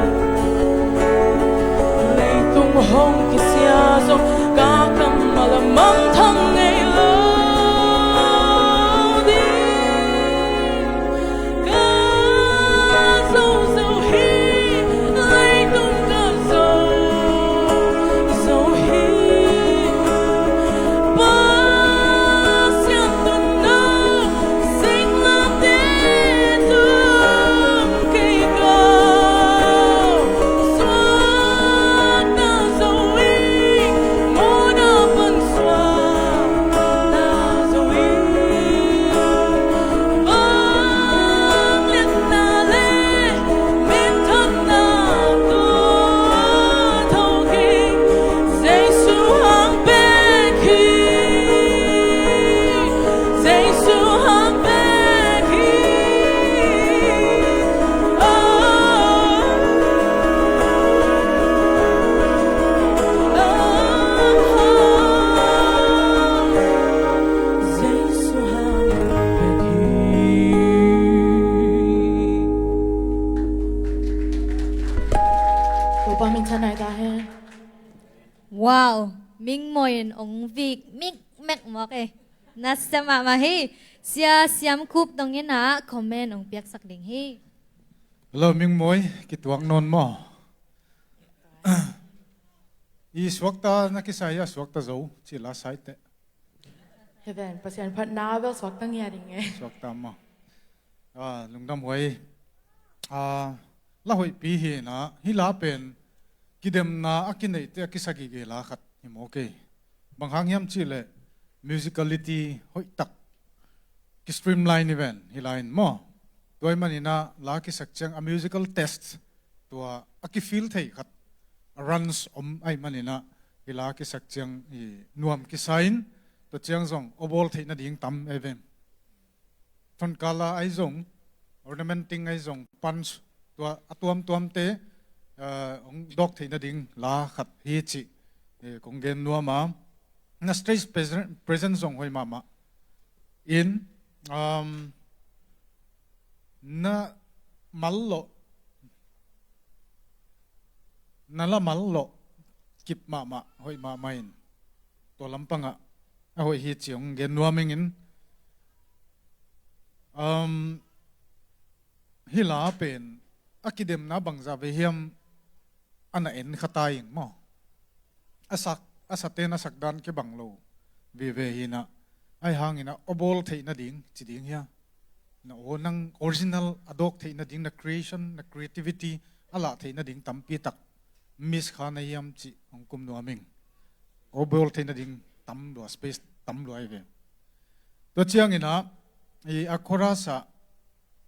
Leitung hong kisia zong ka kammal a mangthang ngei lo ding. Ka zo zo hi, leitung ka zo zo hi. Pasian tawh na seng mate tung kei ka. Suakta zo hi, mawhna pan suakta zo hi. Jesu hang bek hi. Topa min thanai ta hen. Wow, Mingmawi in ong vik mikmek mawk e. Nasia mahmah hi. Sia Siam Khup dong in ah comment ong piaksak ding hi. Hello Mingmawi, kituak nawn maw? I suakta na kisai a suakta zo ci la sai teh. Heaven, Pasian phatna bel suakta ngia ding e. Suakta maw? Ah, lungdam huai. Ah, la hoihpi hi na, hi la pen kidemna a kineihte a kisa gige la khat hi maw kei. Bang hang hiam cih leh musicality hoih tak ki streamline hi ven hi la in maw. Tua ahih manin ah la kisak ciang a musical test tua a kifeel thei khat a runs om ahih manin ah hi la kisak ciang i nuam kisa in tua ciang zong awbawl theih nading tam ei ve. Thonkala ahi zong, ornamenting ahi zong, punch tua a tuamtuamte, eh, hong dawk theih nading la khat hi cih, eh, kong gen nuam a. Na stage present, present zong hoih mahmah in, um, na mal lawh, na la mal lawh kip mahmah, hoih mahmah in. Tua lampangah a hoih hi ci hong gen nuam ing in, um, hi la pen a kidemna bangzah vei hiam a na en kha ta ing maw? A sak, a saten a sak dan kibang lo vive hi na, ahi hangin ah awbawl theih nading ci ding hia? Na aw nang original a dawk theih nading, na creation, na creativity a lah theih nading tampi tak miss kha na hiam cih hong kum nuam ing. Awbawl theih nading tam lua, space tam lua hi ve. Tua ciangin ah i a chorus ah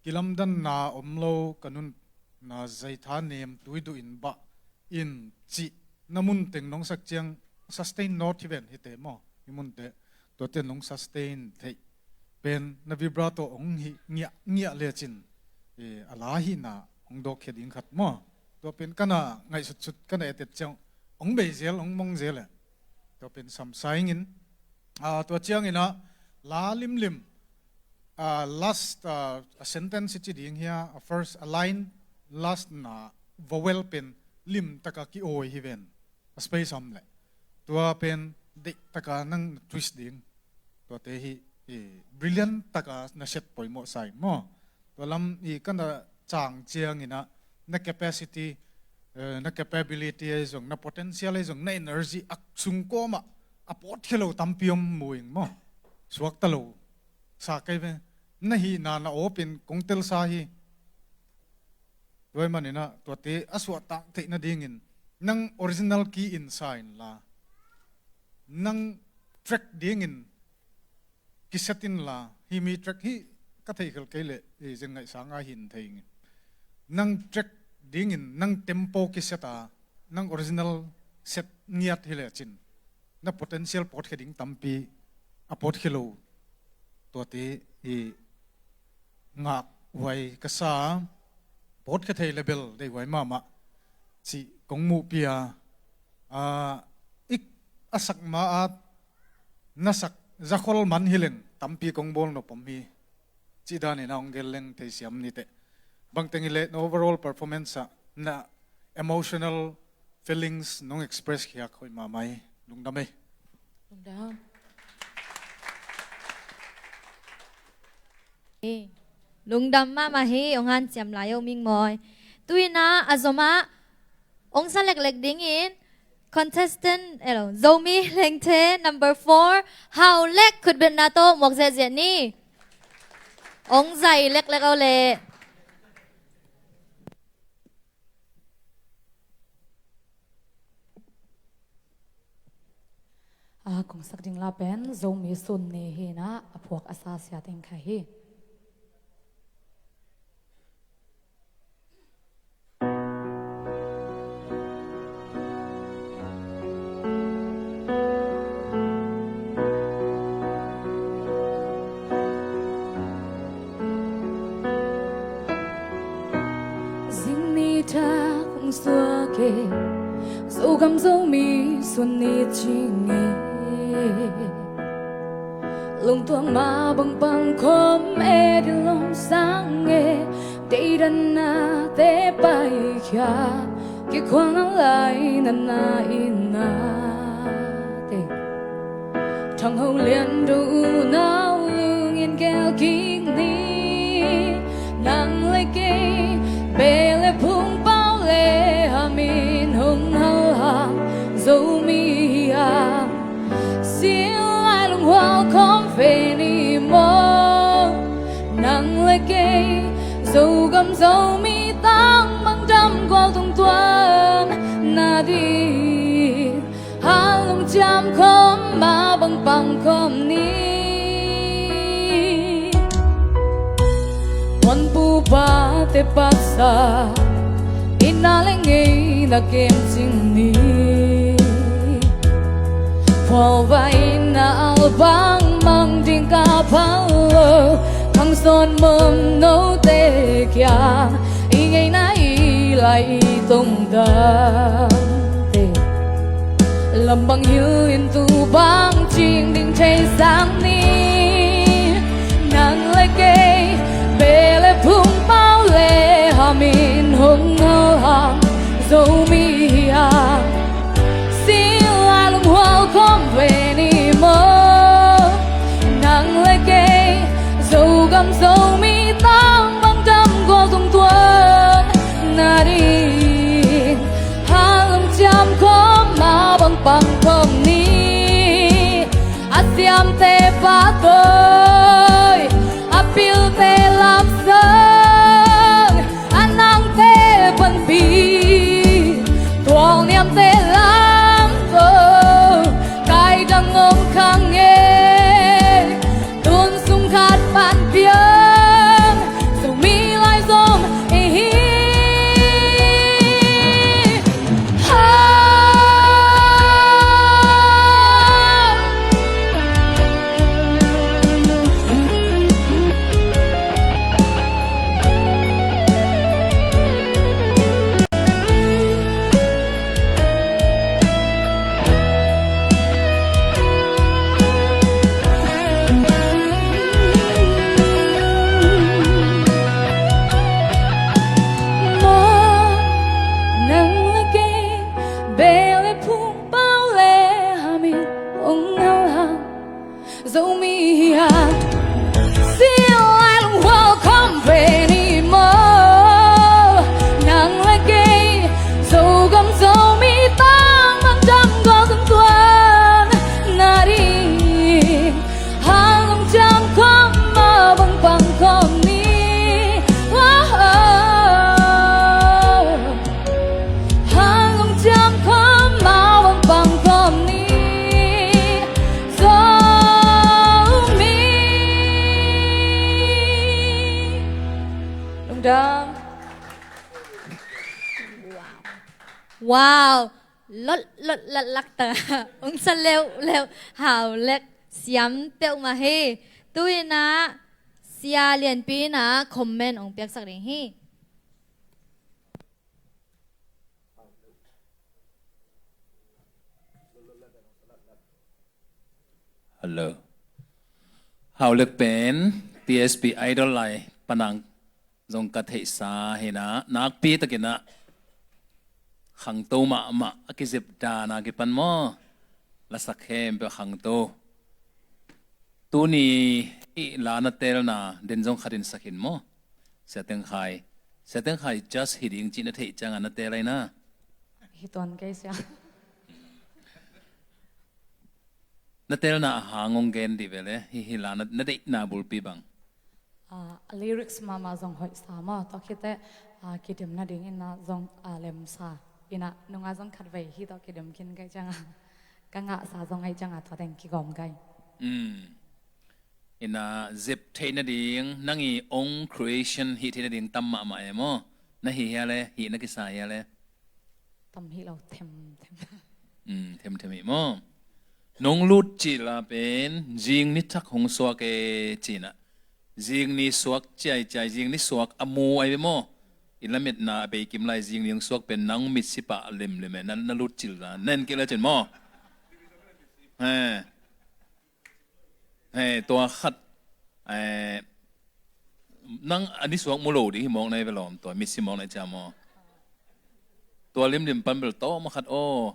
kilamdanna om lo ka nunna zaitha nem tuiduh in bah in cih na mun teng nong sak ciang sustain note hi ven hi te maw? Hi mun te tuate nong sustain theih pen na vibrato hong hih ngiah ngiah lecin, eh, a la hihna hong dawkkhia ding khat maw? Tua pen ka na ngaihsutsut ka na etet ciang hong bei zel hong mong zel eh. Tua pen samsa ing in, ah, tua ciangin ah la limlim, ah, last, ah, a sentence i ci ding hia, a first, a line last na vowel pen lim taka ki-awi hi ven. A space om leh tua pen deih taka nang na twist ding. Tuate hi, eh, brilliant taka na set poimawh sa ing maw? Tua lam i ka na cang ciangin ah na capacity, eh, na capability ahi zong, na potential ahi zong, na energy a sung kawmah a pawtkhia lo tampi om mu ing maw? Suakta lo sa kei ve. Na hihna na aw pen kong telsa hi. Tua ahih manin ah tuate a suahtak theih nadingin nang original key in sa inla, nang track dingin kiset inla, hih mi track hih ka theihkhelh kei leh, eh, zeng ngaihsa ngai hi in thei ing. Nang track dingin nang tempo kiset a, nang original set ngiat hi lecin na potential pawtkhia ding tampi a pawtkhia lo. Tuate i ngakhuai ka sa. pawtkhia thei le bel deihhuai mahmah cih kong muhpih a, a, i, a sak ma-at na sak zakhol man hileng tampi kong bawl nop om hi. Cih danin a hong gel leng theisiam niteh. Bangteng hileh na overall performance ah na emotional feelings nong express khiak hoih mahmah hi. Lungdam ei. Lungdam ei. Lungdam mahmah hi, hong hanciam lai o Ming Mawi. Tu-in ah a zom ah hong sa leklek dingin contestant, elo, Zomi Lengthe number four, Hau Lek, khutbetna tawh muak ziahziah ni. Hong zai leklek o leh. A, kong sak ding la pen Zomi Sun Ni hi-in ah a phuak a sa sia teng kha hi. Zing ni thak hong suak e, Zogam Zomi Sun Ni cing e. Lungtuak mah bang pang khawm e, dil hong sang e, deidanna te paikhia, kikhual na lai na na in ah te. Thang Ho Lian Do unau lungin gel kik ni. Nang le kei, beh le phung, pau le ham in hong hal hang, Zomi hi hang. Sil lai lunghual khawm ve ni maw. Nang le kei, Zogam Zomi tang bang dam gual tungtuan na ding, hal lungciam khawm, mah bang pang khawm ni. Puanpu pate paksa, itna le ngeina kem cing ni. Phualvai na al bang mang ding ka phal lo, khang sawn mawm note kiang, i ngeina i lai i tongdam te. Lam bang hilh in tu bang cing ding thei sang ni. Nang le kei, beh le phung, pau le ham in hong hal hang, Zomi hi hang. Sil lai lunghual khawm ve ni maw. Nang le kei, Zogam Zomi tang bang dam gual tungtuan na ding, hal lungciam khawm, mah bang pang khawm ni. A siamte pahtawi, a pilte lamsang, a nangte panpih, tualniamte lamto, kaidang om khang e. Tun sung khat pan piang, Zomi lai zom i hi. Ha! Maw, nang le kei, beh le phung, pau le ham in hong hal hang, Zomi hi hang. Sil lai lunghual khawm ve ni maw. Nang le kei, Zogam Zomi tang bang dam gual tungtuan na ding, hal lungciam khawm, mah bang pang khawm ni. Wah, hal lungciam khawm, mah bang pang khawm ni. Zomi. Lungdam. Wow. Lot lot latlak ta. Hong sa leuleu. Hau lek, siam peuhmah hi. Tu-in ah Sia Lianpi in ah comment hong piaksak ding hi. Hello. Hau lek pen T S P Idol lai panang zong ka theihsa hi na, nakpi takin ah khangto mahmah a kizep dan a kipan maw, lasak khempeuh khangto. Tuni i la na telna den zong khat in sak in maw? Sia Teng Khai. Sia Teng Khai just hi ding cih na theih ciangin na tel ahi na. Hi tuan kei sia. Na telna a hang hong gen dih ve le, hi, hi la na, na deihna bulpi bang. Ah, a lyrics mahmah zong hoih sa maw, tua khit teh, ah, kidem nadingin ah zong, ah, lemsa. Ina, nunga zong khatvei hi tawh kidem khin kei ciangin, ka ngahsa zong ahi ciangin tua teng kigawm kei. Mm. Ina, zep theih nading, nang i own creation hih theih nading tam mahmah e maw? Na hih hia le, hih na kisa hia le? Tam hi lo, them, them. Mm, them, them hi maw? Nong lut cil a pen, zing ni thak hong suak e cih na. Zing ni suak ciaiciai, zing ni suak a mu ahi ve maw? I lametna a bei kim lai zing ni hong suak pen, nang mitsi pah limlim e, na, na lut cil a. Na en kik le cin maw? He. He, tua khat, eh, nang a ni suak mu lo ding hi mawk na hi ve lawm, tua mitsi mawk na hi cia maw? Tua limlim pan bel tawm a khat aw.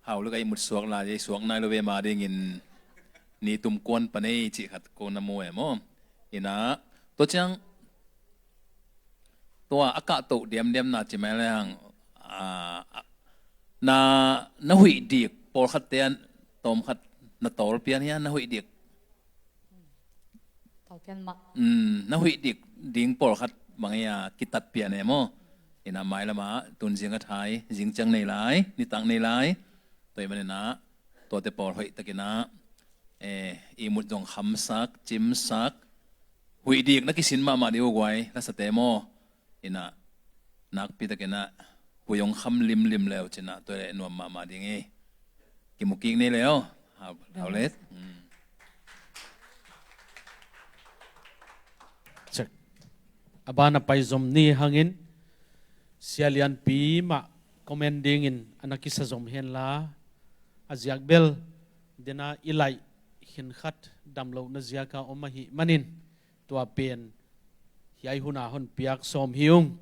Hau lek a i mut suak lai, i suak nai lo ve ma dingin ni tum kuan pan ei cih khat ko na mu e maw? Ina, tua ciang, tua a kahtoh diamdiam na ci mai le hang, ah, na, na huih dik pawlkhatte ah tawmkhat na tawl pian hia, na huih dik? Tawl pian mah. Mm, na huih dik ding pawlkhat bang hia kitat pian e maw? Ina, mai lama tun zing a thai, zing ciang nei lai, nitak nei lai. Tua ahih manin ah, tuate pawl hoih takin ah, eh, i mut zong khamsak, cimsak, huih dik na kisin mahmah dih uh guai, lasate maw? Ina, nakpi takin ah, huih hong kham limlim le uh cin ah, tua le nuam mahmah ding hi. Kimu kik ni le aw. Hau, hau let. Mm. Check. A ban a pai zom ni hangin, Sia Lianpi mah comment dingin a na kisa zom hen la, a ziak bel, dena i laih khin khat dam lohna ziaka om ahih manin, tua pen hiai huna hon piak sawm hi ung.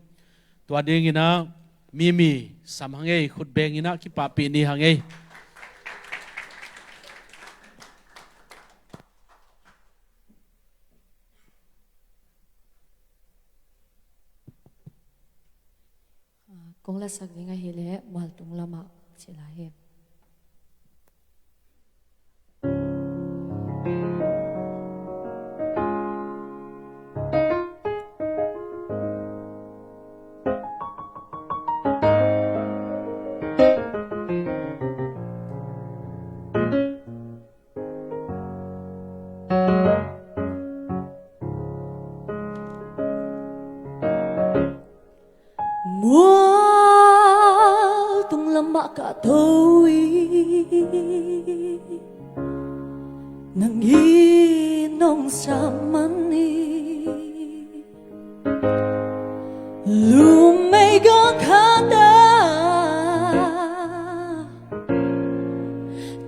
Tua dingin ah, Mimi, sam hang ei, khut beng in ah kipahpih ni hang ei. Ah, kong lasak ding ahih leh mualtung lamah ci lai hi. Mualtung lamah ka tho hi, nang in hong sam man hi. Lumei gawh khat ah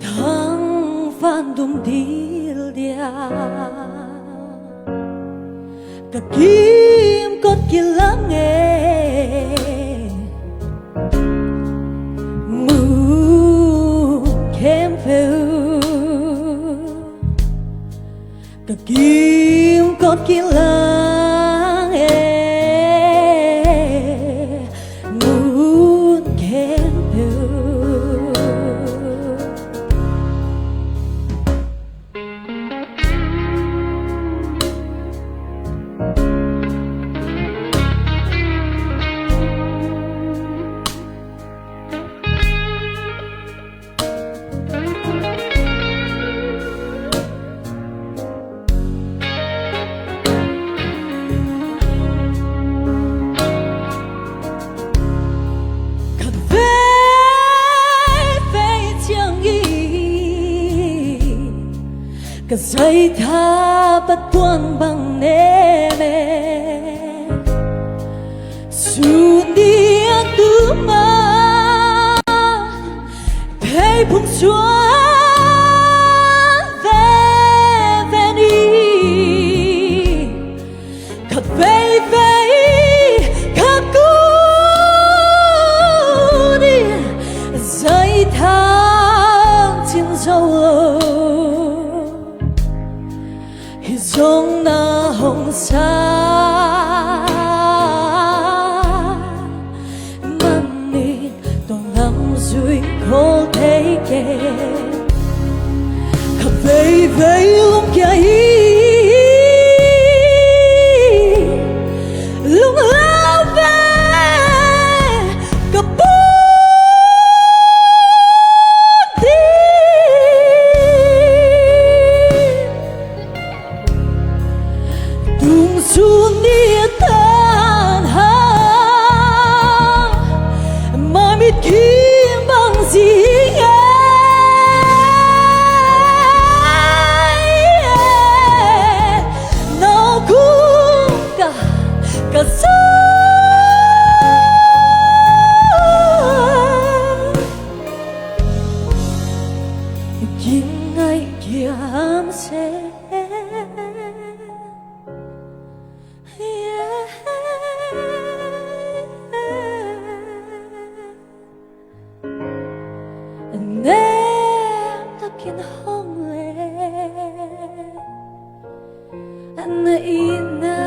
thangvan dum dil dia, ka kimkot kilang e, mun khempeuh. Ka kimkot kilang e, mun khempeuh. Khat veivei ciangin ka zaitha patuan bang nem e. Sun diak tu mah thei Phung suan veve ni, khat veivei ka kun in zai thang cin zo lo. Hih zong na hong sa manin tua lam zui khol thei kei. Khat veivei lungkia hi, lunglau ve ka pawt ding. Tung sun ni a tan hang, mai mit kim bang zing e. Nau kung ka, ka sa kin ngai kiam se. Nem takin hong le na ina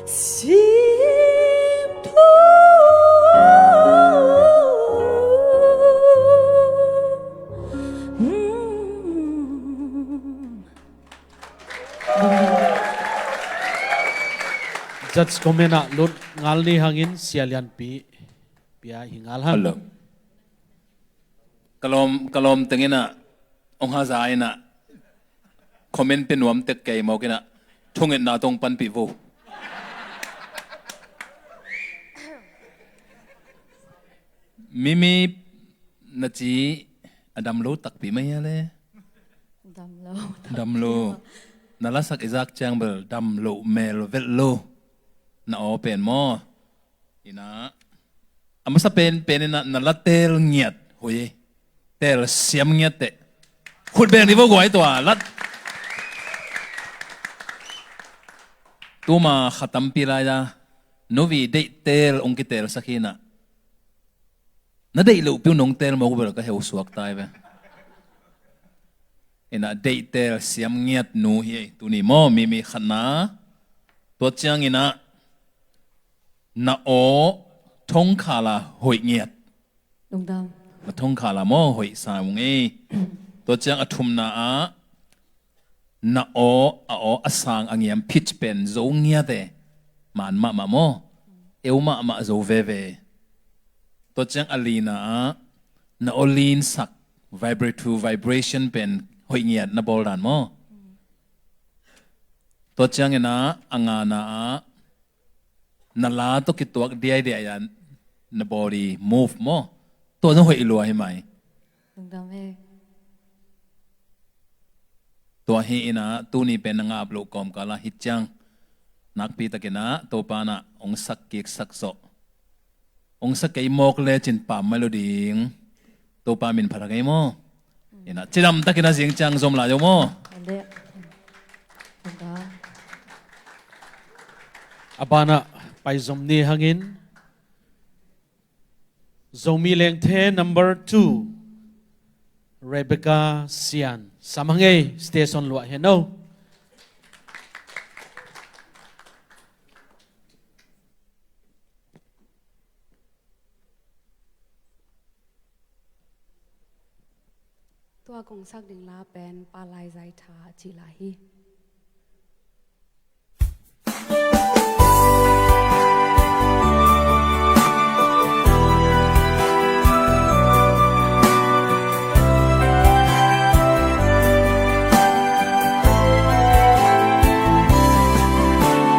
sim thu. Judge comment ah lut ngal ni hangin Sia Lianpi pia hi ngal hang. Hello. Ka lawm, ka lawm teng in ah, ong haza in ah, comment pe nuam tek kei mawk in ah, thungetna tawh panpih vo. Mimi, na ci a dam lo takpi mai a le. Dam lo. Dam lo. Na lasak i zak ciang bel dam lo mel velh lo. Na aw pen maw. Ina a masa pen pen ina na la teel ngiat hoih. Teel siam ngiat teh. Khut beng ni vo guai tua lat. Tuma kha tampi lai a nuvi deih teel ong kiteel sak hi na. Na deih loh piu nong teel mawk uh bel ka heu suak tai ve. Ina deih teel siam ngiat nu hi ei tuni maw Mimi khatna. Tua ciang ina na aw thongkhala hoih ngiat. Lungdam. Na thongkhala maw hoih sa ung ei. Tua ciang a thumna ah na aw, a aw a sang a ngiam pitch pen zo ngiat e. Man mahmah maw. Eu mahmah zo veve. Tua ciang a lina ah na aw linsak vibrato vibration pen hoih ngiat na bawl dan maw. Tua ciang ina a ngana ah na la tawh kituak diaidiai a na body move maw. Tua na hoih lua hi mai. Lungdam e. Tua hi ina tuni pen na ngap loh kawmkal ah hi ciang nakpi takin ah Topa na ong sak kik sak zawh. Ong sak kei mawk le cin pam mai lo ding. Topa min phat a kei maw. Ina cidam takin a zing ciang zom lai zo maw. A banah pai zom ni hangin Zomi Lengthe number two, Rebecca Sian. Sam hang ei, station luah hen o. Tua kong sak ding la pen Pa Lai Zai Tha a cih la hi.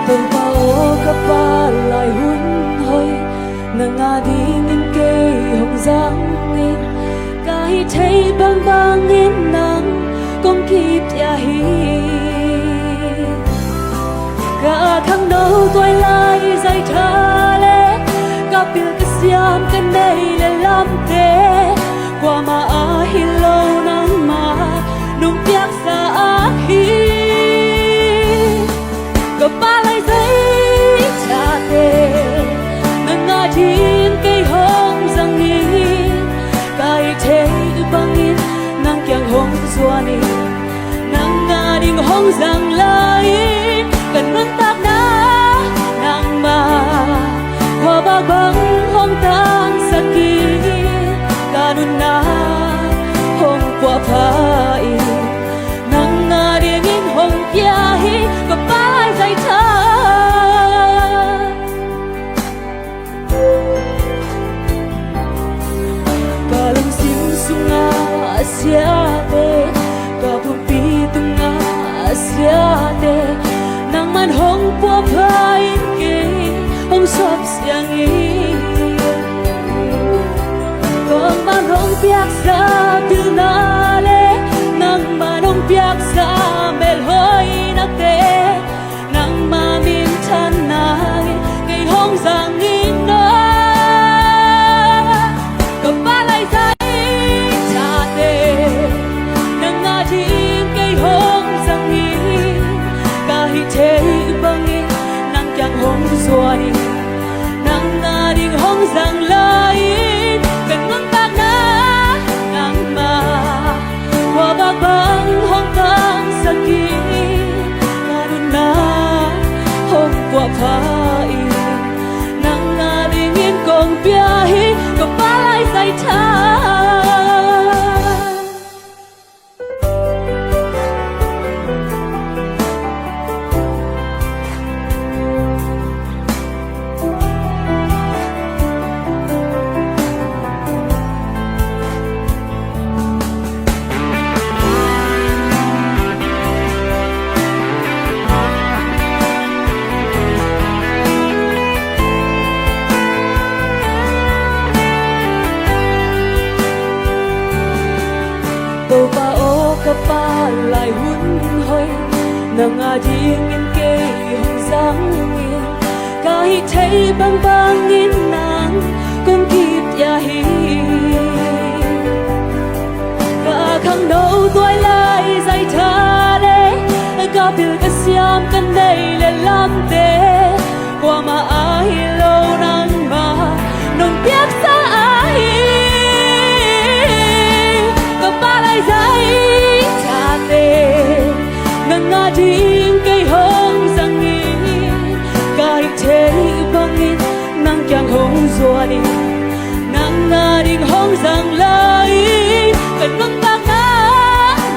Topa aw ka Pa lai hun hoih, nang a dingin kei hong zang in, ka hih theih bangbangin nang kong kipia hi. Ka khangno tuai lai Zai Tha le ka pil ka siam ka neih le lamte Kuamah a hi lo nangmah nong piaksa ahi. Ka Pa Laizai tate, nang ading kei hong zangin, ka hih theih bangin nang kiang hong zuanin, nang ading hong zang lai-in, ka nuntakna nangmah khuavak bang hong tangsakin, ka nunna hong puahpha in, nang adingin hong pia hi, ka Pa Laizai tha. Ka lungsim sungah siate, ka pumpi tungah siate, nangman hong puahpha in kei hong suak siang hi. Nangman hong piaksa pilna le nangman hong piaksa melhoihnate, nangma minthanna in kei hong zangin aw. Ka Pa Laizai tate, nang ading kei hong zangin, ka hih theih bangin nang kiang hong zuanin, nang ading hong zang lai-in, ka nuntakna nangmah khuavak bang hong tangsakin, ka nunna hong puahpha in, nang adingin kong pia hi, ka Pa Laizai tha. Topa aw, ka Pa, lai hun hoih nang adingin kei hong zangin, ka hih theih bangbangin nang kong kipia hi. Ka khangno tuai Laizai tha le, ka pil ka siam ka neih le lamte, kuamah ahi lo nangmah nong piaksa ahi. Ka Pa Laizai tate, nang ading kei hong zangin, ka hih theih bangin nang kiang hong zuanin, nang ading hong zang lai-in, ka nuntakna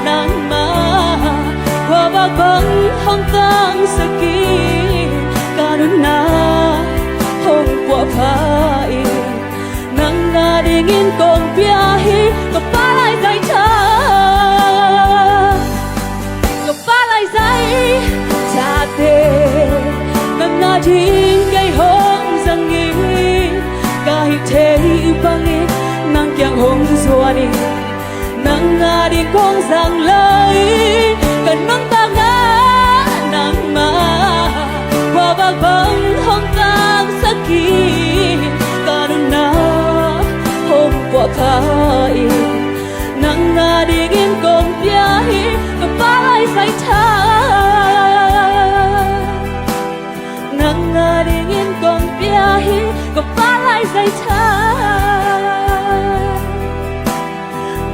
nangmah khuavak bang hong tangsakin, ka nunna hong puahpha in, nang adingin kong pia hi, ka Pa Laizai tha. Ka Pa Laizai tate, nang ading kei hong zangin, ka hih theih bangin nang kiang hong zuanin, nang ading kong zang lai-in, ka nuntakna nangmah khuavak bang hong tangsakin, ka nunna hong puahpha in, nang adingin kong pia hi, ka Pa Laizai tha. Nang adingin kong pia hi, ka Pa Laizai tha.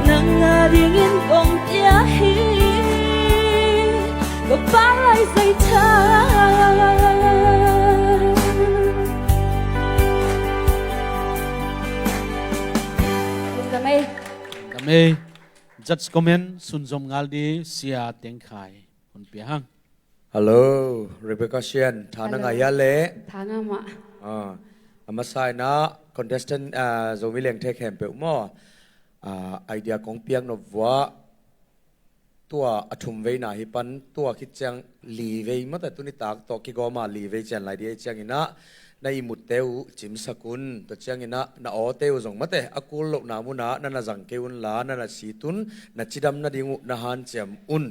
Nang adingin kong pia hi, ka Pa Laizai tha. Lungdam ei. Lungdam ei. Judge comment sunzom ngal di Sia Teng Khai hun pia hang. Hello, Rebecca Sian, tha na ngah hia le? Tha ngah mah. Ah, a masa in ah contestant, ah, Zomi Lengthe khempeuh maw? Ah, idea kong piak nop vuah, tua a thum veina hi pan, tua khit ciang li vei mawte, tuni tak tawh kigawm a li vei cian lai di ei ciangin ah, na ihmutte uh cimsak un, tua ciangin ah na awte uh zong mawte, a kul lohna munah na na zang kei unla, na na sit un, na cidam nading uh na hanciam un.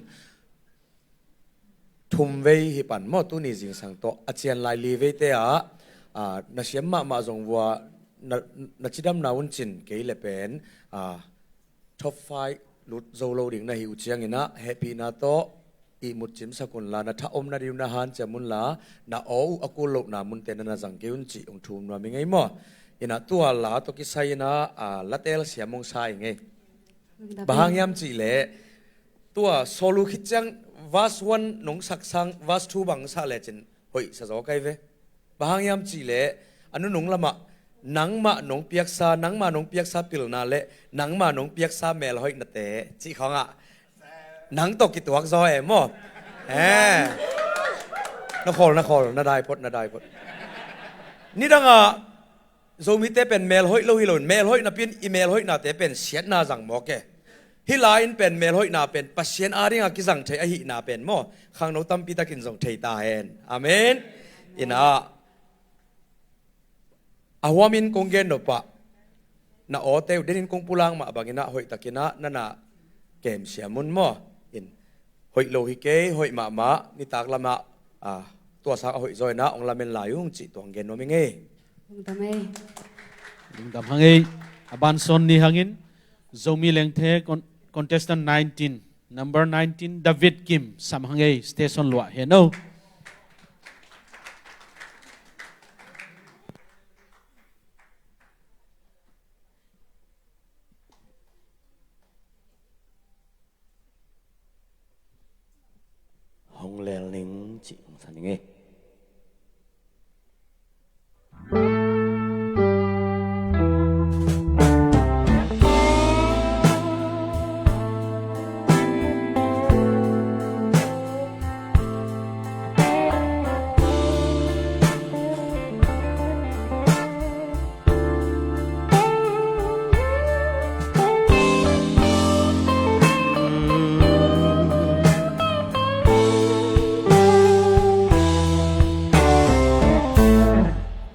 Thum vei hi pan maw, tuni zingsang tawh a cian lai li veite ah, ah, na siam mahmah zong vua na, na cidamna un cin kei le pen, ah, top five lut zo lo ding na hi uh ciangin ah hehpihna tawh ihmut cimsak unla, na tha om nading uh na hanciam unla, na aw uh a kul lohna munte na na zang kei un cih hong thum nuam ing ei maw. Inah tua la tawh kisai inah, ah, la telsiam hong sa ing ei. Bang hang hiam cihleh tua Saul uh khit ciang verse one nong sak sang verse two bang sa lecin hoih sa zaw kai ve. Bang hang hiam cihleh a nunung lamah nangmah nong piaksa, nangmah nong piaksa pilna le nangmah nong piaksa melhoihnate cih khawngah nang tawh kituak zaw e maw. Eh. Na khawl, na khawl, na dai phot, na dai phot. Nidangah Zomite pen melhoih lo hi loin, melhoih napi-in i melhoihnate pen siatna zang mawk e. Hih lai-in pen melhoihna pen Pasian adinga kizang thei ahihna pen maw, khangno tampi takin zong thei ta hen. Amen. Inah a huamin kong gen nop ah na awte uh denin kong pulak mah bangin ah hoihtakin ah na na kemsiam un maw. In hoih lo hi kei, hoih mahmah, nitak lamah, ah, tua sang a hoih zaw inah hong lamen lai ung cih tua hong gen nuam ing ei. Lungdam ei. Lungdam hang ei. A ban sawn ni hangin Zomi Lengthe con-, contestant nineteen, number nineteen, David Kim, sam hang ei, station luah hen o. Hong lel ning cih hong sa ning ei.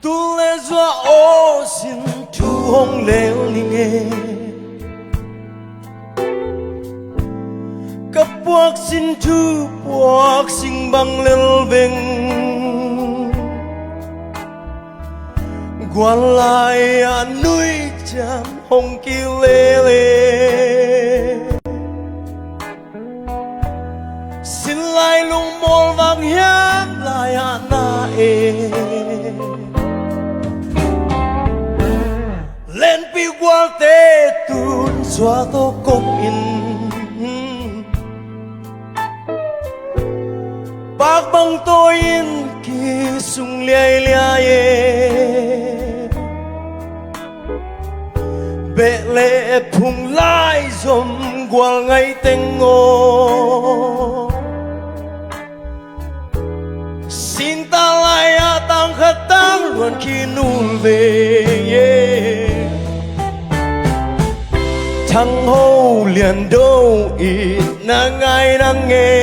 Tul le zua aw sin thu hong lel ning e. Ka puak sin thu puak sin bang lel veng. Gual lai-ah nuiciam hong kilel e. Sin lai lungmual vang hiam lai-ah na e. Lenpi gualte tun sua tawh kop in. Pak bang tawi in kisung liailiai e. Beh le phung lai zom gual ngai teng aw. Sinta lai-ah tang khat tang luan khin ul ve e. Thang Ho Lian Do itna ngai nang e.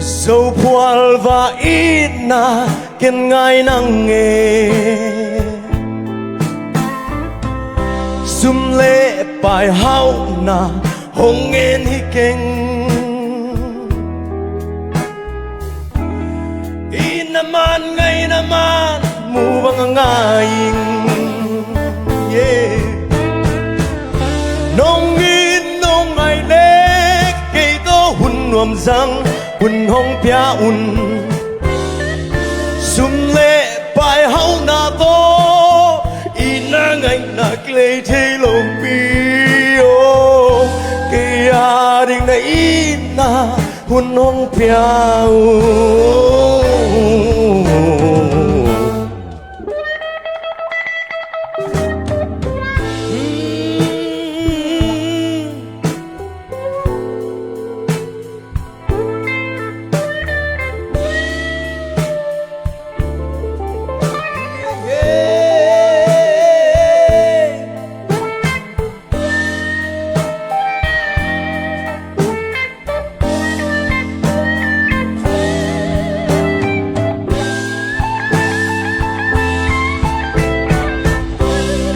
Zo phual va itna ken ngai nang e. Sum le pai hauhna hong ngen hi keng. Itna man ngaihna man mu bang a ngai ing. Yeah. Nong it nong ngai le kei tawh hun nuam zang hun hong pia un. Sum le pai hauhna tawh itna ngaihna kilei thei lopi aw. Kei a ding na itna hun hong pia un.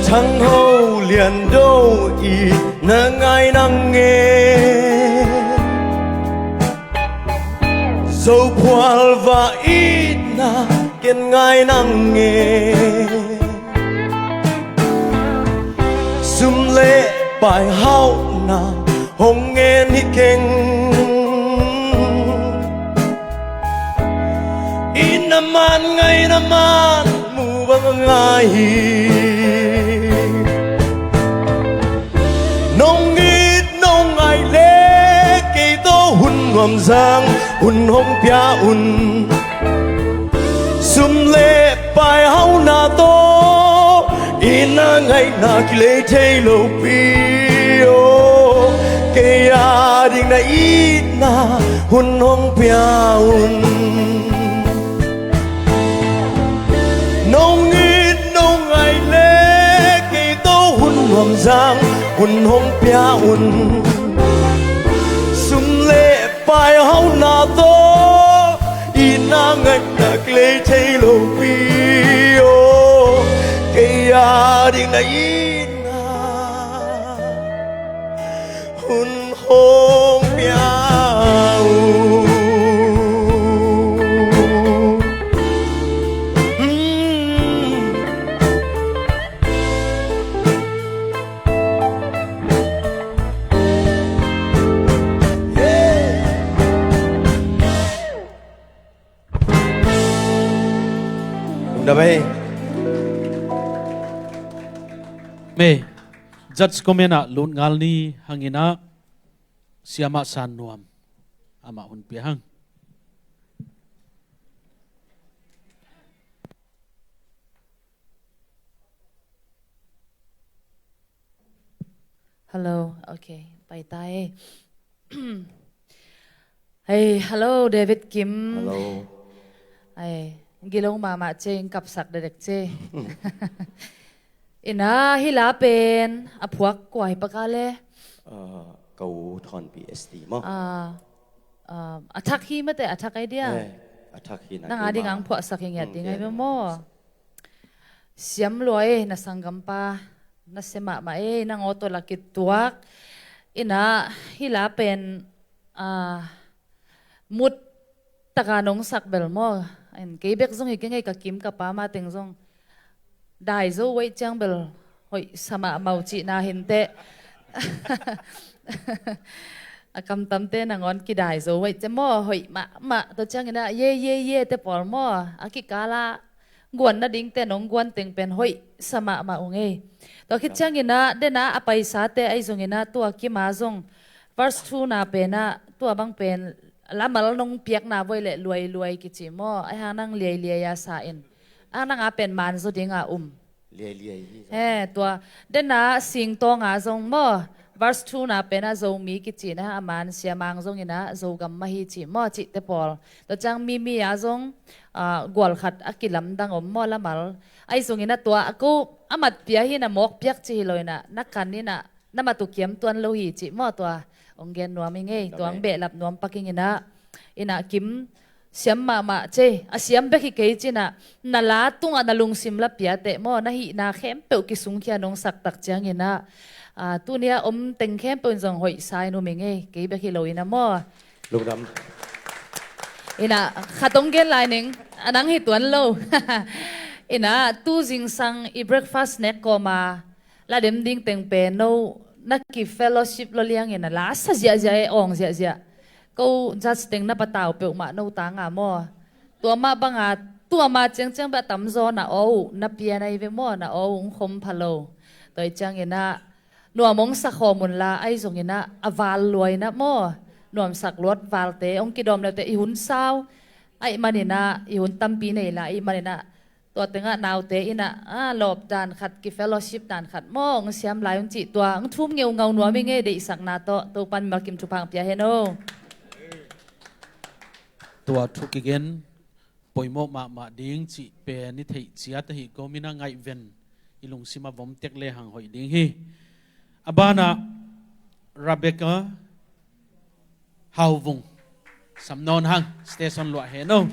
Thang Ho Lian Do itna ngai nang e. Zo phual va itna ken ngai nang e. Paihauhna hong ngen hi keng. I na man ngai na man mu bang a ngai hi. Nong it nong ngai le kei tawh hun nuam zang hun hong pia un. Sum le paihauhna tawh i na ngaihna kilei thei lopi aw. Kei a ding na itna hun hong pia un. Nong it nong ngai le kei tawh hun nuam zang hun hong pia un. Sum le paihauhna tawh i na ngaihna kilei thei lopi aw. Kei a ding na itna hun hong pia uh. Hmm. Lungdam ei. Mei, judge comment ah lut ngal ni hang in ah, Siamah San Nuam, amah hun pia hang. Hello, okay, pai ta ei. Hei, hello, David Kim. Hello. Hei, gilo mahmah ce, ing kapsak dedek ce. Ina, hih la pen a phuak kua hi paka le? Ah, ka u Thawnpi S T maw? Ah, ah, a thak hi mate, a thak ai dia? Eh, a thak hi na. Nang a ding ang phuaksak hi ngiat ding ai maw? Siam lua e, na sanggampa, na sia mahmah e, nang aw tawh la kituak. Ina, hih la pen, ah, mut taka nong sak bel maw. Kei bek zong hi kei ngei, ka kim ka pa ma teng zong dai zo wei ciang bel hoih sa mahmah uh cihna hinteh. A kamtamte nangawn kidai zo wei ciang maw, hoih mahmah. Tua ciang ina ye ye ye te pawl maw, a kikala guan nadingte nong guan teng pen hoih sa mahmah ung ei. Tua khit ciangin ah, den ah a paisate ahi zongin ah, tua kim a zong verse two na pen ah, tua bang pen lamal nong piakna voi le luailuai kici maw, ahi hang nang liailiai a sa in, a nang a pen man zaw ding a um. Liailiai hi. He, tua den ah singtawng a zong maw, verse two na pen ah Zomi kici na, a man siamang zongin ah Zogam mah hi ci maw, cihte pawl. Tua ciang mimi a zong, ah, gual khat a kilamdang om maw, lamal. Ahi zongin ah tua a ko a mat pia hi na mawk piak ci hi lo in ah, na kan in ah na mat uh kiam tuan lo hi ci maw, tua ong gen nuam hi ngei, tua ong behlap nuam pak ing in ah. In ah kim siam mahmah ce, a siam bek hi kei cin ah, na la tungah na lungsim la piate maw, na hihna khempeuh kisungkhia nong sak tak ciangin ah, ah, tuni a om teng khempeuh in zong hoih sa in um hi ngei, kei bek hi lo in ah maw. Lungdam. In ah, khat ong gen lai ning, a nang hi tuan lo. In ah, tu zingsang i breakfast nek kawma la dem ding teng pen no na ki fellowship lo liangin a la sa ziahziah e, awng ziahziah. Ko judge teng na patau peuhmah no tanga maw. Tua mah banga, tua mah ciangciang beh a tamzaw na aw uh na pian ahi ve maw, na aw uh ong khom pha lo. Tua hi ciangin ah nuam ong sa khawm un la, ahi zongin ah a val luai na maw, nuamsak luat valte ong kidawm leute i hun sau, ahi manin ah i hun tampi nei la, ahi manin ah tua tengah naute in ah, ah, lawp dan khat, ki fellowship dan khat maw, ong siam lai un cih tua ong thum ngeungau nuam hi ngei, deihsakna tawh. Topan malkim thupha ong pia hen aw. Tua thu kigen poimawh mahmah ding cih pen i theih ciat ahi ko, mi na ngaihven i lungsim a vom tek lehang hoih ding hi. A banah Rebecca Hauvung sam nawn hang, station luah hen aw.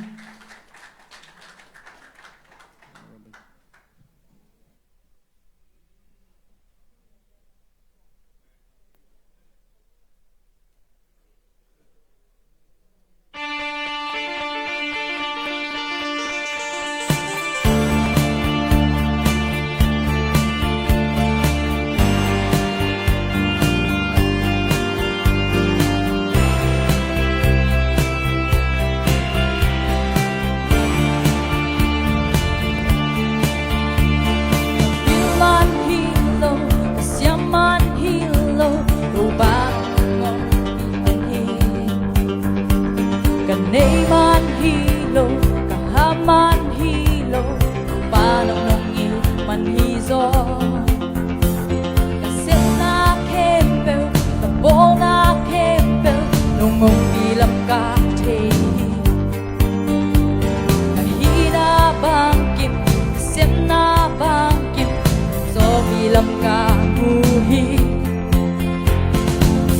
Lam ka mu hi.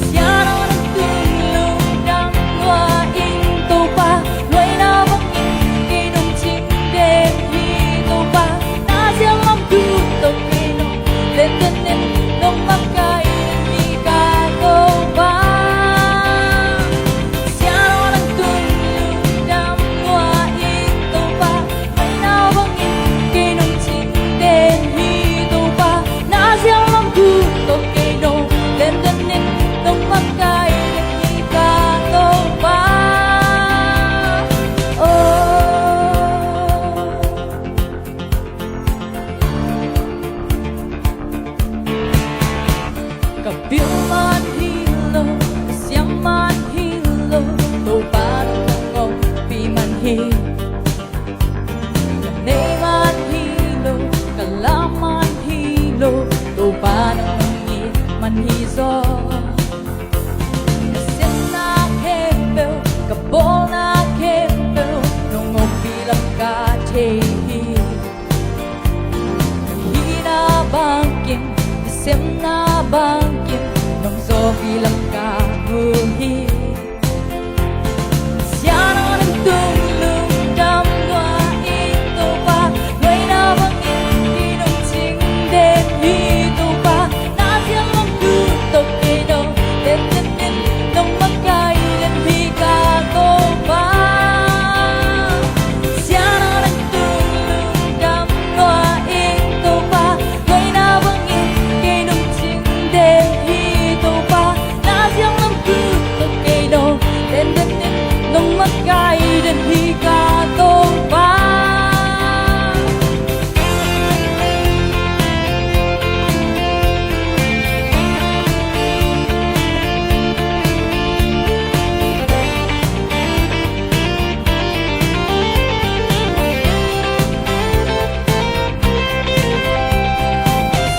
Siangtho nang tung lungdam lua ing Topa, nuaina bangin kei nong cing den hi Topa, na sianglam kut tawh kei nong lenden in nong makaih den hi ka Topa. Siangtho nang tung lungdam lua ing Topa, nuaina bangin kei nong cing den hi Topa, na sianglam kut tawh kei nong lenden in nong makaih den hi ka Topa. Oh. Ka bil man hi lo, ka siam man hi lo, Topa nong hong ompih man hi. Ka nei man hi lo, ka la man hi lo, Topa nong hong it man hi zaw. Ka sepna khempeuh, ka bawlna khempeuh, nong ompih lam ka thei hi. Ka hihna bangkim, ka sepna bangkim, nong zawhpih lam ka mu hi. Siangtho nang tung lungdam lua ing Topa, nuaina bangin kei nong cing den hi Topa, na sianglam kut tawh kei nong lenden in nong makaih den hi ka Topa. Siangtho nang tung lungdam lua ing Topa, nuaina bangin kei nong cing den hi Topa, na sianglam kut tawh kei nong lenden in nong makaih den hi ka Topa.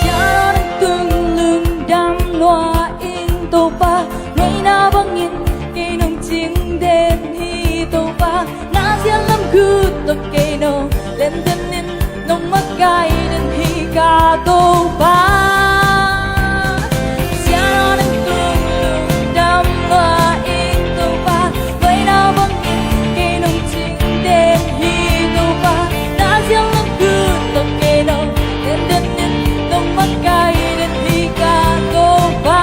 Siangtho nang tung lungdam lua ing Topa, nuaina bangin kei nong cing den hi Topa, na sianglam kut tawh kei nong lenden in nong makaih den hi ka Topa. Siangtho nang tung lungdam lua ing Topa, nuaina bangin kei nong cing den hi Topa, na sianglam kut tawh kei nong lenden in nong makaih den hi ka Topa.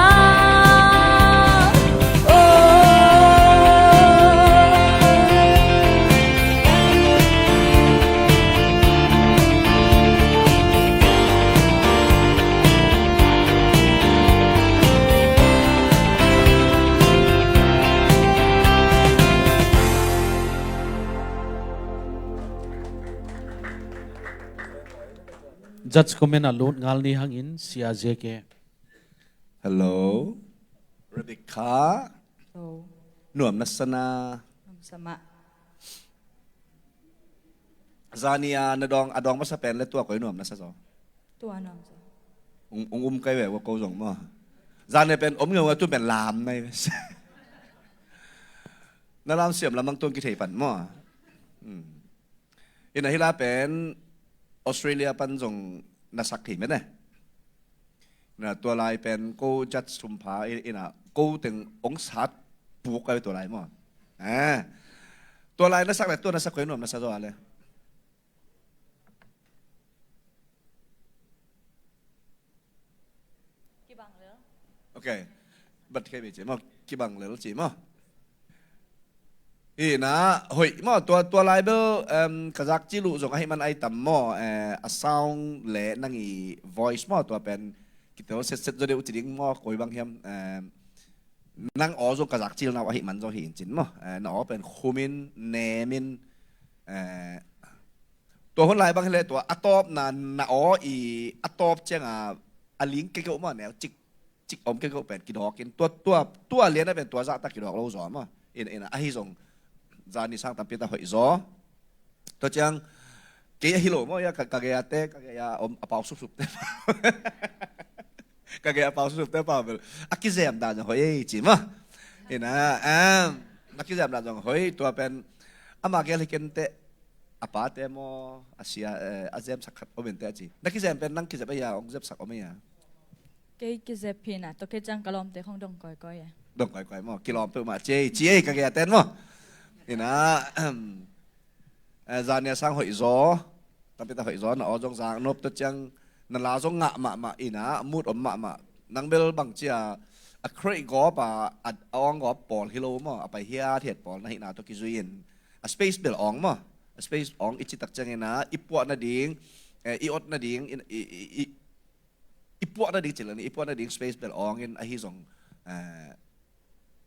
Judge comment a lut ngal ni hangin Sia J K. Hello. Rebecca. Hello. Nuam na sa na. Nuam sa mah. Zani a na dawng, a dawng masa pen le tua koi nuam na sa zaw. Tua nuam sa. Ung, ung um kai ve wa ko zong maw. Zani pen om ngeungeu, tu pen lam nai ve. Na lam siam lam mang tuang kithei pan maw. Hmm. Ina hila pen Australia pan zong na sak thei mene. Na tua lai pen ko judge thum pha i-, ina ko teng ong sat puk kai tua lai maw. Eh. Tua lai na sak le tua na sak koi nuam na sa zaw le. Kibang lel. Ok. Bat khe mi ci maw, kibang lel ci maw. Ina hoih maw, tua, tua lai bel, em, ka zak ci luh zong ahi man ai tam maw, eh, a sound le nang i voice maw, tua pen kitel set set zaw deuh ci ding maw, koi bang hiam, em, nang aw zong ka zak cil nau ahi man zaw hi in cin maw, eh, na aw pen khumin, nemin, eh, tua hun lai bang hileh tua a tawpna na aw i a tawp cianga a ling kekeuh maw, neu cik cik om kekeuh pen kidawk in tua, tua, tua liana pen tua zahta kidawk lo zaw maw. In, in ahi zong zani sang tampi ta hoih zaw. Tua ciang kei ahi lo maw, ia ka, ka gei a te, ka gei a om a pau supsup te pau. Ka gei a pau supsup te pau bel a kizem dan zong hoih ei ci maw. Ina, em, a kizem dan zong hoih, tua pen ama gel hi ken te. a pate maw, a sia, eh, a zemsak khat om inteh a ci. Na kizem pen nang kizep a hia, hong zepsak om a hia? Kei kizep hi-in ah, tua khit ciang ka lawmte khong dong kawikawi e. Dong kawikawi maw, kilawm peuhmah ci ei, ci ei ka gei a ten maw. Ina, eh, zania sang hoih zaw, tampi tak hoih zaw, na aw zong zak nop, tua ciang na la zong ngah mahmah, ina, mood om mahmah. Nang bel bang ci a, a crate gawp a, a, a awng gawp pawl hi lo maw, a pai hiathiat pawl na hihna tawh kizui-in, a space bel awng maw, a space awng i cih tak ciangin ah, i puah nading, eh, i ot nading, i, i, i, i, i puah nading ci lo ni, i puah nading space bel awngin ahi zong, eh,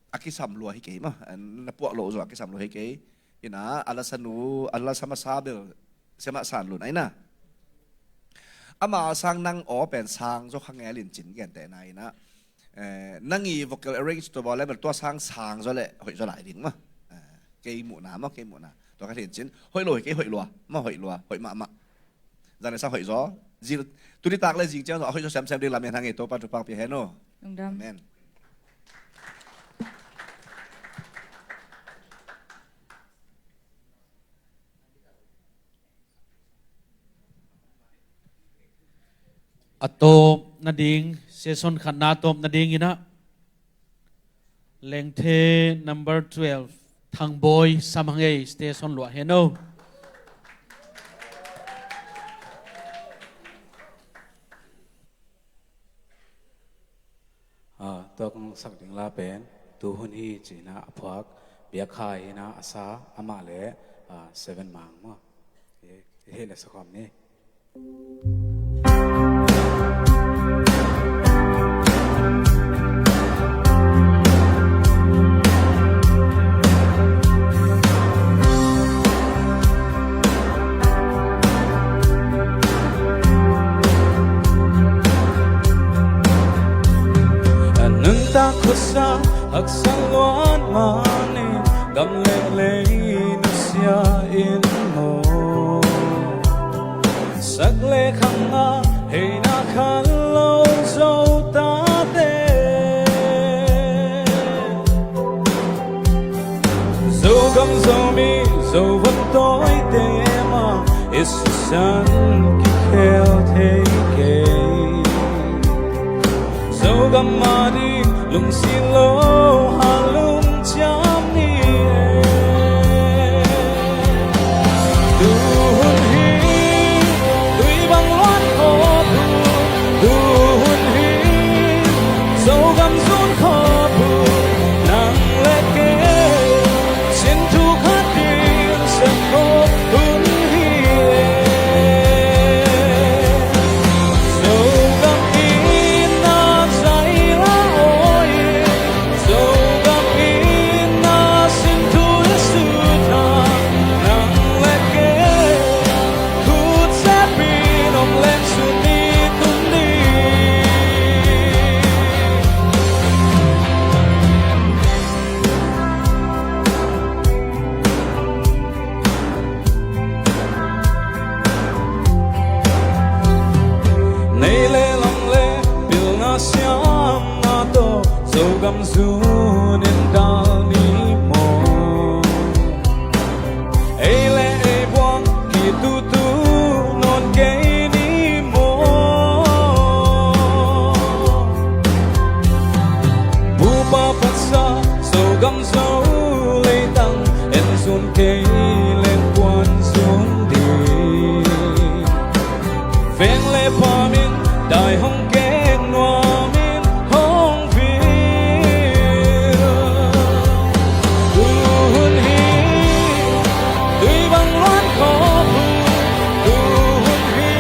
a kisam lua hi kei maw, eh, na puah loh zong a kisam lua hi kei. Ina, a lasanu, a lasa masa bel siamah San Lun a ina. Ama sang nang aw pen sang zaw kha ngelin cin gentehna ina. Eh, nang i vocal arrange tua bawl leh bel tua sang sang zaw leh hoih zaw lai ding maw. Eh, kei muhna maw, kei muhna. Tua kha lincin, hoih lo hi kei, hoih lua maw, hoih lua, hoih mahmah. Zan le sang hoih zaw. Zil, tuni tak le zing ciang zaw a hoih zaw semsem ding lam en hang e, Topa thupha pia hen aw. Lungdam. Amen. A tawp nading, session khatna a tawp nading ina, Lengthe number twelve, Thangbawi Samhang ei, stage hong luah hen aw. Ah, tua kong sak ding la pen, tu hun hi ci-in ah a phuak, biakkhai hi-in ah a sa, amah le, ah, seven mang maw. Eh, eh, le sa khawm ni. A nuntak khuasa haksa luat manin, gam le lei nusia in maw. Sak le khang a heina khan lo Zo tate, Zogam Zomi Zo van tawite mah i sisan kikhel thei kei. Zogam mah ding lungsim lo halum ciam ni e. Tu hun hi tui bang luan khawm hun, tu hun hi Zogam zun khawm hun, nang le kei sin thu khat ding sem khawm hun hi e. Zogam in na zai la aw in, Zogam in na sin thu le sut na, nang le kei khut sepin om leng sut ni tun ni. Nei le lam le pilna siamna tawh Zogam zun in dal ni maw. Ei le ei buang kitutu nawn kei ni maw. Bupa phatsa Zogam Zo leitang en zun kei leng kuan zun ding. Veng le pam in dai hong kek nuam in hong vil. Tu hun hi tui bang luan khawm hun, tu hun hi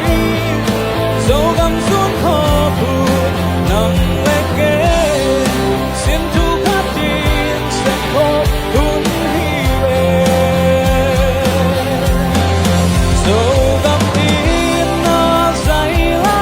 Zogam zun khawm hun, nang le kei sin thu khat ding sem khawm hun hi e. Zogam in na zai la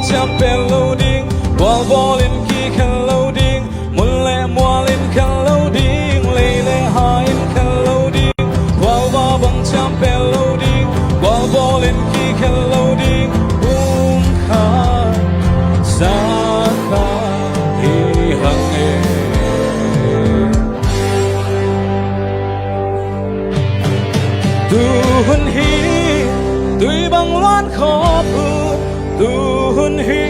Ciam pen lo ding, gualbawl in kikhel lo ding, mun le mual in khel lo ding, lei le ha in khel lo ding, gualba bang ciam pen lo ding, gualbawl in kikhel lo ding, um khat, za khat hi hang e. Tu hun hi, tui bang luan khawm hun, tu hun hi,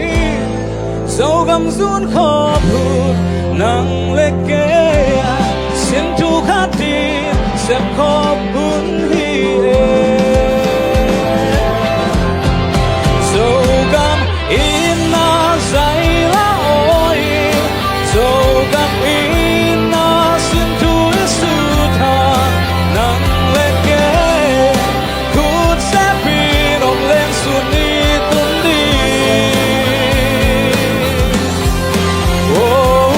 Zogam zun khawm hun, nang le kei a sin thu khat in sep khawm hun hi e. Zogam in na zai la oi, Zogam in na sin thu i sut a, nang le kei khut sepin om leng sun i tun ding. Oh,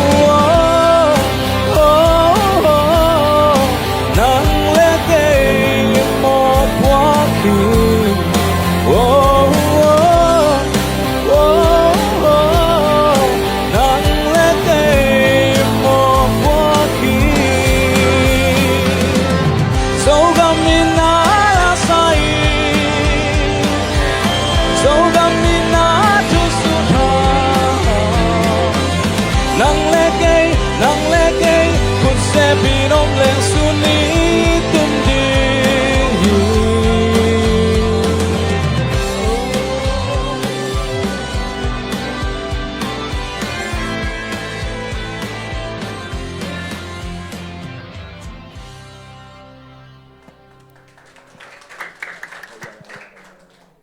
oh, oh, oh, nang le kei mawhpuak hi. Oh, oh, oh, oh, nang le kei mawhpuak hi. Zogam in na la sa in, Zogam in na thu sut a, nang le kei, nang le kei khut sepin om leng sun i tun ding hi.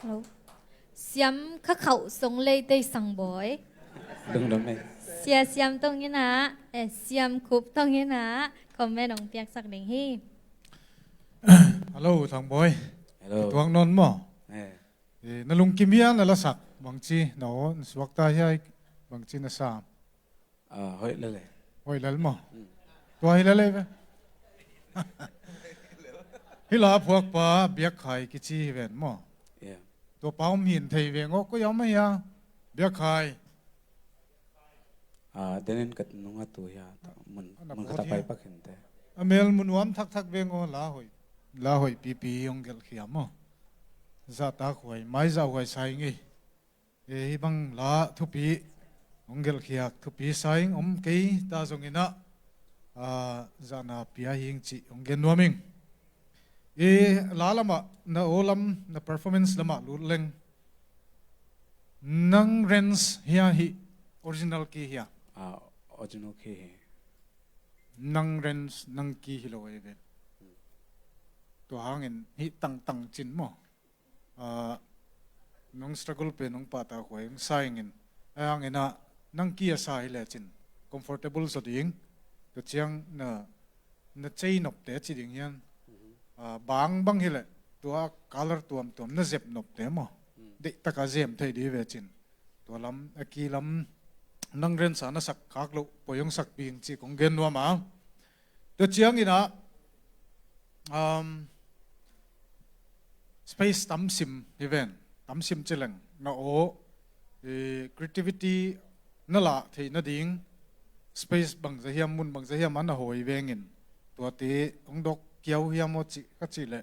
Hello. Siam kha khauh song lei tei Sang Bawi. Lungdam ei. Sia Siam tong in ah, eh, Siam Khup tong in ah, comment hong piaksak ding hi. Hello, Thang Bawi. Hello. Tuang non maw? Eh. Eh, na lungkim hia na lasak, bangci na aw, na suakta hia, bangci na sa? Ah, hoih lel e. Hoih lel maw? Mm. Tua hi lel e ve. Hih la phuakpa Biak Khai kici hi ven maw? Yeah. Tua pa om hin thei veng aw, koi a om a hia? Biak Khai. Ah, denin ka nunga tu hia, ta, mun, ana mun khata pai pak hin te. A mel mun uam thakthak veng aw, la hoih. La hoih pipi hong gelh khia maw? Zahtak huai, mai zah huai sa ing ei. E, hih bang la thupi hong gelhkhiak, thupi sa ing, om kei ta zongin ah, a, zahna pia hi ing cih hong gen nuam ing. E, la lamah, na aw lam, na performance lamah lut leng, nang range hia hih original key hia? Ah, original key hi. Nang range, nang key hi lo ei ve. Tua hangin hih tangtang cin maw? Ah, nong struggle pen nong pahtakhuai hong sa ingin. Ahi hangin ah nang key a sa hi lecin comfortable zaw ding. Tua ciang na, na cei nopte ci ding hian. Mhm. Ah, bang bang hi leh tua color tuamtuam na zep nopte maw? Mm. Deihtaka zem thei ding hi vecin. Tua lam, a key lam nang range a na sak khak loh poi hong sak ding ci kong gen nuam a. Tua ciangin ah, um, space tam sim hi ven, tam sim ci leng, na aw, eh, creativity na lah theih nading, space bangzah hiam, mun bangzah hiam a na hawi vengin, tuate hong dok kiau hiam aw cih, ka cih leh,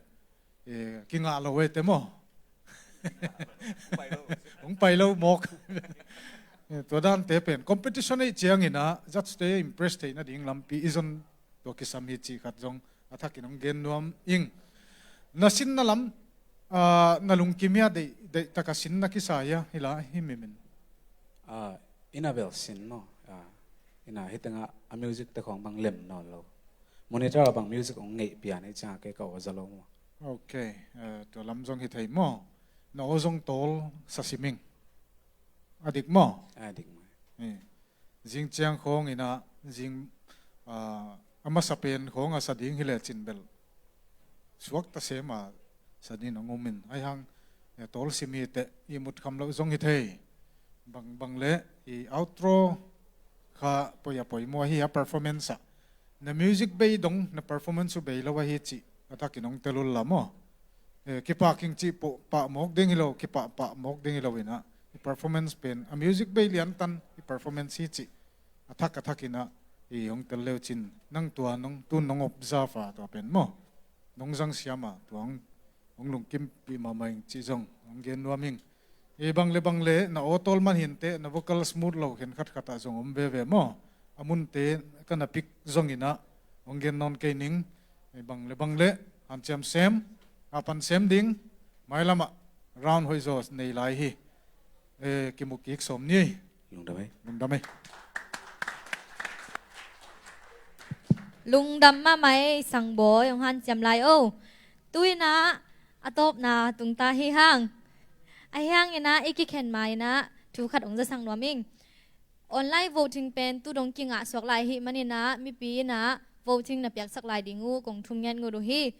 eh, kingah lo e te maw? Hong pai lo mawk. Eh, tua dante pen competition ei ciangin ah, judge te impress theih nading lampi i zon tua kisam hi cih khat zong a thakin hong gen nuam ing. Na sinna lam, ah, na lungkim hia, deih, deihtaka sinna kisa hia, hi la, hi mimin? Ah, ina bel sin maw? Ah, ina hih tengah a music te khawng bang lem nawn lo. Monitor ah bang music hong ngeih pian ei ciangah kei ka aw za lo maw? Ok, eh, tua lam zong hi thei maw? Na aw zong tawl sa sim ing. A dik maw? A dik maw? Eh. Zing ciang khawng in ah, zing, ah, a masa pen khawng a sa ding hi lecin bel suakta sem a sa ding hong um in. Ahi hang, eh, tawl sim hi teh, ihmut kham loh zong hi thei. Bang, bang leh, i outro kha poi a poimawh hi a performance ah. Na music bei dong, na performance uh bei lo ahi cih a thakin hong tel ula maw? Eh, kipak ing cih pah, pah mawk ding hi lo, kipah, pah mawk ding hi lo in ah. I performance pen a music bei lian tan i performance hi cih a thak a thak inah i hong tel leu cin, nang tua nong tun nong observe a tua pen maw, nong zang siam a tua hong, hong lungkimpih mahmah ing cih zong hong gen nuam ing. I bang le bang le na aw tawl man hinteh, na vocal smooth lo khen khat khat ah zong om veve maw. A munte ka na pick zong inah hong gen nawn kei ning. I bang le bang le hanciam sem, a pan sem ding, mailamah round hoih zaw nei lai hi. Eh, kimu kik sawm ni. Lungdam ei. Lungdam ei. Lungdam mahmah ei, Sangbawi, hong hanciam lai o. Tu inah a tawpna tungta hi hang. Ahi hang inah i kikhen ma inah thu khat hong zasak nuam ing. Online voting pen tu dong kingah suak lai hi man inah mipi inah voting na piaksak lai ding uh kong thum ngiat ngut uh hi.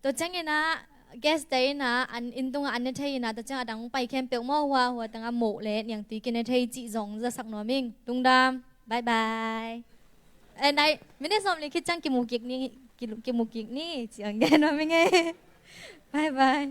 Tua ciang inah guest te inah an inn tungah an ne thei inah tua ciang a dang pai khempeuh maw, hua hua tangah moh le niangtui kine thei cih zong zasak nuam ing. Lungdam. Bye bye. Eh, nai, minute sawm li khit ciang kimu kik ni, ki-, kimu kik ni cih hong gen nuam ing ei. Bye bye.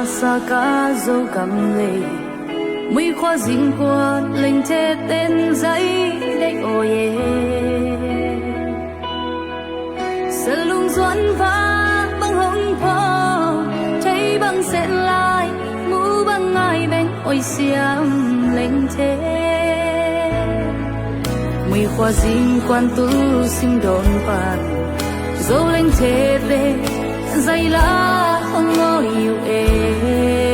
Saka Zogam le Muikhua zingkuan lengthe ten zai dek aw ye. Salung zuan va bang hong pho, thei bang sen lai, mu bang ngai beng oi siam lengthe. Muikhua zingkuan tu singdawn pan, Zo lengthe te zai la hong oi uh e.